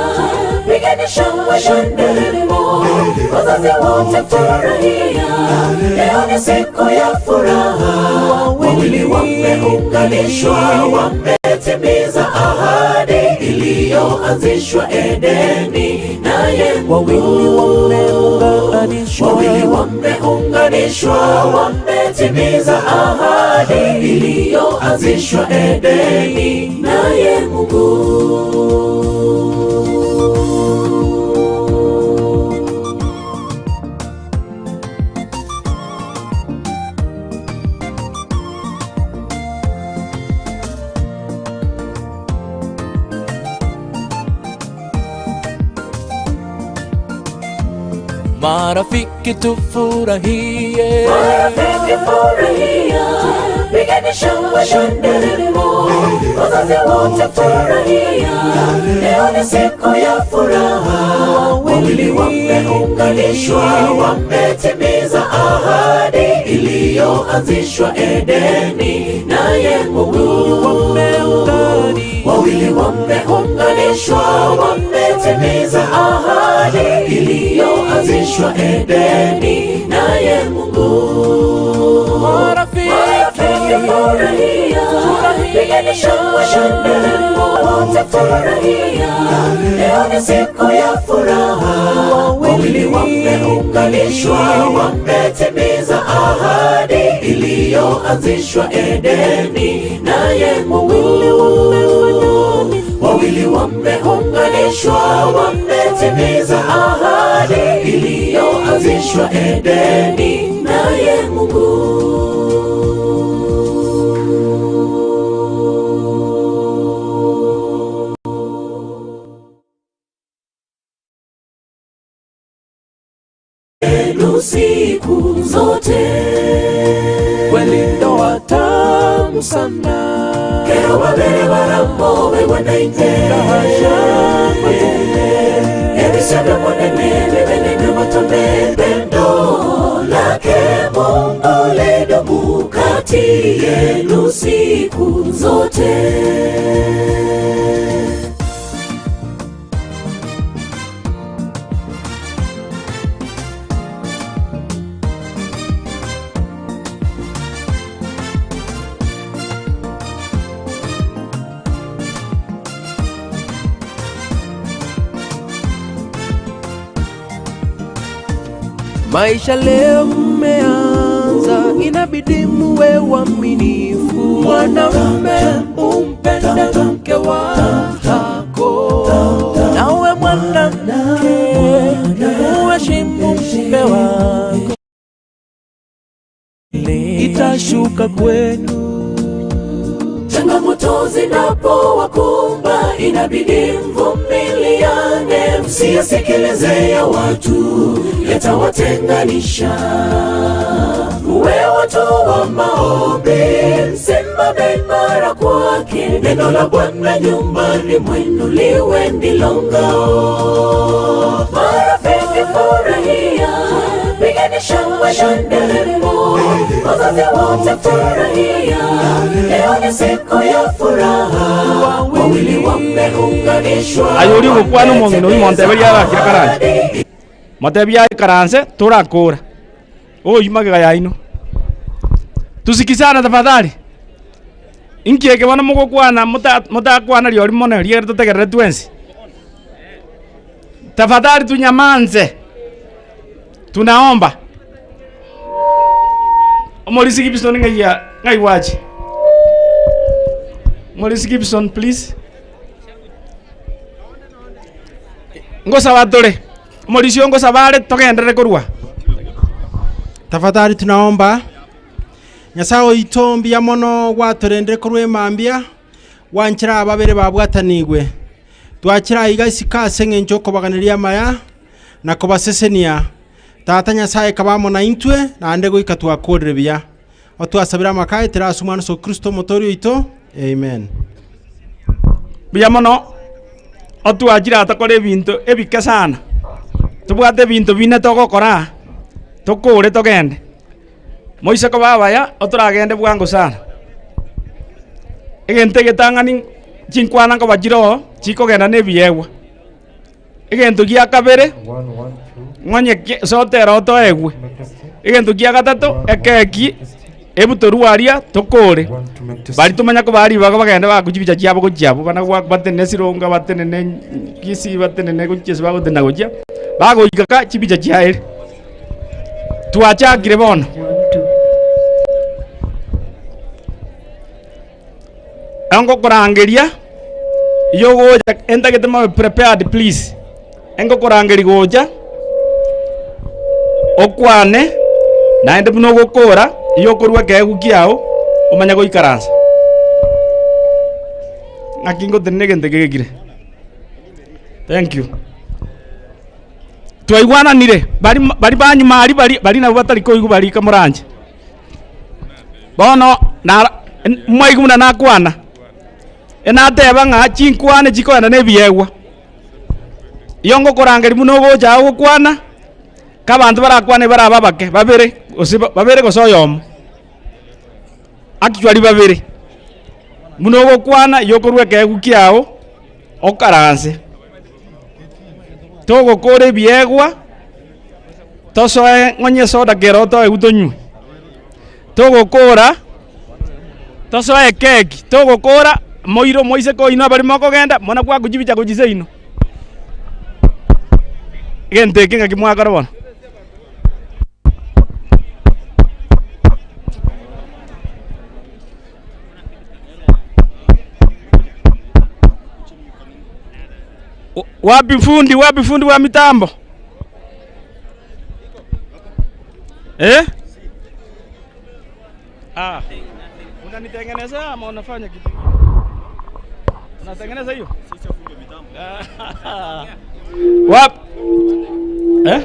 pigeni shangwe na nderemo, wazazi wote furahia, leo ni siku ya furaha. Wawili wameunganishwa, wametimiza ahadi iliyoanzishwa Edeni naye wawili wameunganishwa, wawili wameunganishwa, wametimiza ahadi iliyoanzishwa Edeni naye Mungu. Marafiki tufurahie, Marafiki furahia, pigeni shangwe na nderemo, wazazi wote furahia, leo ni siku ya furaha. Wawili wameunganishwa, wametimiza ahadi iliyoanzishwa Edeni naye Mungu. Wawili wameunganishwa, wametimiza ahadi iliyoanzishwa Edeni naye Mungu. Marafiki, Marafiki furahia, pigeni shangwe na nderemo, wote furahia, leo ni siku ya furaha. Wawili wameunganishwa, wametimiza ahadi iliyoanzishwa Edeni naye Mungu. Wawili wameunganishwa, wametimiza ahadi iliyoanzishwa Edeni naye Mungu. Yenu siku zote. Kweli ndoa tamu sana, Kero babere baramobe wanaite shangwe tele, Ebisabyo munene bibenene batambe pendo lake Mungu lidumu kati yenu siku zote. Maisha leo mmeanza, inabidi muwe waaminifu. Mwanamume umpende mke wako, nawe mwanamke uheshimu mume wako, itashuka kwenu. Changamoto zinapowakumba inabidi mvumiliane, msiyasikilize ya watu yatawatenganisha. Muwe watu wa maombi, msimame imara kwake, neno la Bwana nyumbani mwenu liwe ndilo ngao. Marafiki furahia, pigeni shangwe na nderemo, wazazi wote furahia, leo ni siku ya furaha, wawili wameunganishwa. Ayo uri gukwana omong'ina oyo monteberia arakira karanje motebia aikaranse torakora oyu magega yaino tusikizana tafadhali inkieke bono mogokwana mutakwana riori mono riere totegerere twensi tafadhali tunyamanze tunaomba Maurice Gibson ngaiya ngaiwachi Maurice Gibson please ngosaba tore Maurice ngosaba are togenderere korwa. Tafadhali tunaomba Nyasaye oito mbuya mono gwatorendere korwa emambia wanchira ababere babwatanigwe twachira iga isika ase eng'encho okobaganeria amaya na kobasesenia tata Nyasaye kabamo na intwe naende goika twakorire buya otwasabira amakaye terase omwana Yesu Kristo omotori oito amen. Mbuya mono otwachira tokore ebinto ebike sana tobwate ebinto bine togokora tokore togende moise kobabaya otoragende bwango sana egento egetang'ani chinkwana nkobachiroo chikogenda na ebiegwa egento gia kabere ng'onye sotera otoegwe egento gia gatato ekeki ebutorwaria tokore bari tumanya ko bari baga bagenda bakuchibicha chiabo gochiabo bana batenene sironga batenene kisi batenene gochiesi bagotena gochia bagoikaka chibicha chiaere twachakire bono engokorangeria iyo gocha entagete mabe prepared please engokorangeri gocha okwane naende buno ogokora iyo okorwa ekeegu kiao omanya goikaransa ng'aki ngotenene egento gegekire. Thank you. Twaigwananire bari bari banyuma ari bari bari nabo batari koigwa bari kamoranje bono na mwaigu muna nakwana enateba ng'a chinkwane chikoenda na ebiegwa iyo ngokorangeri muno ogocha ogokwana kabantu barakwane baraba bake babere gose babere gose oyomo actually babere muno ogokwana iyo okorwa ekeegu kiao okaranse togokora ebiegwa tosoe ng'onye soda kero otoegu tonywe togokora tosoe keki togokora moiro moise koino abari mokogenda mona gwakuchibicha gochise ino egento eke ng'aki mwakora bono. Wapi fundi wa mitambo? Eh? Ah. Unanitengeneza ama unafanya kitu? Unatengeneza hiyo? Sisi fundi wa mitambo. Wapi? Eh?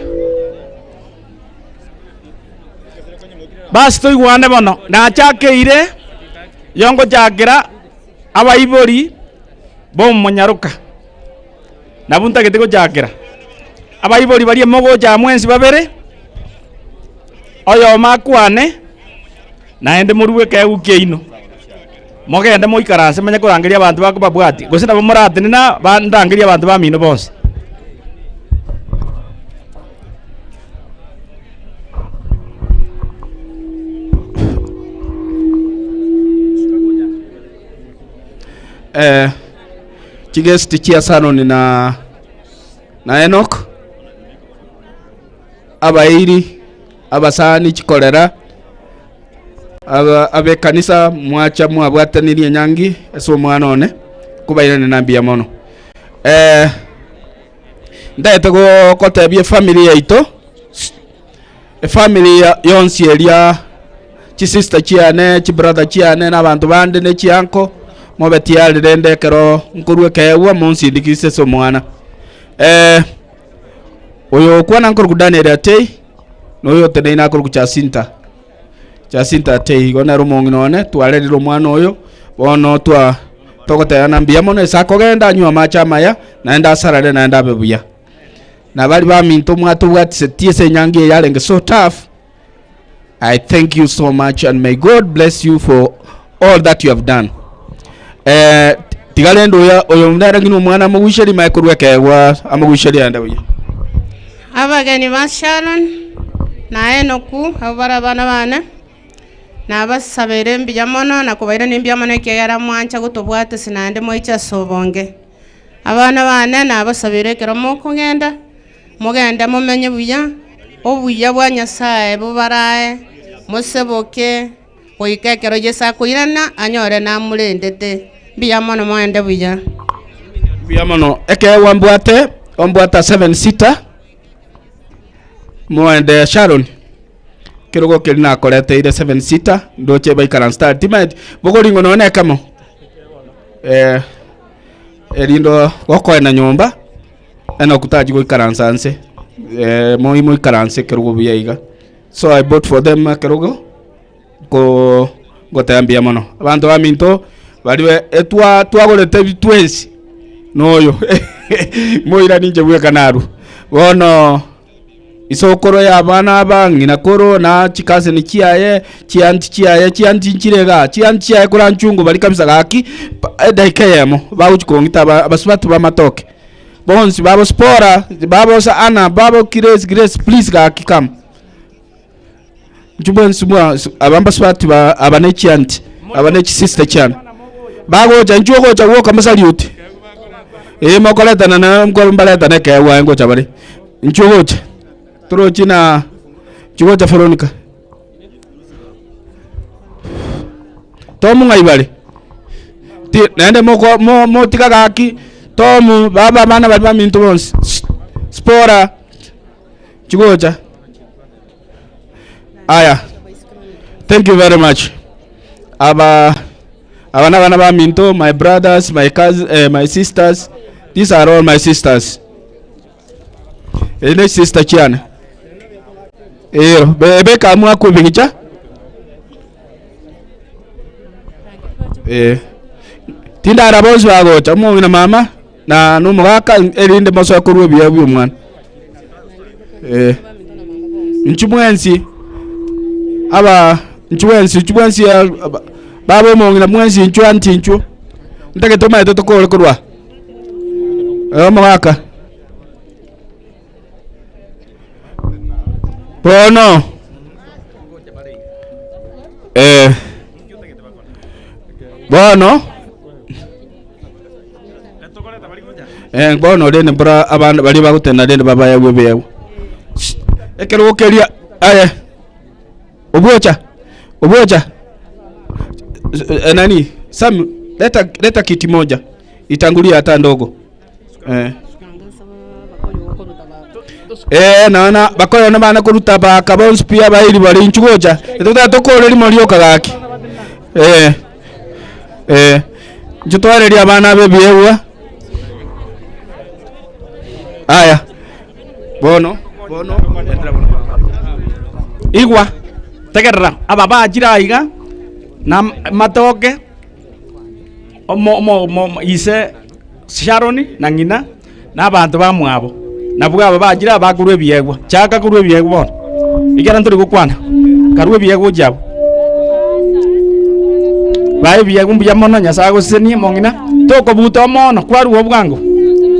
Basi toigwane bono. Nachakeire yongo chakera abaibori bo monyaruka. Nabunta gete gochakera abaibori barie mogocha mwensi babere oyo makwane naende moruwe kegu kiaino mogende moikaranse manye korangeria abanto bako babwati gose nabo moratenena bandangeria abanto bamino bonsi. Chigesti chia Sanoni na Enoch abairi abasani chikorera abe kanisa mwacha mwabwatanirie nyangi ase omwana one kubairane nambia mono ndaete gotebia family yaito family yonsi eria chisister chiane chibrother chiane na abanto bande ne chianko Mobe tiarire ndekero nkorue kewa monsindikise so mwana. Oyo kwana nkoruku Daniel Atei noyo teneina nkoruku Jacinta. Jacinta Atei gona rumongi none twarerire omwana oyo bono twa togoteyana mbuya mono ase akogenda anywa amache amaya naende asarare naende abe buya. Na bari baminto mwatobwatise ase enyangi eye yarenge so tough. I thank you so much and may God bless you for all that you have done. Tigarendo oyo oyo ndara ngino omwana amogwisheri mae korwa ekeegwa amogwisheri ande buya. Abageni ba Sharon na Enoku abo bara abana bane nabasabere mbuya mono nakubaire nimbuya mono ekiagera mwancha gotobwatisi naende moiche ase obonge. Abana bane nabasabere ekero mokogenda mogende momenye buya obuya bwa Nyasaye bubarae moseboke goika ekero Yesu akoirana anyore namurendete mbuya mono moende buya. Mbuya mono ekeegwa mbwate ombwata 7 sita moende Sharon kirogo keri nakoreteire 7 sita ndoche baikaran star timet bogoringo none kamo erindo gokoena nyomba ena kutaji goikaransa nse moi moikaranse kirogo buya iga. So I bought for them kirogo ko gotambia mono abantu baminto bariwe etwa twagorete bitwensi noyo moira ninje bweka naru bono isokoro ya abana abang'ina koro na chikase ni chiaye chianti chiaye chianti nchirega chianti chiaye kora nchungu bari kabisa gaki edaika yemo baguchikongita abasubatu bamatoke bonsi babo spora babo sa ana babo Grace Grace please gaki kam nchubwensi mwa abamba subatu ba abane chianti abane sister chan bagocha nchugocha woka masaliuti mokoletana na mkolombaleta nekewa ngocha bari nchugocha Turochi na chugocha Veronica. Tomu ngaibale. Ti naende moko mo motika gaki tomu baba bana bali baminto bonsi. Spora chugocha. Aya. Thank you very much. Aba abana bana baminto, my brothers, my cousins, my sisters. These are all my sisters. Ene sister chiana. Ero, bebeka amua kubigicha. Tinda arabonzi bagocha mu na mama na numugaka erinde maso akorwe biya byu mwana. Nchumwensi aba nchumwensi nchumwensi babo mu na mwensi nchu anti nchu. Ndake toma eto tokore korwa. Mugaka. Bono. Bono. Bono rene mbura abana bari bagutena rene baba yawe bewe. Ekero keria aye. Obocha. Obocha. Nani? Sam leta kiti moja. Itangulia hata ndogo. Naona bakoyo na bana kuruta baka bonsi pia bairi bari nchugocha. Etuta tokore limo lyoka gaki. Njutwareria abana be biewa. Aya. Bono. Bono. Igwa. Tegerera aba bajira iga na matoke omo ise Sharon na ngina na abantu bamwabo. Nabwo aba bagira bakurwe biegwa chaka kurwe biegwa bono ikera nturi gukwana karwe biegwa jabo bae biegwa mbuya mono Nyasaye agosenie mong'ina tokobuta mono kwaruo bwango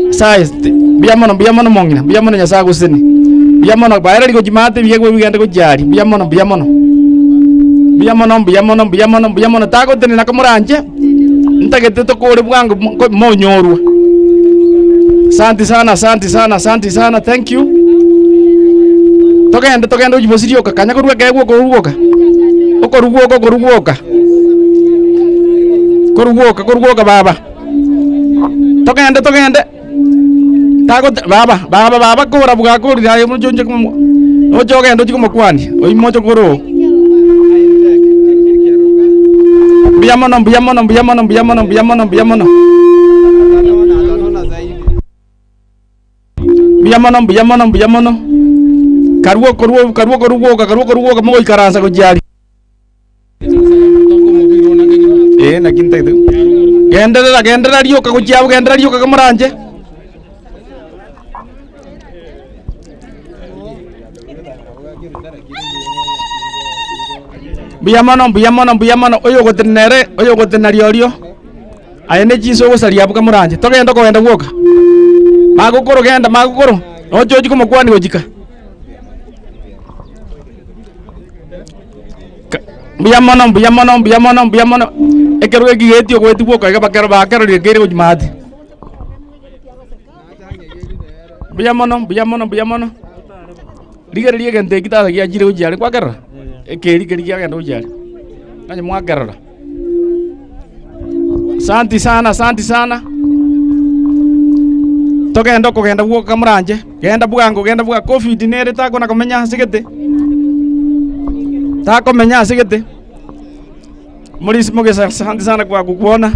sae mbuya mono mong'ina mbuya mono Nyasaye agosenie mbuya mono baereri gojimate biegwa bigende gojari mbuya mono mbuya mono mbuya mono mbuya mono mbuya mono mbuya mono tagotenena komoranje ntagete tokore bwango monyorwa. Asante sana, asante sana, asante sana. Thank you. Togende togende ujibosirioka kanya korwa kegwo korugoka. Okorugoka korugoka. Korugoka korugoka baba. Togende togende. Tago baba baba baba kora bugakori ayo mujonje kumo. Ojo gendo chikomokwani. Oimocho koro. Mbuya mono, mbuya mono, mbuya mono, mbuya mono, mbuya mono, mbuya mono. Mbuya mono, mbuya mono, mbuya mono. Karuo koruo karuo koruo karuo koruo mogo ikaransa gojiari. Na kinta itu. Genderera genderera rioka gojiabu genderera rioka kamoranje. Mbuya mono, mbuya mono, mbuya mono. Oyo gotenere, oyo gotenari orio. Aye ne chinso gosaria abu kamoranje. Togenda kogenda gwoka. Magukuru genda magukuru. Ocho chiko mokwani gojika. Mbuya mono, mbuya mono, mbuya mono, mbuya mono. Ekero ekigetio gweti gwoka iga bakero bakero riekere gojimati. Mbuya mono, mbuya mono, mbuya mono. Rigere riegente ekitasa giachire gochiare kwakerora. Ekeri keri kiagenda gochiare. Nanye mwakerora. Santi sana, santi sana. Togenda kogenda gwoka muranje. Genda bwango, genda bwa COVID nere takona komenya asigete. Takomenya asigete. Morisi Mogesa, asante sana kwa kukuona.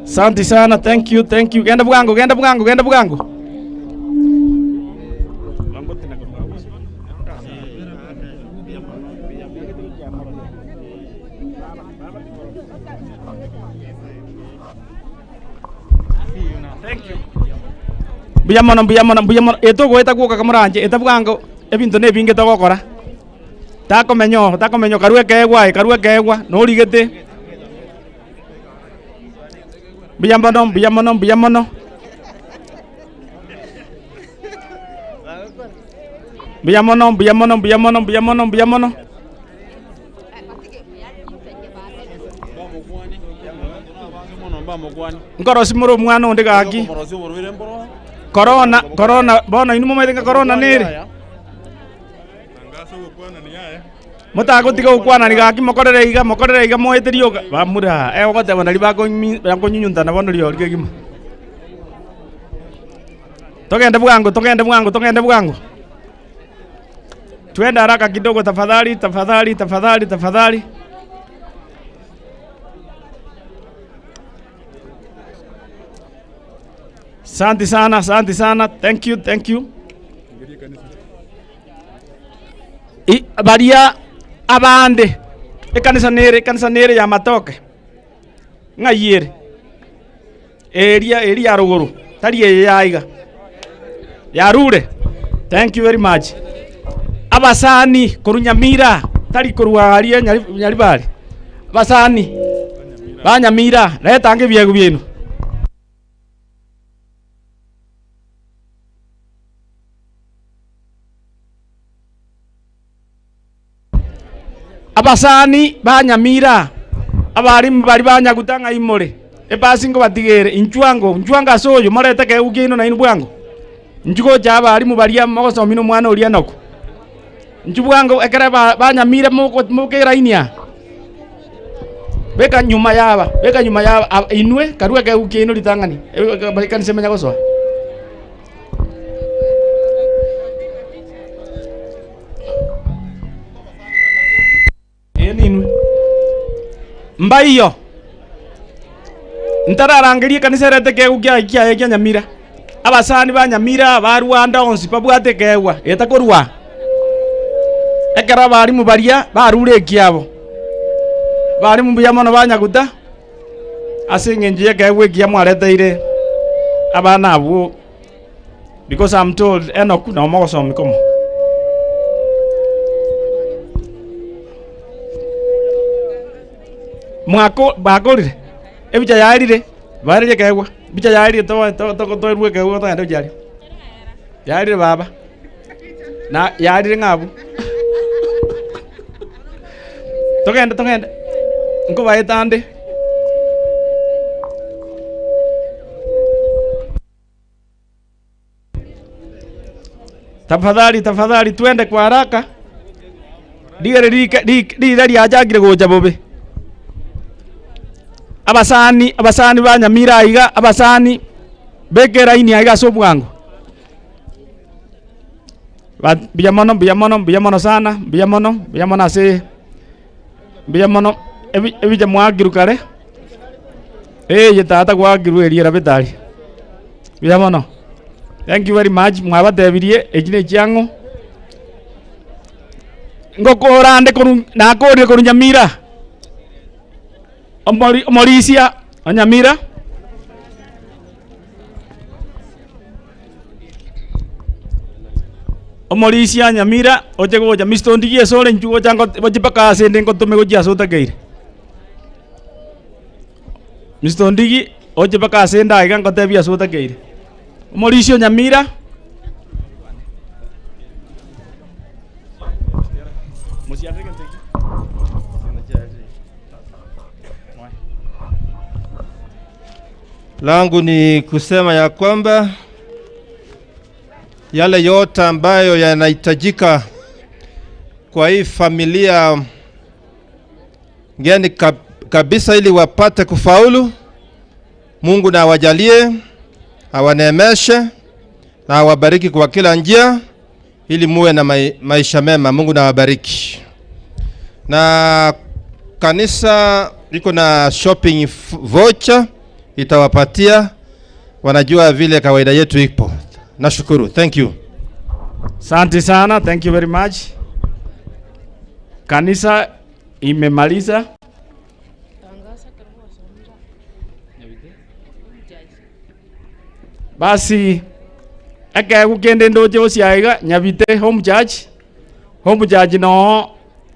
Asante sana, thank you, thank you. Genda bwango, genda bwango, genda bwango. Thank you. Mbuya mono, mbuya mono, mbuya mono. Eto goeta gwoka kamuranje, eta bwango ebinto nebinge togokora. Takomenyo, takomenyo karue kegwa, karue kegwa, norigete. Mbuya mono, mbuya mono, mbuya mono. Mbuya mono, mbuya mono, mbuya mono, mbuya mono, mbuya mono. Nkorosi moro mwana onde gaki. Corona, corona, bono inu momaitenga corona nere. Mutagotiga gukwana ni gaki mokorere iga mokorere iga moeterio bamura egogoteba nari bakonyunyuntana bono rio rigima. Togende bwango, togende bwango, togende bwango. Twende haraka kidogo tafadhali, tafadhali, tafadhali, tafadhali. Asante sana, asante sana. Thank you, thank you. I baria abande ekanisa nere ya matoke ng'ayere eria eria ruguru tari yaiga yarure. Thank you very much. Abasani korunyamira tari koruaria nyaribari abasani banyamira retange biegu bienu. Abasani banyamira abarimu bari banyagutanga imore ebasi ngo batigere inchwango inchwanga soyo morete ke ugino na inbwango njugo ja abarimu bari mogosomino mwana oria noko nchubwango ekere banyamira mukera inia beka nyuma yaba inwe karue ke ugino litangani kanisa menya gosoa ninwe mbaiyo ntararangerie kanisa rete kegu kia kia kia nyamira abasani ba nyamira ba Rwanda onsi babwate kegwa etakorwa ekera barimu baria barure kiabo barimu mbuya mono banyaguta ase ng'enji kegwa ekia mwareteire abana abwo because I'm told Enoch na omogosomi komo. Mwako bakorire ebicha yarire barire kegwa bicha yarire to to to to rwe kegwa to ndo jari yarire baba na yarire ngabu togenda togenda nko baetande tafadhali tafadhali twende kwa haraka digere rira riajagire gocha bobe. Abasani abasani banyamira iga abasani bekera ini aiga so bwango biyamono biyamono biyamono sana biyamono biyamono ase Mbuya mono ebija mwagiru kare. Ye tata gwagiru eriera betari. Mbuya mono. Thank you very much. Mwabatebirie ekine chiango. Ngokorande koru nakorire koru Nyamira. Omorisia Nyamira. Omorisia Nyamira oche gocha Mr. Ndigi esore nchu gocha gochi paka asende ngotome gochi asota keire. Mr. Ndigi oche paka asende aiga ngotebia asota keire. Omorisia Nyamira. Langu ni kusema ya kwamba yale yote ambayo yanahitajika kwa hii familia ngeni kabisa ili wapate kufaulu, Mungu na awajalie, awaneemeshe na awabariki kwa kila njia ili muwe na maisha mema. Mungu na awabariki. Na kanisa iko na shopping voucher itawapatia, wanajua vile kawaida yetu ipo. Nashukuru. Thank you. Asante sana. Thank you very much. Kanisa imemaliza. Basi akagukende ndoje osiaiga Nyabite home church. Home church no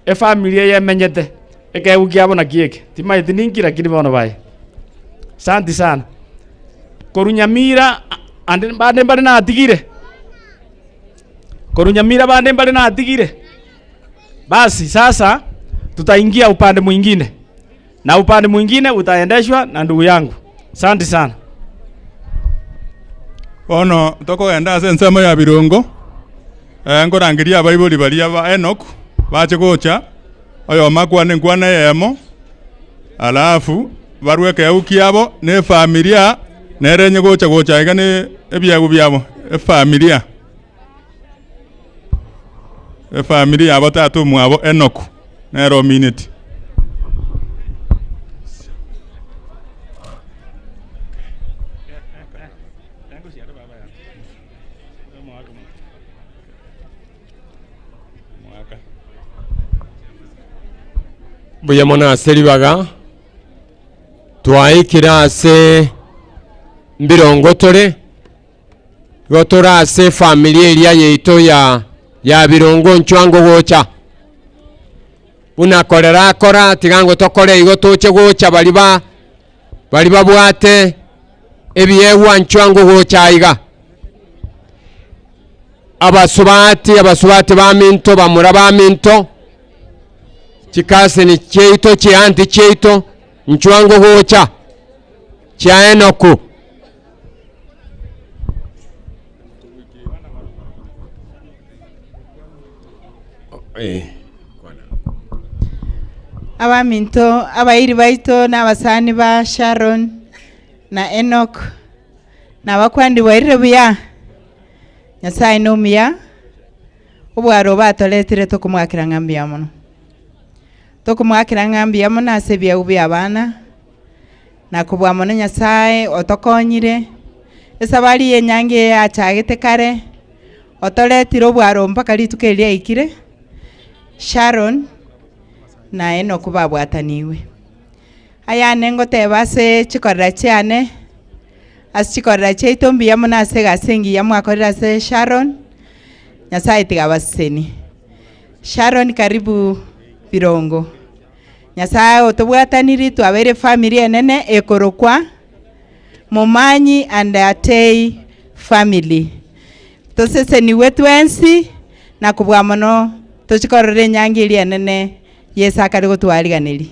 e familia yemenyete. Ekagukiabo na kieke. Timaiti ninki lakini bono bae. Asante sana. Koru Nyamira ande bande mbare na atigire. Koru Nyamira bande mbare na atigire. Basi sasa tutaingia upande mwingine. Na upande mwingine utaendeshwa na ndugu yangu. Asante sana. Ono toko enda ase ensemo ya Birongo. Ngorangiria abaibori baria ba Enoch bache gocha oyo makwane nkwana yemo alafu barweke eukiabo ne familia nerenye gocha gocha iga ne ebiago biabo efamilia efamilia abo tatu mwabo Enoch nero minute. Buya mona aseribaga twaikira ase mbirongo tore gotora ase familia eria yeito ya Birongo nchwango gocha unakorera akora tigango tokore igo toche gocha bali babwate ebiyewa nchwango gocha iga abasubati baminto bamura baminto chikase ni cheito chianti cheito nchwango gocha cha Enoku. Abaminto abairi baito n'abasani ba Sharon na Enoch na bakwandi wairire buya Nyasaye nomiya obwaro batoletire tokumwakira ng'ambi muno tokumwakira ng'ambi muno ase bya ubi abana na kubwa muno Nyasaye otokonyire esabari yenyange achagete kare otoletire obwaro mpaka rituko eria ikire Sharon na Enoch babwataniwe aya ngoteba ase chikorera chiane ase chikorera chiaito mbuya mono ase egasi engiya mwakorera ase Sharon. Nyasaye tiga abaseseni. Sharon karibu Birongo. Nyasaye otobwataniri twabere family enene ekorokwa Momanyi and Atei family. Toseseniwe twensi na kubwa mono tochikorere enyangi eria enene Yesu akari gotwariganeri.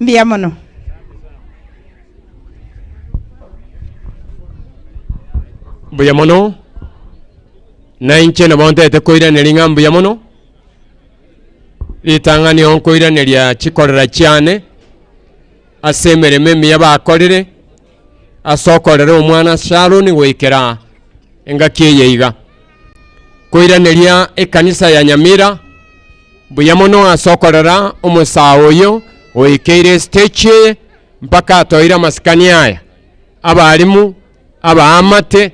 Mbuya mono. Mbuya mono na inche nabontete koiraneria ng'a mbuya mono ritang'ani onkoiraneria chikorera chiane ase emeremo emiya bakorire ase okorera omwana Sharon goikera engaki eye iga koiraneria ekanisa ya Nyamira mbuya mono ase okorera omosaa oyo Oikeire stage mpaka atoira amasikani aya. Abarimu, abaamate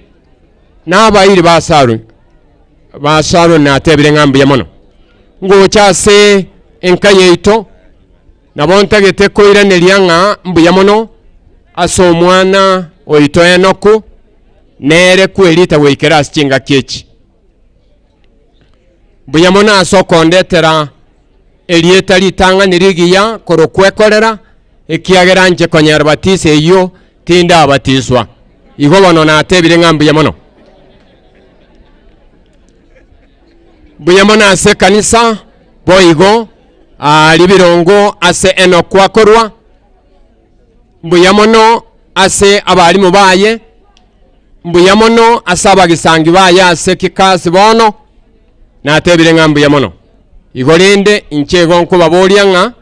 n'abayiri ba Sharon. Ba Sharon natebire ngambuye mono. Ngocha ase enka yeito nabo ntagete koiraneria ng'a mbuya mono ase omwana oito Enoku nere kwerita goikera ase chingaki echi. Mbuya mono ase okondetera erieta ritang'ani rigiya korokwekorera ekiagera nche konyera batisa eyo tinda abatiswa. Igo bono natebire ng'a mbuya mono. Mbuya mono ase kanisa boigo ribirongo ase Enoku akorwa. Mbuya mono ase abarimu baye. Mbuya mono ase abagisangi baye ase kikasi bono natebire ng'a mbuya mono. Igo rende inche igo nkobaboria ng'a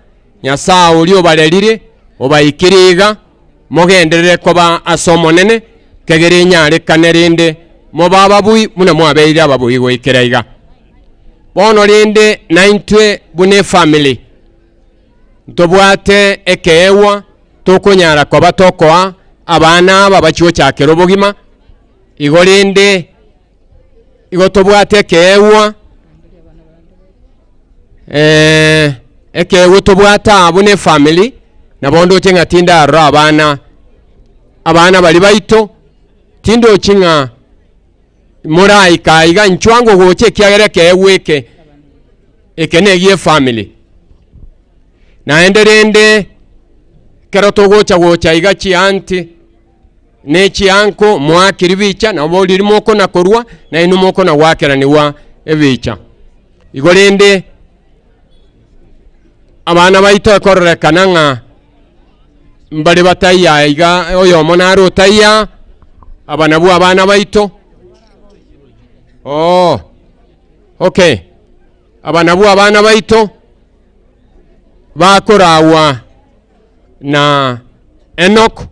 Nyasaye oria obarerire obaikire iga mogenderere koba ase omonene kegere nyarekane rende moba ababui buna mwabeire ababui goikera iga. Bono rende naintwe buna efamily ntobwate ekeewa tokonyara koba tokoa abana aba bachigochakera obogima. Igo rende igo tobwate ekeewa ekeewa tobwate buna efamily nabo ndoche ng'a tindarora abana bari baito tindochi ng'a moraika iga nchwango goche ekiagera ekeewa eke eke negie family. Naende rende kero togocha gocha iga chianti ne chianko mwakiri bicha nabo riri moko na korwa na inu moko na gwakeraniwa ebicha. Igo rende abana baito ekororekana ng'a mbari bataiya iga oyomo nare otaiya aba nabwo abana baito. Oh, okay. Aba nabwo abana baito bakorawa na Enoku.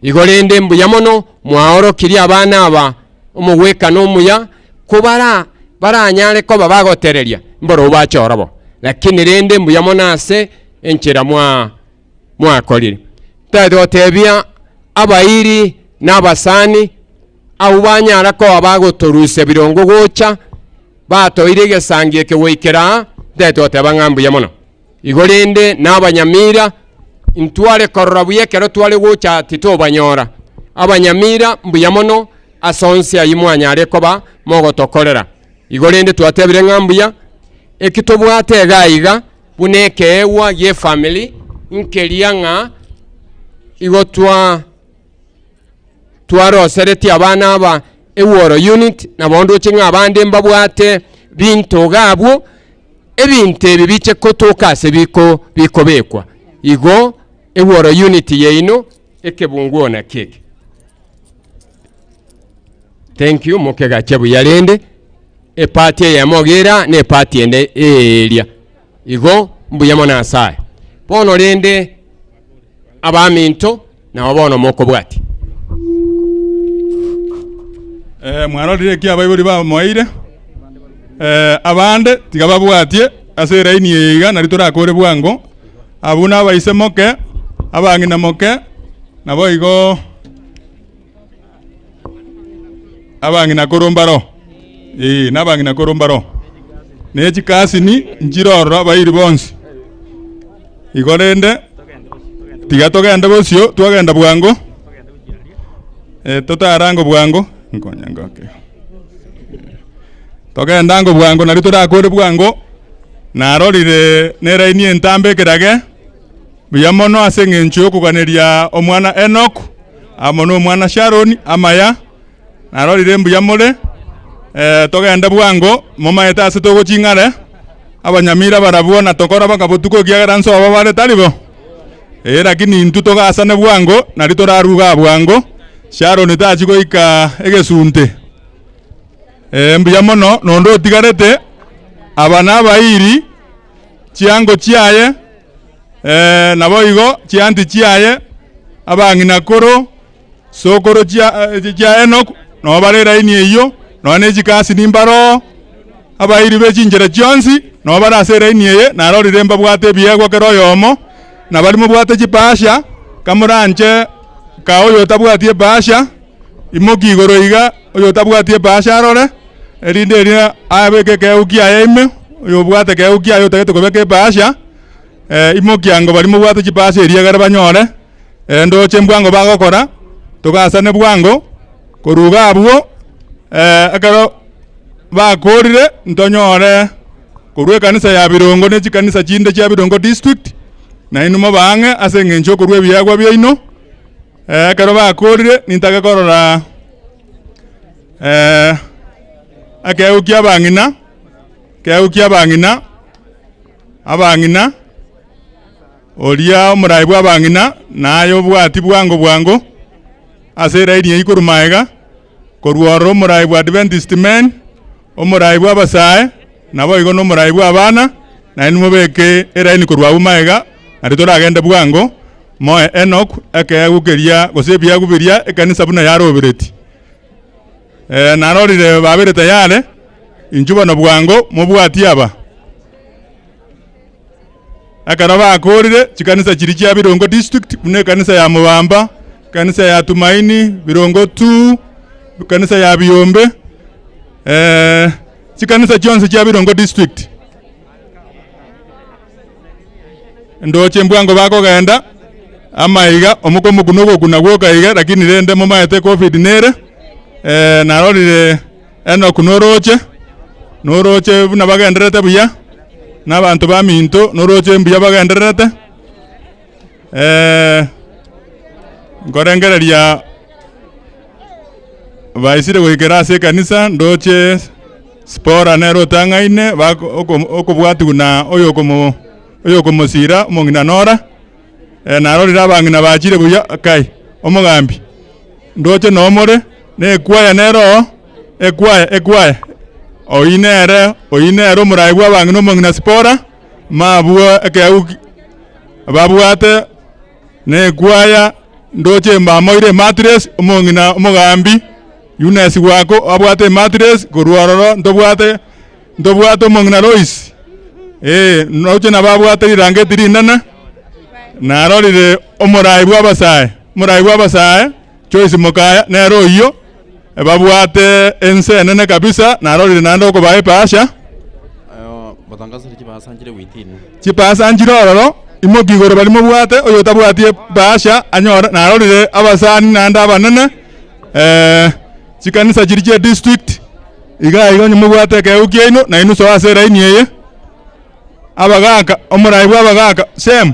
Igo rende mbuya mono mwaorokirie abana aba omogwekano omuya kobara baranyare koba bagotereria mboro bachorabo, lakini rende mbuya mono ase enchera mwakorire. Tadotebia abairi n'abasani abo banyara koba bagotorusia birongo gocha batoire egesangi eke goikera ntadoteba ng'a mbuya mono. Igo rende n'abanyamira ntware korora buya ekero tware gocha titobanyora. Abanyamira mbuya mono ase onsi ayio mwanyare koba mogotokorera. Igo rende twatebire ng'a mbuya eki tobwate iga iga buna ekeewa gie family nkeria ng'a igo twaroseretie abana aba eworo unit nabo ndoche ng'a abande mbabwate binto gabwo ebinto ebi biche kotoka ase bikobekwa. Igo eworo unit yeino ekebunguo na keke. Thank you mokegache buya rende epati eyamogera ne epati ende eria. Igo mbuya mono asaye. Bono rende abaminto nabo bono mokobwati. Mwarorire ki abaibori bamoeire abande tiga babwatie ase eraini iga nari torakore bwango abu nabaise moke abang'ina moke nabo igo abang'ina korombaro nabang'ina korombaro nechikasini nchirororo abairi bonsi. Igo rende tiga togende bosio twagenda bwango totarango bwango nkonya ngoke togenda ngo bwango nari torakore bwango narorire neraini entambe ekerage buya mono ase eng'encho yokoganeria omwana Enoku amo na omwana Sharon amaya narorire mbuya more togenda bwango momaete ase togoching'are abanyamira barabwo na tokora bakabotuko ekiagera nsobo bare taribo lakini intu togasane bwango nari toraruga bwango Sharon tachi goika egesunte mbuya mono nondo otigarete aba nabairi chiango chiaye nabo igo chianti chiaye abang'ina koro sokoro chia Enoku no bare raini eyo no nechikasi nimbaro abairi bechinjera chionsi no bare ase raini eye narorire mbabwate ebiegwa kero oyomo Na bali mobwate chipasha kamuranche ka oyo tabwatie pasha imoki igoro iga oyo tabwatie pasha arore erinde eria abeke keukia yaime oyo bwate keukia ayo tagete kobeke pasha imoki ango bali mobwate chipasha eria gara banyore ndoche mbwango bagokora tugasane bwango koruga abwo ekero bakorire ntonyore korwa ekanisa ya Birongo ne chikanisa chinde chia Birongo district na inu mobang'e ase eng'encho okorwa ebiagwa biaino ekero bakorire nintake korora akeukia abang'ina keukia abang'ina abang'ina oria omorai bwa abang'ina naye obwati bwango bwango ase eraini eikorwa maega korwa oro omorai bwa Adventist men omorai bwa abasae nabo igo nomorai bwa abana naye nimobeke eraini korwa abwo maega nari toragende bwango moe Enoch ekegukeria gose ebiagubiria ekanisa buna yarobereti narorire babere tayare inchu bono bwango mobwati aba ekero bakorire chikanisa chiri chia Birongo district buna ekanisa ya Mubamba, kanisa ya Tumaini, Birongo 2, kanisa ya Biombe, chikanisa chionse chia Birongo district ndoche mbwango bakogenda amaiga omuko mukuno gokuna gwoka iga lakini rende momaete covid nere narorire Enoch noroche noroche buna bagenderete buya n'abantu ba minto noroche mbuya bagenderete nkorengereria baisire goikera ase ekanisa ndoche spora nero otang'aine okobwati na oyo komosira omong'ina nora narorire abang'ina bachire buya kai omogambi ndoche nomore ne ekwaya nero ekwaya ekwaya oinere omorai bwa abang'ina omong'ina spora mabwo ekeu babwate ne ekwaya ndoche mbamoire mattress omong'ina omogambi Eunice wako abwate mattress korwa ororo ntobwate omong'ina Lois noche nababwate rirangeti rinene narorire omorai bwa abasae Joyce Mokaya nero oyo babwate ense enene kabisa narorire naende okobae epasha chipasa nchire ororo imoki igoro bari mobwate oyo otabwatie epasha anyore narorire abasani naende abanene chikanisa chiri chia district iga igo mobwate ekeukia ino na inu soa ase eraini eye abagaka omorai bwa abagaka same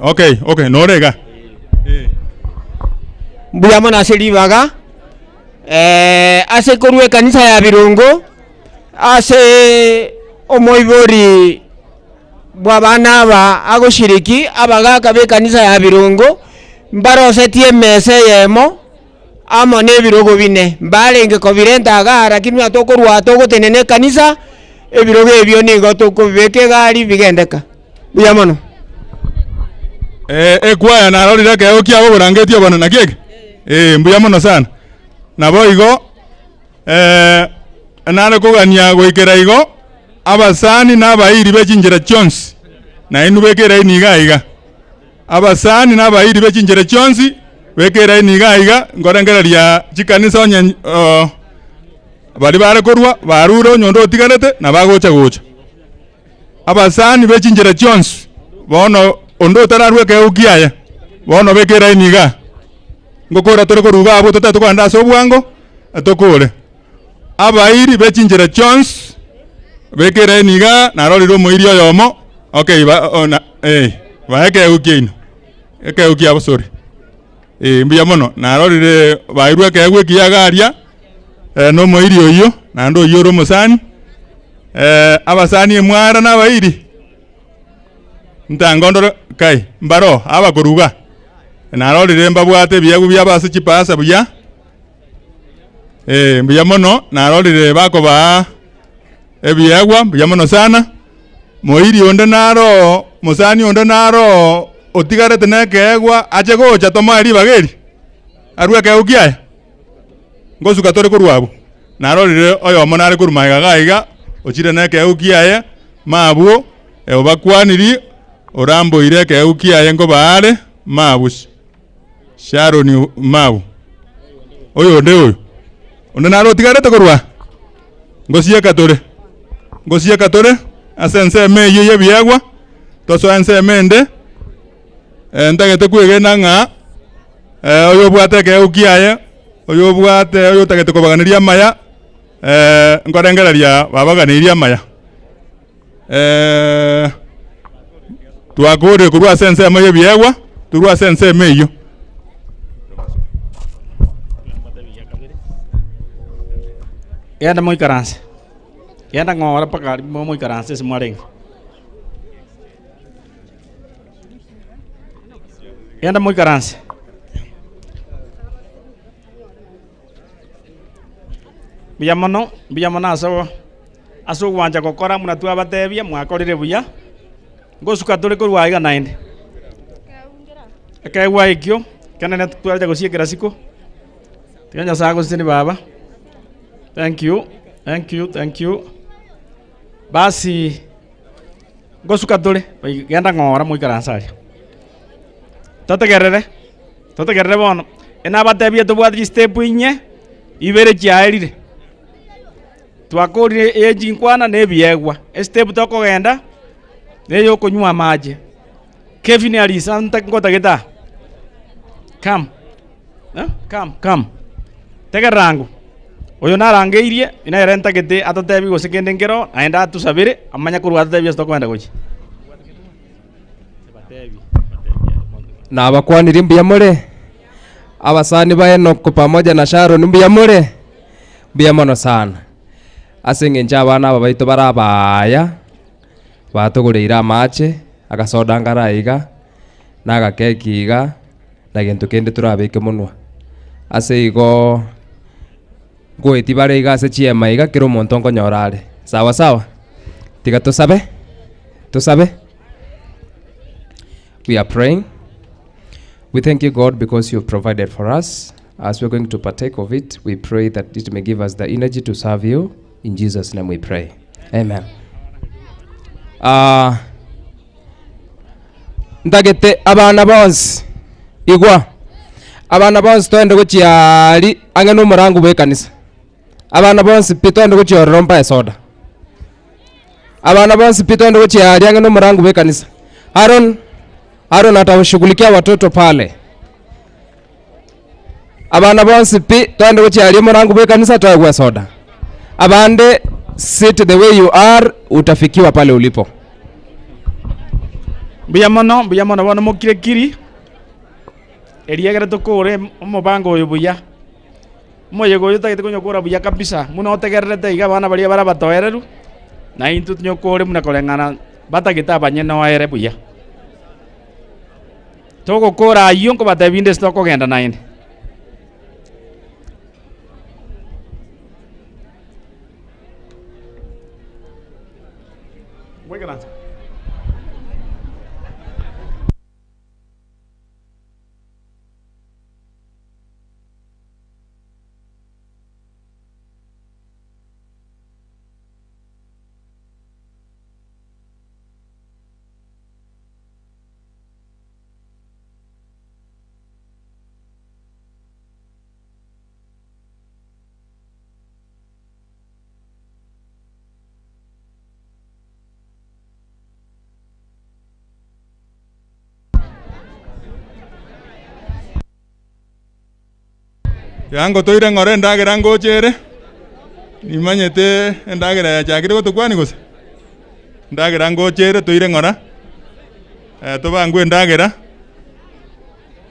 okay okay norega mbuya mono ase ribaga ase korwa ekanisa ya Birongo ase omoibori bwa abana aba agoshiriki abagaka be ekanisa ya Birongo mbarosetie emesa eyemo amo na ebirogo bine mbarenge kobirenta iga lakini atokorwa togotenena ekanisa ebirogo ebio nigo tokobibeka egari bigendeka mbuya mono. Ekwaya narorire ekeo kiabo oborangeti obono naki eke mbuya mono sana nabo igo nare kogania goikera igo abasani n'abairi bechinjera chionsi nainu bekera ini iga iga abasani n'abairi bechinjera chionsi bekera ini iga iga nkorengereria chikanisa onye bari bare korwa barure onyondo otigarete nabagocha gocha abasani bechinjera chionsi bono ondo otararwe ekeukiaye bono bekera ini iga ngokora tore koruga abwo totari tokogenda ase obwango tokore abairi bechinjera chionsi bekera ini iga narorire omoiri oyomo okay bae ekeukia ino ekeukia abo sorry mbuya mono narorire bairwe ekegwa ekiya garia nomoiri oyo naende oyo ore omosani abasani emwara na abairi ntangondore kai mbaro abakoruga narorire mbabwate ebiagu biabo ase chipasa buya mbuya mono narorire bakobaa ebiagwa mbuya mono sana moiri onde naro mosani onde naro otigarete na ekeegwa ache gocha tomoe ribaga eri arue ekegwa kiaye ngosuka tore korwa abwo narorire oyomo nare korwa maega iga iga ochire na ekegwa kiaye mabwo obakwaniri Oramboire ekeu kiaye nkobaare mabu Sharon mabu oyo onde oyo onde naro otigarete korwa ngosieka tore ase ensemo eywo ya ebiegwa tosoa ensemo ende ntagete kwegena ng'a oyo obwate ekeu kiaye oyo obwate oyo otagete kobaganeria amaya nkorengereria babaganeirie amaya twakore korwa ase ensemo ya ebiegwa torwa ase ensemo eywo. Genda moikaranse genda ng'ora mpaka moikaranse ase mwarenge genda moikaranse mbuya mono ase ogwancha gokora muna twabatebia mwakorire buya ngosuka tore korwa iga naende ekeegwa ekio kenene twarecha gosiekera siko tiga Nyasaye agoseseni baba. Thank you, thank you, thank you. Basi ngosuka tore genda ng'ora moikaransa aria totegerere bono enabatebie tobwate step inye ibere chiaerire twakorire ejinkwana nebiegwa estep tokogenda neyo konywa amache. Kevin Alisa ngotageta come come tegerangu oyo narangeirie inere ntagete atotebi gose kende nkero naende atusabire amanya korwa atotebi ase tokoenda gochi na abakwanire mbuya more abasani ba Enock pamoja na Sharon mbuya more mbuya mono sana ase eng'encho abana aba baito barabaya batogoreire amache agasoda ngara iga na agakeki iga na gento kende torabeke monwa ase igo goeti bare iga ase chiema iga kero omonto nkonyora are sawa sawa tiga tosabe. We are praying. We thank you, God, because you have provided for us. As we are going to partake of it, we pray that it may give us the energy to serve you. In Jesus' name we pray. Amen. Ntagete abana bonsi igwa abana bonsi twende gochiari ang'e na omorango bwa ekanisa abana bonsi pi twende gochiorora mpa esoda abana bonsi pi twende gochiari ang'e na omorango bwa ekanisa. Aaron atawashughulikia watoto pale. Abana bonsi pi twende gochiari omorango bwa ekanisa twagwa soda. Abande sit the way you are, utafikiwa pale ulipo. Mbuya mono bono mokire kiri eriegere tokore omobango oyo buya omoyego oyo tagete konyokora buya kabisa muno otegererete iga abana baria barabatoereru na intwe tonyokore muna koreng'ana batagete abanyene oere buya togokora ayio nkobatebinde sitokogenda naende. Moikaranse. Yango toire ng'ore endagera ngochere nimanyete endagera yachakire gotokwani gose endagera ngochere toire ng'ora tobangwe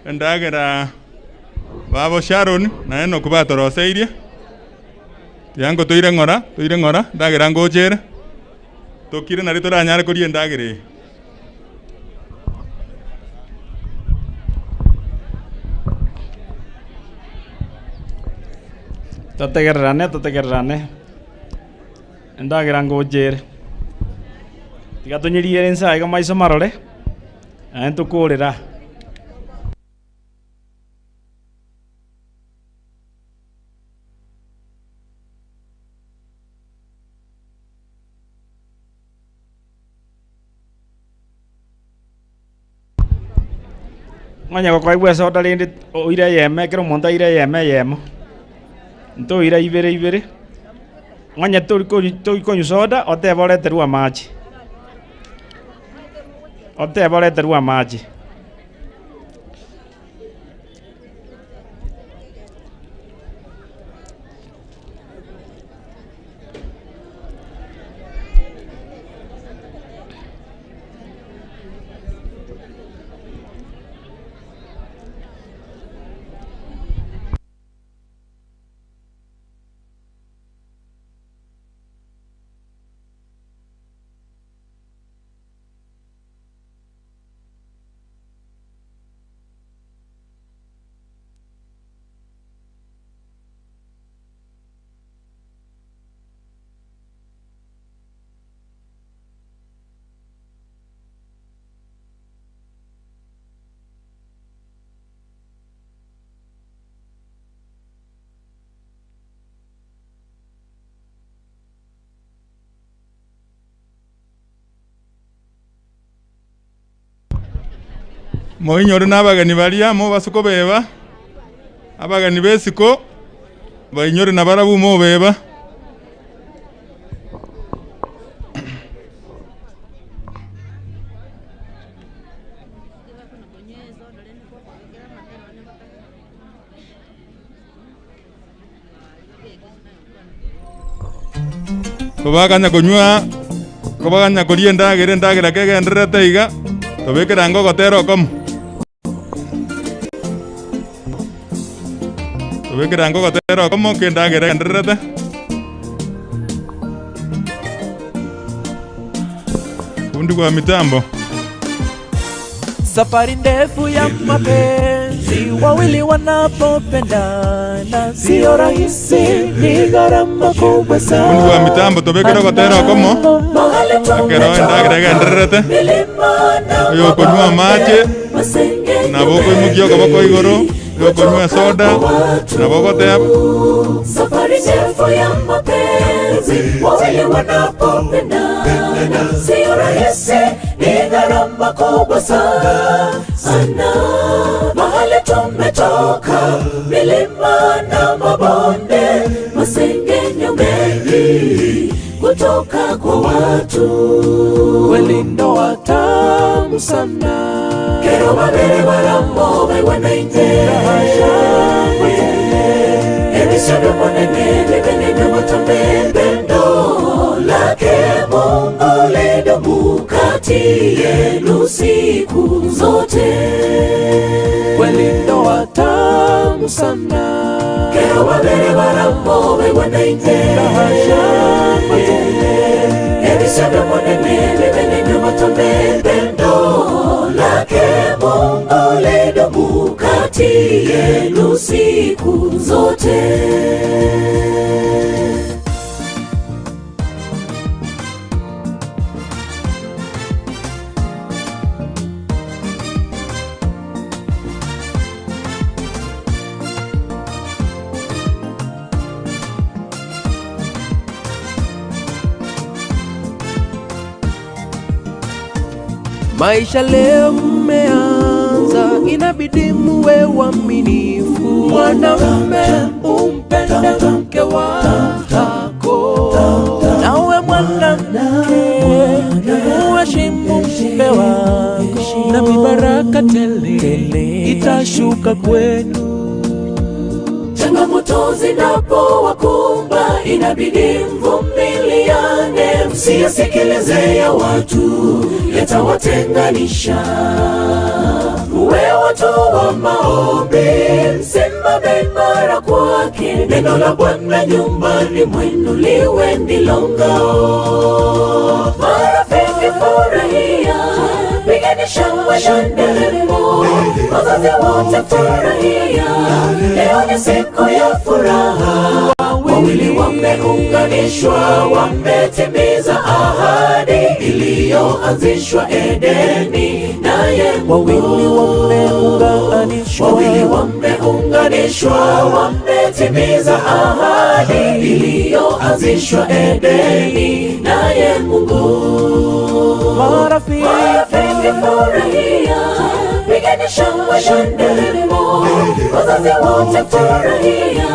endagera babo Sharon na Enock batoroseirie yango toire ng'ora endagera ngochere tokire nari toranyare koria endagera eye. Totegererane endagira ngochere tiga tonyeriere ensa iga maiso marore naende tokorera. Mwanya gokoigwa esoda rinde oire yeme ekero omonto aire yeme eyemo. Ntoire ibere ibere. Mwanya torikonywa soda otebe oreterwe amache. Otebe oreterwe amache. Moinyore n'abageni baria mo basuko beba abageni besiko bainyore nabarabu mo beba kobaganya konywa kobaganya koria endagera endagera kegendererete iga tobekeranga ogotera okomo tobekeranga ogotera okomo kendagera egendererete undi kwa mitambo. Safari ndefu ya mapenzi, wawili wanapopendana, sio rahisi, ni gharama kubwa sana. Undi kwa mitambo tobekera ogotera okomo akero endagera egendererete oyo konywa amache nabo koimukia okoboko igoro oyo konywa soda nabo goteba. Safari ndefu ya mapenzi, wawili wanapopendana, sio rahisi, ni gharama kubwa sana. Mahali tumetoka, milima na mabonde, masengenyo mengi kutoka kwa watu. Kweli ndoa tamu sana. Kero babere barambo baiwanaite Ebisodo monene bebene motombe pendo lake Mungu lidumu kati yenu siku zote. Kweli ndoa tamu sana. Kero babere barambo baiwanaite Ebisodo monene bebene motombe pendo lake Mungu lidumu kati yenu siku zote. Maisha leo mmeanza, inabidi muwe waaminifu. Mwanamume umpende mke wako, nawe mwanamke uheshimu mume wako, na mibaraka tele itashuka kwenu. Changamoto zinapowakumba, inabidi mvumiliane, msiyasikilize ya watu, yatawatenganisha. Muwe watu wa maombi, msimame imara kwake, neno la Bwana nyumbani mwenu liwe ndilo ngao. Marafiki furahia, pigeni shangwe na nderemo, wazazi wote furahia, leo ni siku ya furaha. Wawili wameunganishwa, wametimiza ahadi iliyoanzishwa Edeni naye. Wawili wameunganishwa, wawili wameunganishwa, wametimiza ahadi iliyoanzishwa Edeni naye Mungu. Marafiki furahia, pigeni Pigeni shangwe na nderemo, wazazi wote furahia,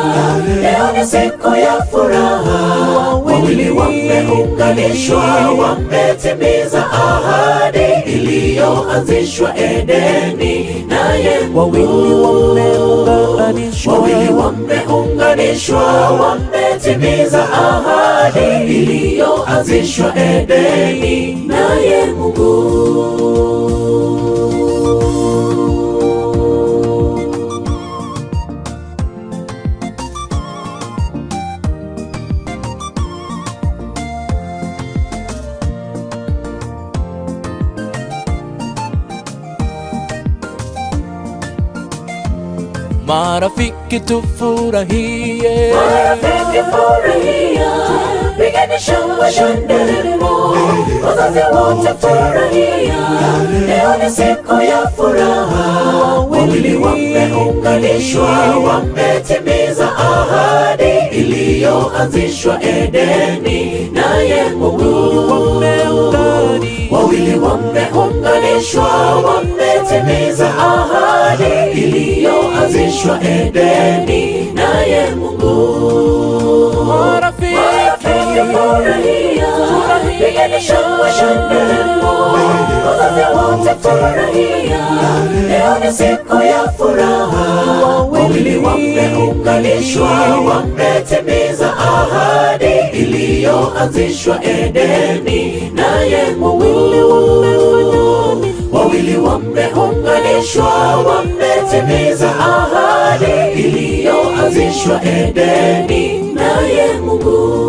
leo ni siku ya furaha. Wawili wameunganishwa, wametimiza ahadi iliyoanzishwa Edeni naye. Wawili wameunganishwa, wawili wameunganishwa, wametimiza ahadi iliyoanzishwa Edeni naye Mungu. Marafiki tufurahie, marafiki furahia, pigeni shangwe na nderemo, wazazi wote furahia, leo ni siku ya furaha. Wawili wameunganishwa, wametimiza ahadi iliyoanzishwa Edeni naye Mungu. Wawili wameunganishwa, wametimiza ahadi iliyoanzishwa Edeni naye Mungu. Marafiki furahia, pigeni shangwe na nderemo, wazazi wote furahia, leo ni siku ya furaha. Wawili wameunganishwa, wametimiza ahadi iliyoanzishwa Edeni naye Mungu. Wawili wameunganishwa, wametimiza ahadi iliyoanzishwa Edeni naye Mungu.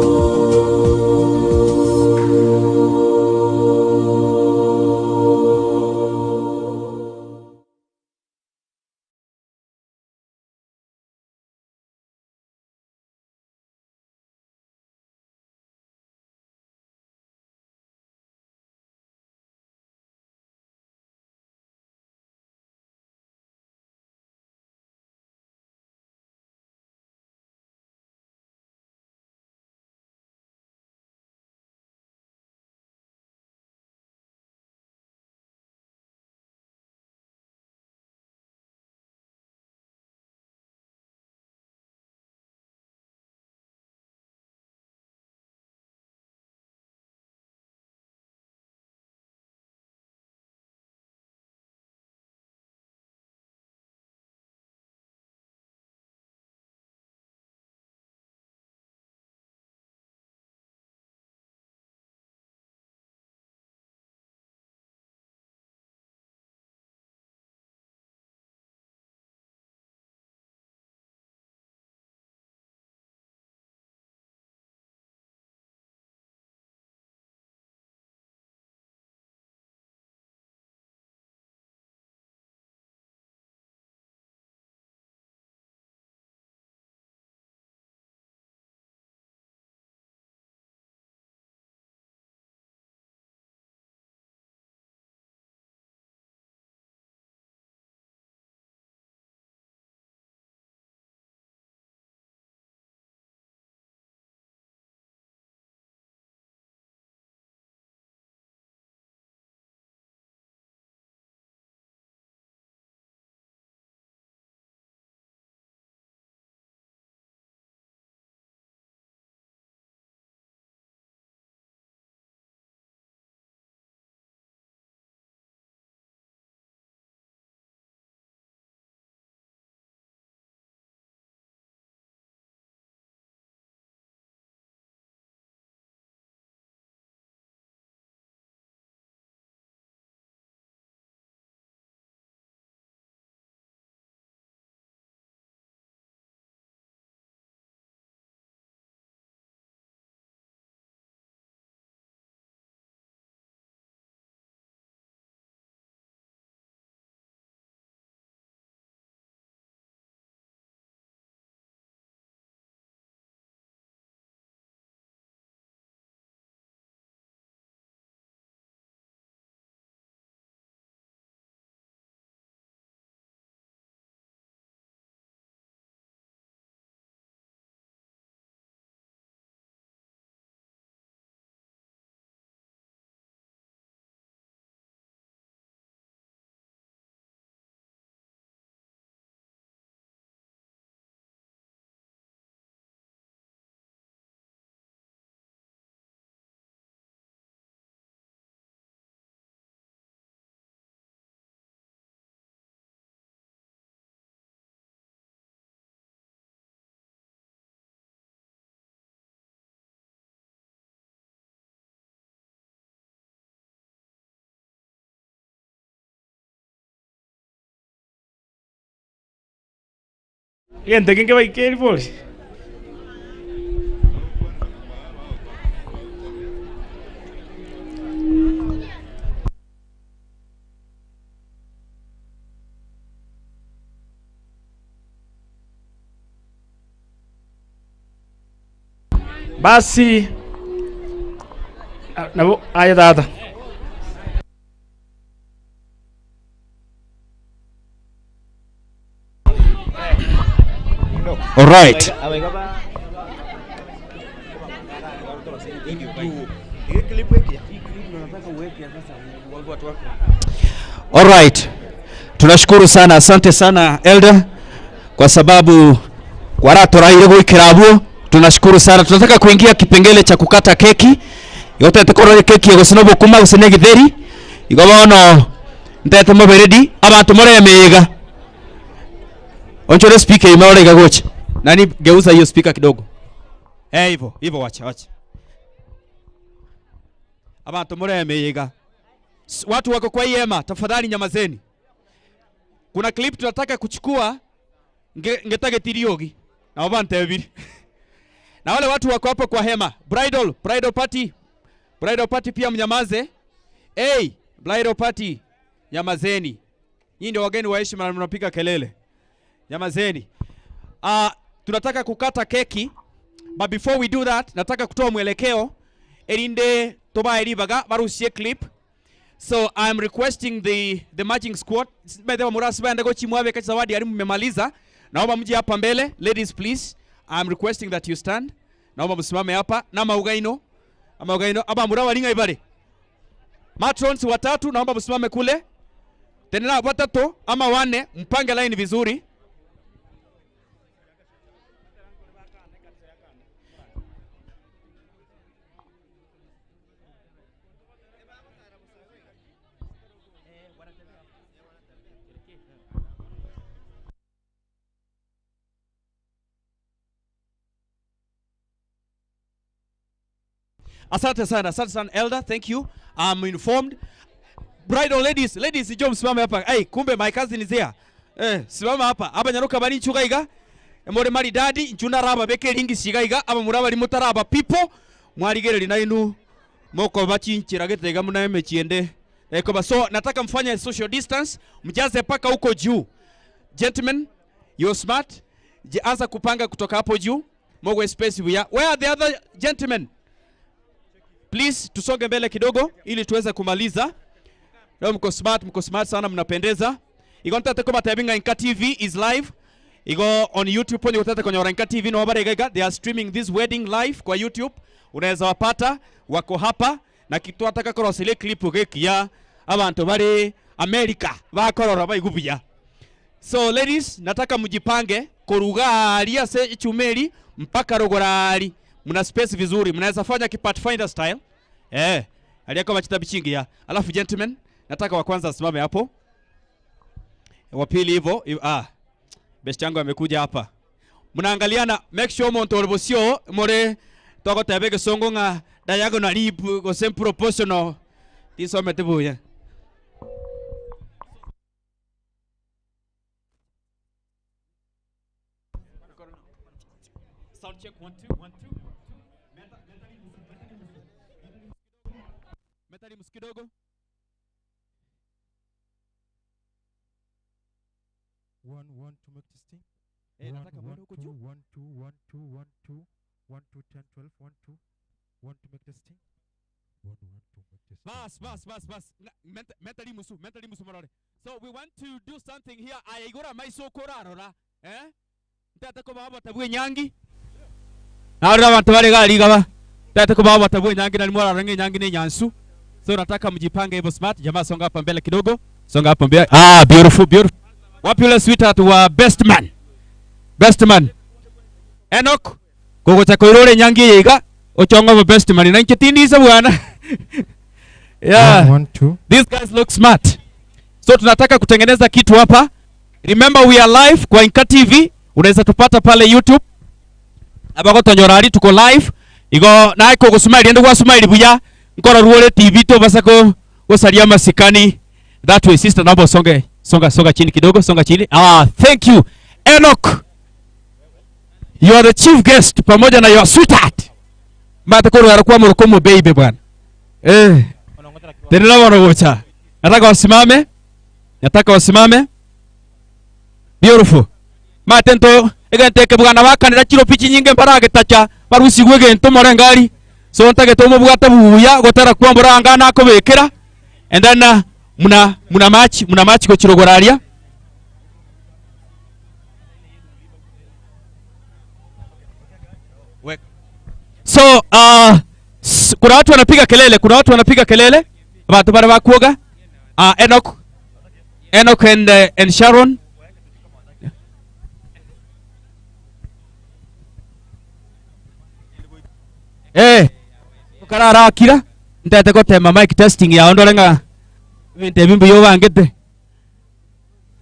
Gento kenge baikeri bori. Basi nabo aya tata. All right. All right. Tunashukuru sana, asante sana Elder kwa sababu waratorahire gwikira. Tunashukuru sana. Tunataka kuingia kipengele cha kukata keki. Yote tekoro keki gusina bukuma gusina githeri. Igobono ntete moberedi abantu muremega. Onchore speaker imeora igagocha. Nani geuza hiyo speaker kidogo. Eh, hivyo, hivyo wacha wacha. Abantu muremega. Watu wako kwa hema, tafadhali nyamazeni. Kuna clip tunataka kuchukua ngetage tiriogi. Na wabante. Na wale watu wako hapo kwa hema, bridal party. Bridal party pia mnyamaze. Hey, bridal party, nyamazeni. Nyinyi ndio wageni wa heshima na mnapiga kelele. Nyamazeni. Tunataka kukata keki, but before we do that, nataka kutoa mwelekeo erinde toba eribaga barusie clip. So I'm requesting the matching squad. By the way, murasi baenda gochi mwabe kachi zawadi alimu mmemaliza. Naomba mje hapa mbele. Ladies please. I'm requesting that you stand. Naomba msimame hapa na maugaino. Amaugaino aba murawa linga ibare. Matrons watatu naomba msimame kule. Tena watatu ama wane mpange line vizuri. Asante sana Elder, thank you. I'm informed. Bridal ladies, ladies njoo msimame hapa. Hey, kumbe my cousin is here. Eh, simama hapa. Hapa nyaruka bali nchuga iga. More maridadi nchuna raba beke lingi shiga iga aba muraba li mutaraba people. Mwaligereri na inu moko bachinchira getega muna emechiende. Ekoba so nataka mfanye social distance, mjaze paka huko juu. Gentlemen, you're smart. Anza kupanga kutoka hapo juu. Mogwe space we. Where are the other gentlemen? Please tusonge mbele kidogo ili tuweze kumaliza. Leo mko smart sana, mnapendeza. Igo ntate koma tabinga Inka TV is live. Igo on YouTube ponyo utate kwenye Inka TV no habari gaga. They are streaming this wedding live kwa YouTube. Unaweza wapata wako hapa na kitu ataka korosile clip geki ya abantu bari America bakorora bayigubya. So ladies, nataka mjipange koruga alia se chumeli mpaka rogorali. Mna space vizuri, mnaweza fanya ki Pathfinder style. Eh, aliyeko machita bichingi ya. Alafu gentlemen, nataka wa kwanza asimame hapo. Wa pili hivyo, best yangu amekuja hapa. Mnaangaliana, make sure monto olbosio more toko tabeke songo nga diagonal lip go same proportional. Tisome tebuya. Sound check 1 2 1 2. Metali msikidogo. 1 1 2 make testing. Eh, 1 nataka 1 mwende huko 2 juu. 1 2 1 2 1 2 1 2 10 12 1 2 1 2 make testing. 1 1 2 make testing. Bas bas bas bas. Mentally musu morale. So we want to do something here. Ayigora maiso korarora. Eh? Ntata ko baba tabwe nyangi. Na abantu bari galiga ba. Ntata ko baba tabwe nyangi na nimora rangi nyangi ni nyansu. So nataka mjipange hivyo smart. Jamaa songa hapa mbele kidogo. Songa hapa mbele. Ah, beautiful, beautiful. Wapi yule sweetheart wa best man? Best man. Enoch. Gogo chakoirore nyangi yiga. Ochongo wa best man. Na nchitindisa bwana. Yeah. 1 1 2. These guys look smart. So tunataka kutengeneza kitu hapa. Remember we are live kwa Inka TV. Unaweza tupata pale YouTube. Abako tonyorari tuko live. Igo na iko gusmile ende kwa smile buya. Nkora ruole TV to basako gosalia masikani. That way sister, naomba songe songa songa chini kidogo, songa chini. Ah, thank you. Enoch. You are the chief guest pamoja na your sweetheart. Mate kono yarakuwa morokomo baby bwana. Eh. Tenela wanagocha. Nataka wasimame. Nataka wasimame. Beautiful. Mate nto egenteke bwana wakanira chiro pichi nyinge mparage tacha barusigwe gento morengari. So ntage tomo bwata buya gotara kwambura ngana akobekera. And then muna match gochirogoraria. So kuna watu wanapiga kelele, kuna watu wanapiga kelele. Watu bara bakuoga. Enoch and Sharon. Eh, karara akira ndete gotema mic testing ya ondolenga vinte bimbu yo bangete.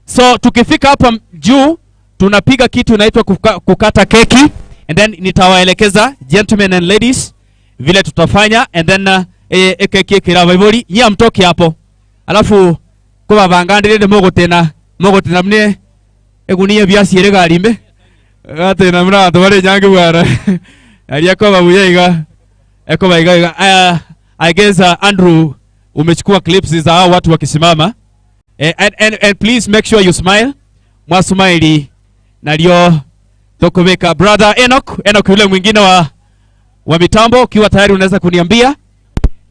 So tukifika hapa juu tunapiga kitu inaitwa kukata keki, and then nitawaelekeza gentlemen and ladies vile tutafanya, and then keki kira baiboli nyia mtoke hapo. Alafu kuba bangandire mogotena mne egunia byasi ere garimbe gatena mna abantu bare nyange bwana. Aliyekuwa buyeiga eko baiga. I guess Andrew umechukua clips za hao watu wakisimama. And please make sure you smile. Mwasmaili nalio tokobeka. Brother Enoch yule mwingine wa mitambo, ukiwa tayari unaweza kuniambia.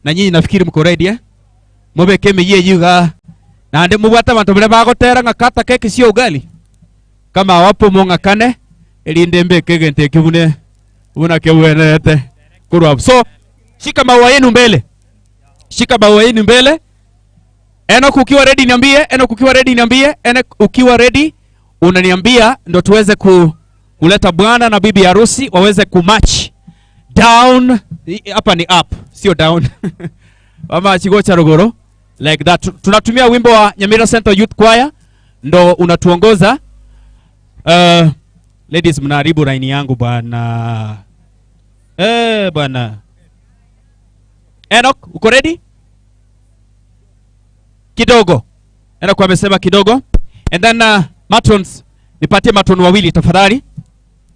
Na nyinyi nafikiri mko ready eh? Mubeke miye yuga. Na ande mubwata abantu bale bagotera ngakata keki sio ugali. Kama wapo mongakane elinde mbeke gente kibune una kewenete kurwa. So shika maua yenu mbele. Shika maua yenu mbele. Enoch ukiwa ready niambie, Enoch ukiwa ready niambie, Enoch ukiwa ready unaniambia ndo tuweze kuleta bwana na bibi harusi waweze kumatch down. Hapa ni up, sio down. Mama chigocha rogoro like that. Tunatumia wimbo wa Nyamira Central Youth Choir ndo unatuongoza. Ladies mnaharibu raini yangu bwana. Bwana. Enoch uko ready? Kidogo. Enoch amesema kidogo. And then matrons, nipatie matron wawili tafadhali.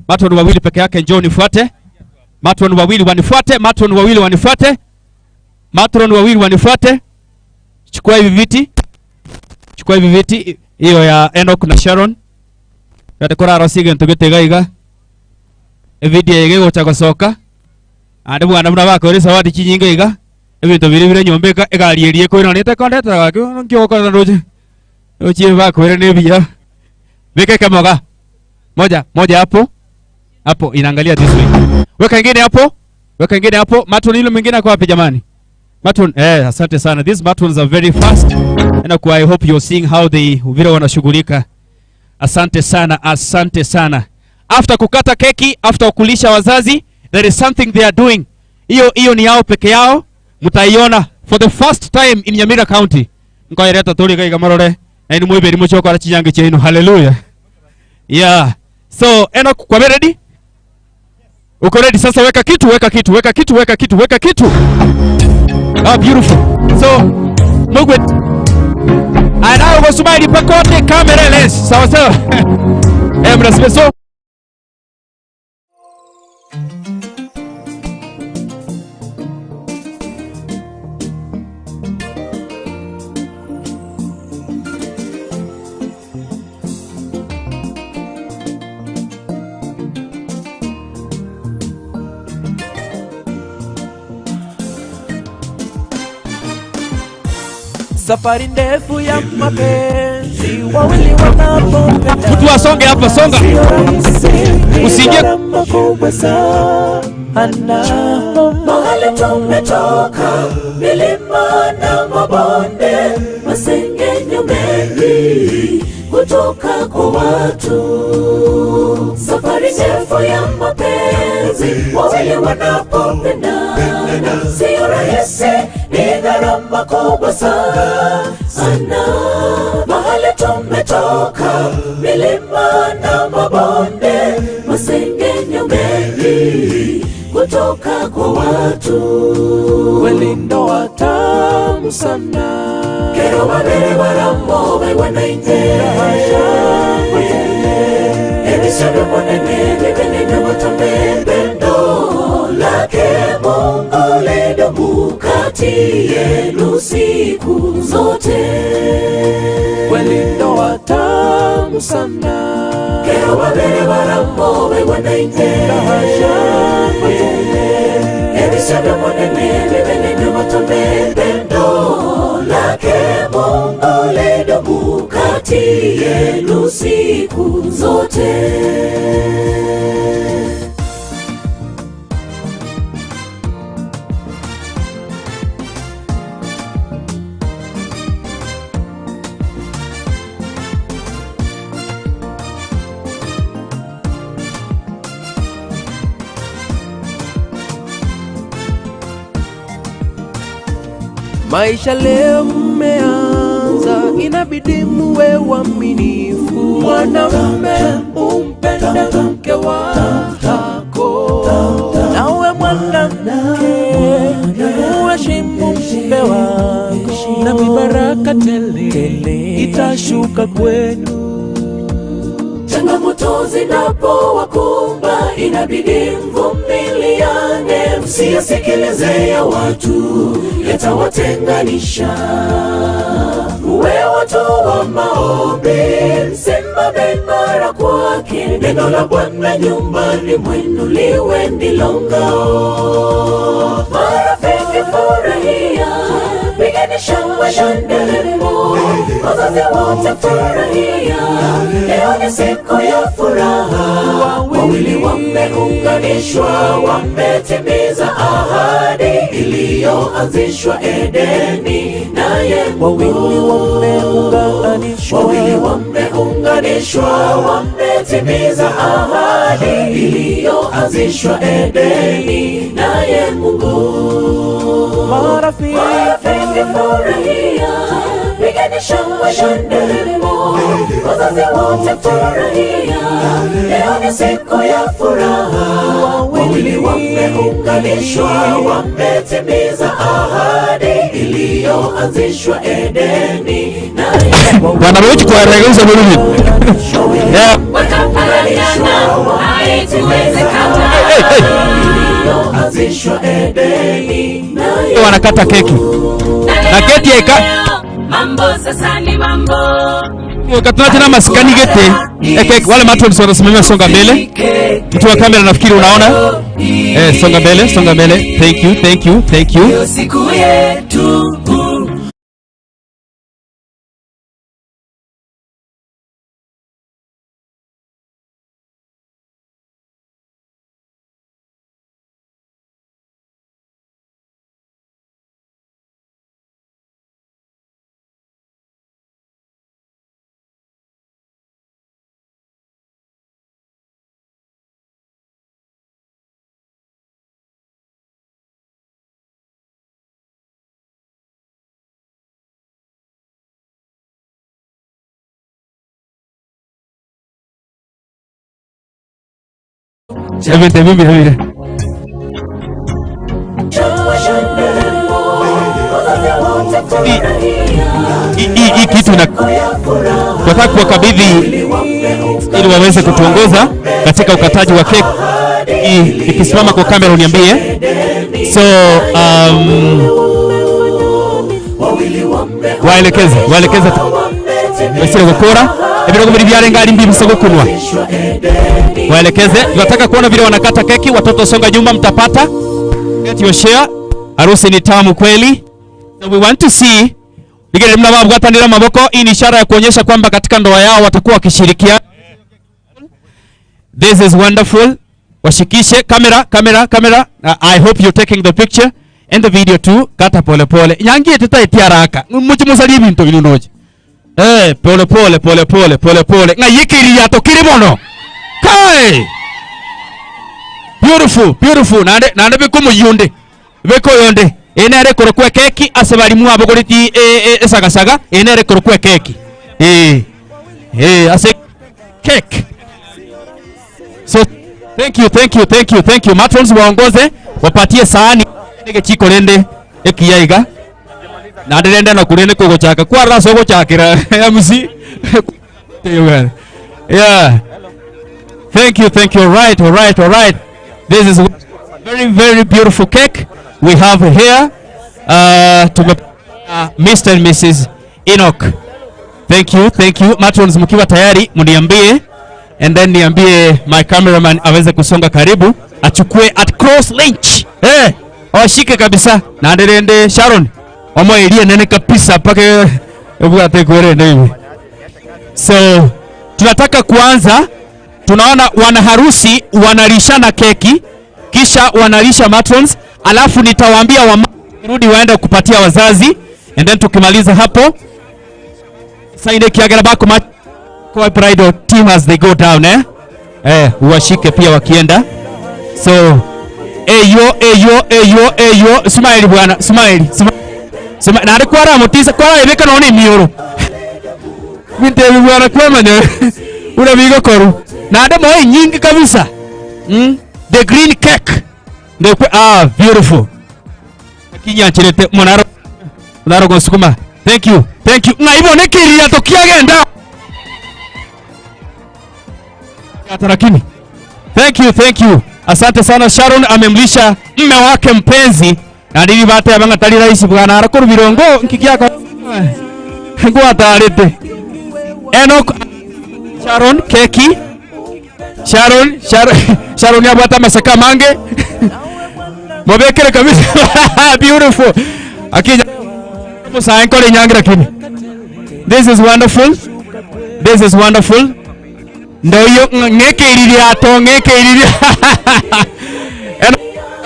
Matron wawili peke yake, njoo nifuate. Matron wawili wanifuate, matron wawili wanifuate. Matron wawili wanifuate. Chukua hivi viti. Chukua hivi viti hiyo ya Enoch na Sharon. Gatekora rosige ntugete gaiga. Evidie yege gocha gosoka. Ande bwana muna bakore sawadi chinyinge iga. Ebintu biri bire nyombeka egarierie koino nete kondeta gake nkyo roje. Ochi bakore nebia. Weka kamoga. Moja, moja hapo. Hapo inaangalia this way. Weka ingine hapo. Weka ingine hapo. Matron ile mwingine kwa wapi jamani? Matron, asante sana. These matrons are very fast. And I hope you're seeing how they vile wanashughulika. Asante sana, asante sana. After kukata keki, after kulisha wazazi, there is something they are doing. Hiyo ni yao peke yao. Mtaiona for the first time in Nyamira County. Nkoireta tuli kai marore. Na ni mweberi muchoko ala chinyange chenu. Hallelujah. Yeah. So, Enoch, kwa ready? Uko ready sasa? Weka kitu, weka kitu, weka kitu, weka kitu, weka kitu. Ah, beautiful. So, Mugwet. Anao gosumali pakote camera lens. Sawa sawa. Mnasikia so. Safari ndefu ya mapenzi, wawili wanapopendana. Mtu asonge hapa, songa. Usiingie. Makubwa sana. Mahali tumetoka, milima na mabonde, masengenyo mengi kutoka kwa watu. Safari ndefu ya mapenzi, wawili wanapopendana, sio rahisi, ni gharama kubwa sana. Mahali tumetoka, milima na mabonde, masengenyo mengi kutoka kwa watu. Kweli ndoa tamu sana. Kero babere barambo baiwanaine. Ebisebe monene bibene. yenu siku zote. Kweli ndoa tamu sana. Kero babere barambo begwanaite. Ebisabyo monene bibenene batone. Pendo lake Mungu lidumu kati yenu siku zote. Maisha leo mmeanza, inabidi muwe waaminifu. Mwanamume umpende mke wako, nawe mwanamke uheshimu mume wako, na mibaraka tele itashuka kwenu. Changamoto zinapowakumba inabidi mvumiliane, msiyasikilize ya watu yatawatenganisha. Muwe watu wa maombi, msimame imara kwake. Neno la Bwana nyumbani mwenu liwe ndilo ngao. Marafiki furahia, pigeni shangwe na nderemo. Wazazi wote furahia, leo ni siku ya furaha. Wawili wameunganishwa, wametimiza ahadi iliyoanzishwa Edeni naye Wawili wameunganishwa, wawili wameunganishwa, wametimiza ahadi iliyoanzishwa Edeni naye Mungu. Marafiki furahia, pigeni shangwe na nderemo. Wazazi wote furahia, leo ni siku ya furaha. Wawili wameunganishwa, wametimiza ahadi iliyoanzishwa Edeni naye Bwana wetu kwa regeuza mwili. Iliyoanzishwa Edeni naye Wanakata keki. Na keki eka mambo sasa ni mambo. Wakati tena masikani gete. Eke wale matrons wanasimamia, songa mbele. Mtu wa kamera nafikiri unaona. Songa mbele, songa mbele. Thank you, thank you, thank you. Siku yetu. Vente, vente, vente. Hii kitu na tunataka kuwakabidhi ili waweze kutuongoza katika ukataji wa keki. Ikisimama kwa kamera uniambie. So waelekeze, waelekeze wesire gukora ebirogo biri byarenga ari mbibi sogokunwa. Waelekeze, tunataka kuona vile wanakata keki. Watoto songa nyuma, mtapata. Get your share. Harusi ni tamu kweli. So we want to see ligere mnababwatanira maboko. Hii ni ishara ya kuonyesha kwamba katika ndoa yao watakuwa wakishirikiana. This is wonderful. Washikishe kamera, kamera, kamera. I hope you're taking the picture and the video too. Kata pole pole. Nyangie tutaitia haraka. Muchimusali bintu binunoje. Pole pole pole pole pole pole. Nga yikiri ya tokiri mono. Kai. Beautiful, beautiful. Nande nande biko yonde. Biko yonde. Enere korokwe keki asebali mwabo goriti esaga saga. Enere korokwe keki. Ase cake. So thank you, thank you, thank you, thank you. Matrons waongoze, wapatie sahani nige chiko rende ekiyaiga. Na ndirenda na kurene kugochaka. Kwa raso gochakira MC. Yeah. Thank you, thank you. All right, all right, all right. This is a very, very beautiful cake we have here. Mr. and Mrs. Enoch. Thank you, thank you. Matrons mkiwa tayari mniambie, and then niambie my cameraman aweze kusonga karibu achukue at cross lynch. Washike kabisa. Na nderende Sharon. Omo elie nene kabisa pake ebwate kwerende hivi. So tunataka kuanza. Tunaona wanaharusi wanalishana keki, kisha wanalisha matrons, alafu nitawaambia rudi waende kupatia wazazi, and then tukimaliza hapo saide kiagera bako kwa bridal team as they go down, washike pia wakienda. So eyo eyo eyo eyo, smile bwana, smile. Smile na kwara mutisa kwara ibeka none mioro. Minte bwana kwa manya una bigo koru. Na ade moyo nyingi kabisa. The green cake. Ndio beautiful. Kinya chirete monaro monaro gosukuma. Thank you. Thank you. Na ibone kiria tokiagenda. Atarakini. Thank you, thank you. Asante sana. Sharon amemlisha mme wake mpenzi. Na ndiri bate abanga tali raisi bwana arakuru birongo nkikiako. Ngwa tarete. Enoch Sharon keki. Sharon Sharon Sharon yabata masaka mange. Mobekere kabisa. Beautiful. Akija musa enkole nyangira kini. This is wonderful. This is wonderful. Ndoyo ngeke iriria to ngeke iriria. Eno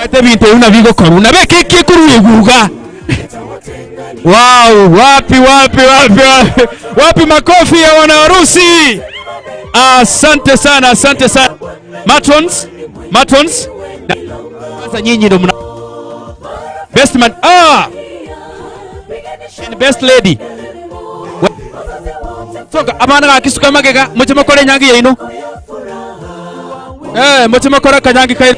ate binte una bigo koruna beke kikuru iguga. Wow, wapi wapi wapi wapi. Wapi makofi ya wanaharusi. Asante sana, asante sana. Matrons, matrons. Sasa nyinyi ndo mna best man, and best lady. Soka abana gakisuka magega muche makore nyangi yaino. Muche makore kanyangi kai.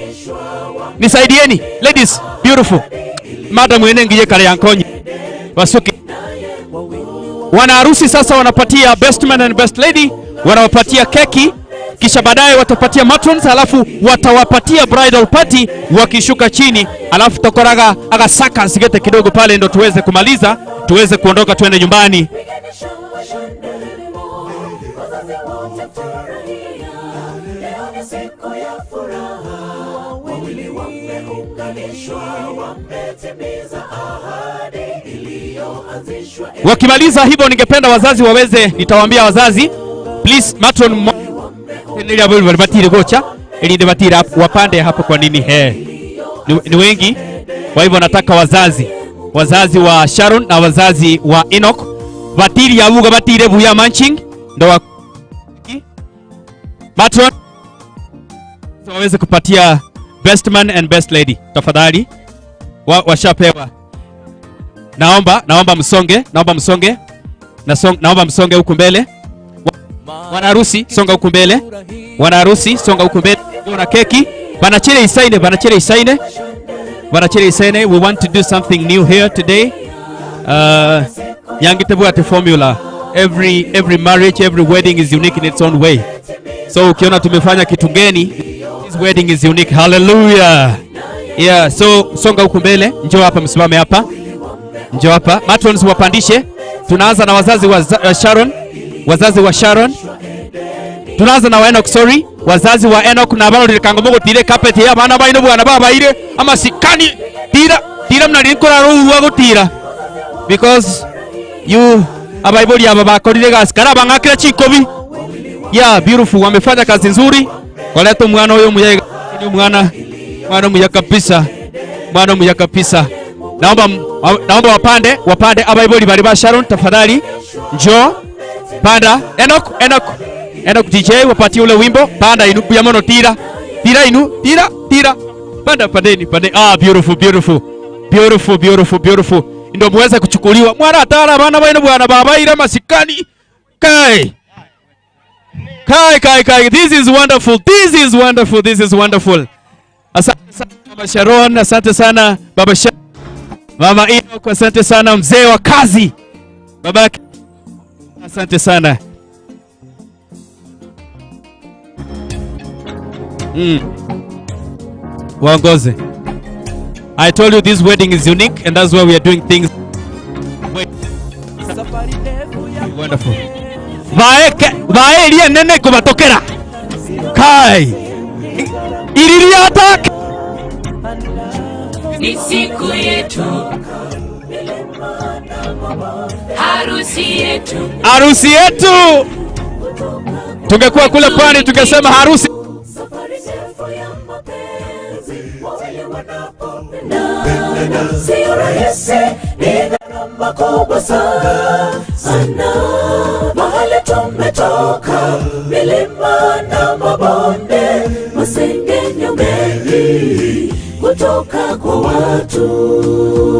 Nisaidieni ladies, beautiful. Madam wene ngiye kare yankonyi. Wasuke. Wana harusi sasa wanapatia best man and best lady, wanawapatia keki, kisha baadaye watapatia matrons, alafu watawapatia bridal party wakishuka chini, alafu tokoraga agasaka sigete kidogo pale ndo tuweze kumaliza, tuweze kuondoka tuende nyumbani. Wakimaliza hivyo ningependa wazazi waweze, nitawaambia wazazi please matron batire gocha ili batire wapande hapo kwa nini ni wengi. Kwa hivyo nataka wazazi wa Sharon na wazazi wa Enoch batiri yabuga batire buya manching ndo wa matron waweze kupatia best man and best lady tafadhali. Washapewa. Naomba msonge, naomba msonge. Naomba msonge huku mbele. Wanaharusi songa huku mbele. Wanaharusi songa huku mbele. Kuna keki. Banachele isaine, banachele isaine. Banachele isaine. We want to do something new here today. Yangitebu at formula. Every marriage, every wedding is unique in its own way. So ukiona tumefanya kitu geni, this wedding is unique. Hallelujah. Yeah, so songa huku mbele, njoo hapa msimame hapa. Njoo hapa. Matrons wapandishe. Tunaanza na wazazi wa Sharon, wazazi wa Sharon. Tunaanza na wa Enoch, sorry. Wazazi wa Enoch na balo likangomogo tire carpet ya bana baino bwana baba ile ama sikani tira tira mna linkora ruwa gutira. Because you abaiboli aba bakorire gaskara bangakira chikobi. Yeah, beautiful. Wamefanya kazi nzuri. Waleta mwana huyo mwenye mwana mwana kabisa. Mwana mwenye kabisa. Naomba wapande abaiboli bali ba Sharon tafadhali. Njoo. Panda. Enoch DJ wapatie ule wimbo. Panda inu ya mono tira. Tira inu, tira, tira. Panda pandeni, pandeni. Beautiful, beautiful. Beautiful, beautiful, beautiful. Ndio muweze kuchukuliwa. Mwana atara bana baino bwana baba ila masikani. Kai. Kai kai kai. This is wonderful. This is wonderful. This is wonderful. Asante sana Baba Sharon, asante sana Baba Sharon. Mama Enoch, asante sana mzee wa kazi. Baba, asante sana. Waongoze. I told you this wedding is unique and that's why we are doing things way. Wonderful. Vae ria nene kubatokera. Kai. Iririata. Ni siku yetu. Harusi yetu. Harusi yetu. Tungekuwa kule pwani tungesema harusi. Sio rahisi, ni gharama kubwa sana sana. Mahali tumetoka, milima na mabonde, masengenyo mengi kutoka kwa watu.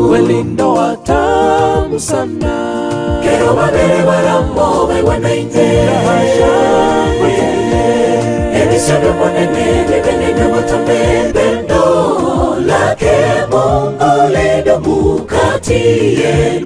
Kweli ndoa tamu sana. Kero babere barambo baiwanaine. Ebisodo monene bibene botambe pendo lake Mungu lidumu kati yenu.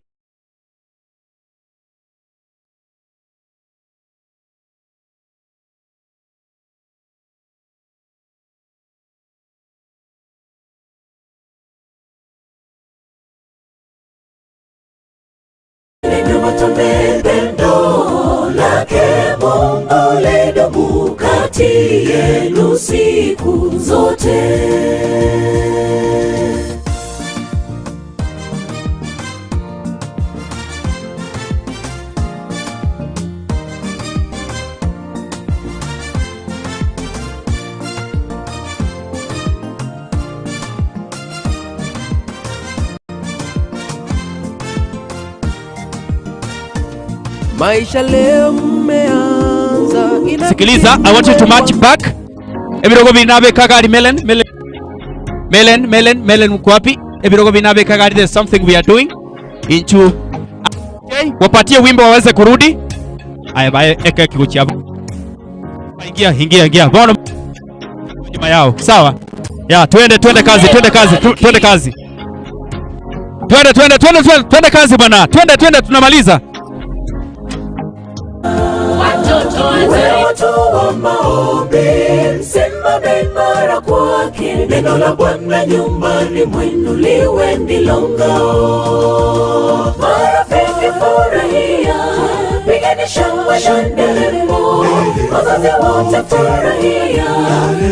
Pendo lake Mungu lidumu kati yenu siku zote. Maisha leo mmeanza. Sikiliza, I want you to march back. Ebirogo binabe kagari Melen, Melen, Melen, Melen, Melen mko wapi? Ebirogo binabe kagari, there's something we are doing. Inchu. Okay, wapatie wimbo waweze kurudi. Aya bae eka kiguchi hapo. Ingia, ingia, ingia. Bwana nyuma yao. Sawa? Ya, twende twende kazi, twende kazi, twende kazi. Twende twende twende twende kazi bwana. Twende twende tunamaliza. Watu wa maombi, msimame imara kwake. Neno la Bwana nyumbani mwenu liwe ndilo ngao. Marafiki furahia, pigeni shangwe na nderemo. Wazazi wote furahia,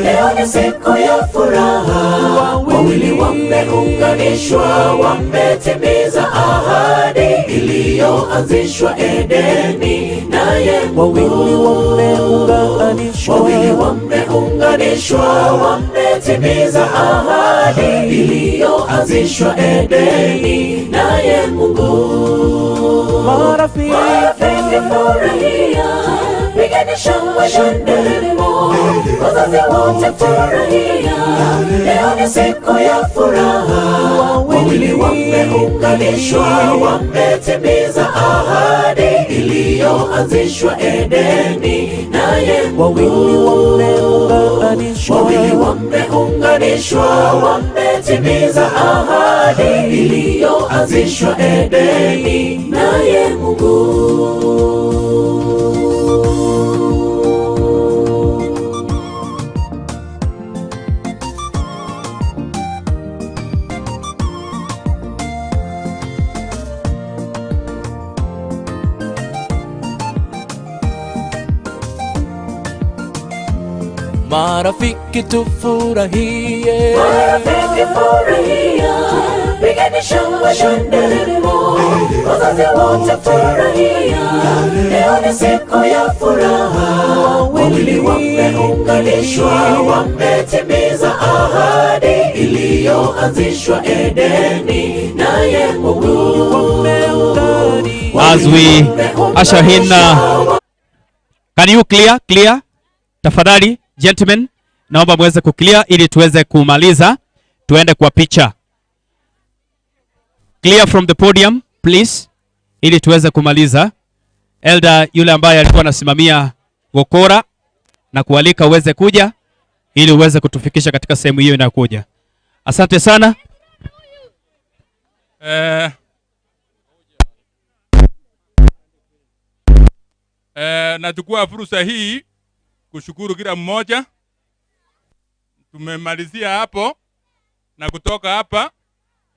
leo ni siku ya furaha. Wawili wameunganishwa, wametimiza ahadi iliyoanzishwa Edeni naye. Wawili wameunganishwa, wawili wameunganishwa, wametimiza ahadi iliyoanzishwa Edeni naye Mungu. Marafiki furahia, pigeni shangwe na nderemo. Wazazi wote furahia, leo ni siku ya furaha. Wawili wameunganishwa, wametimiza ahadi iliyoanzishwa Edeni naye. Wawili wameunganishwa, wawili wameunganishwa, wametimiza ahadi iliyoanzishwa Edeni naye Mungu. Marafiki tufurahie, marafiki furahia, pigeni shangwe na nderemo. Wazazi wote furahia, leo ni siku ya furaha. Wawili wameunganishwa, wametimiza ahadi iliyoanzishwa Edeni naye Mungu. As we usher in, can you clear, clear? Tafadhali gentlemen, naomba muweze kuclear ili tuweze kumaliza, tuende kwa picha. Clear from the podium please, ili tuweze kumaliza. Elder yule ambaye alikuwa anasimamia Gokora na kualika uweze kuja ili uweze kutufikisha katika sehemu hiyo inayokuja. Asante sana. Nachukua fursa hii kushukuru kila mmoja. Tumemalizia hapo na kutoka hapa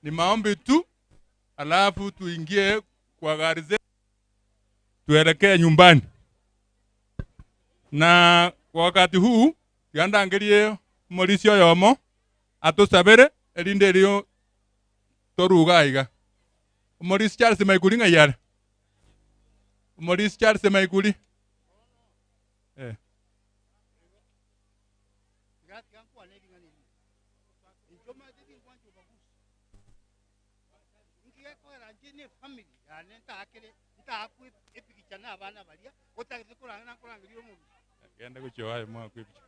ni maombi tu, alafu tuingie kwa gari zetu tuelekee nyumbani. Na kwa wakati huu tigandangerie morisi oyomo atusabere erinde erio toruga iga. Morisi Charles Maikuri ng'ayare. Morisi Charles Maikuri. Eh. Genda kuchoa mwa kwipicha.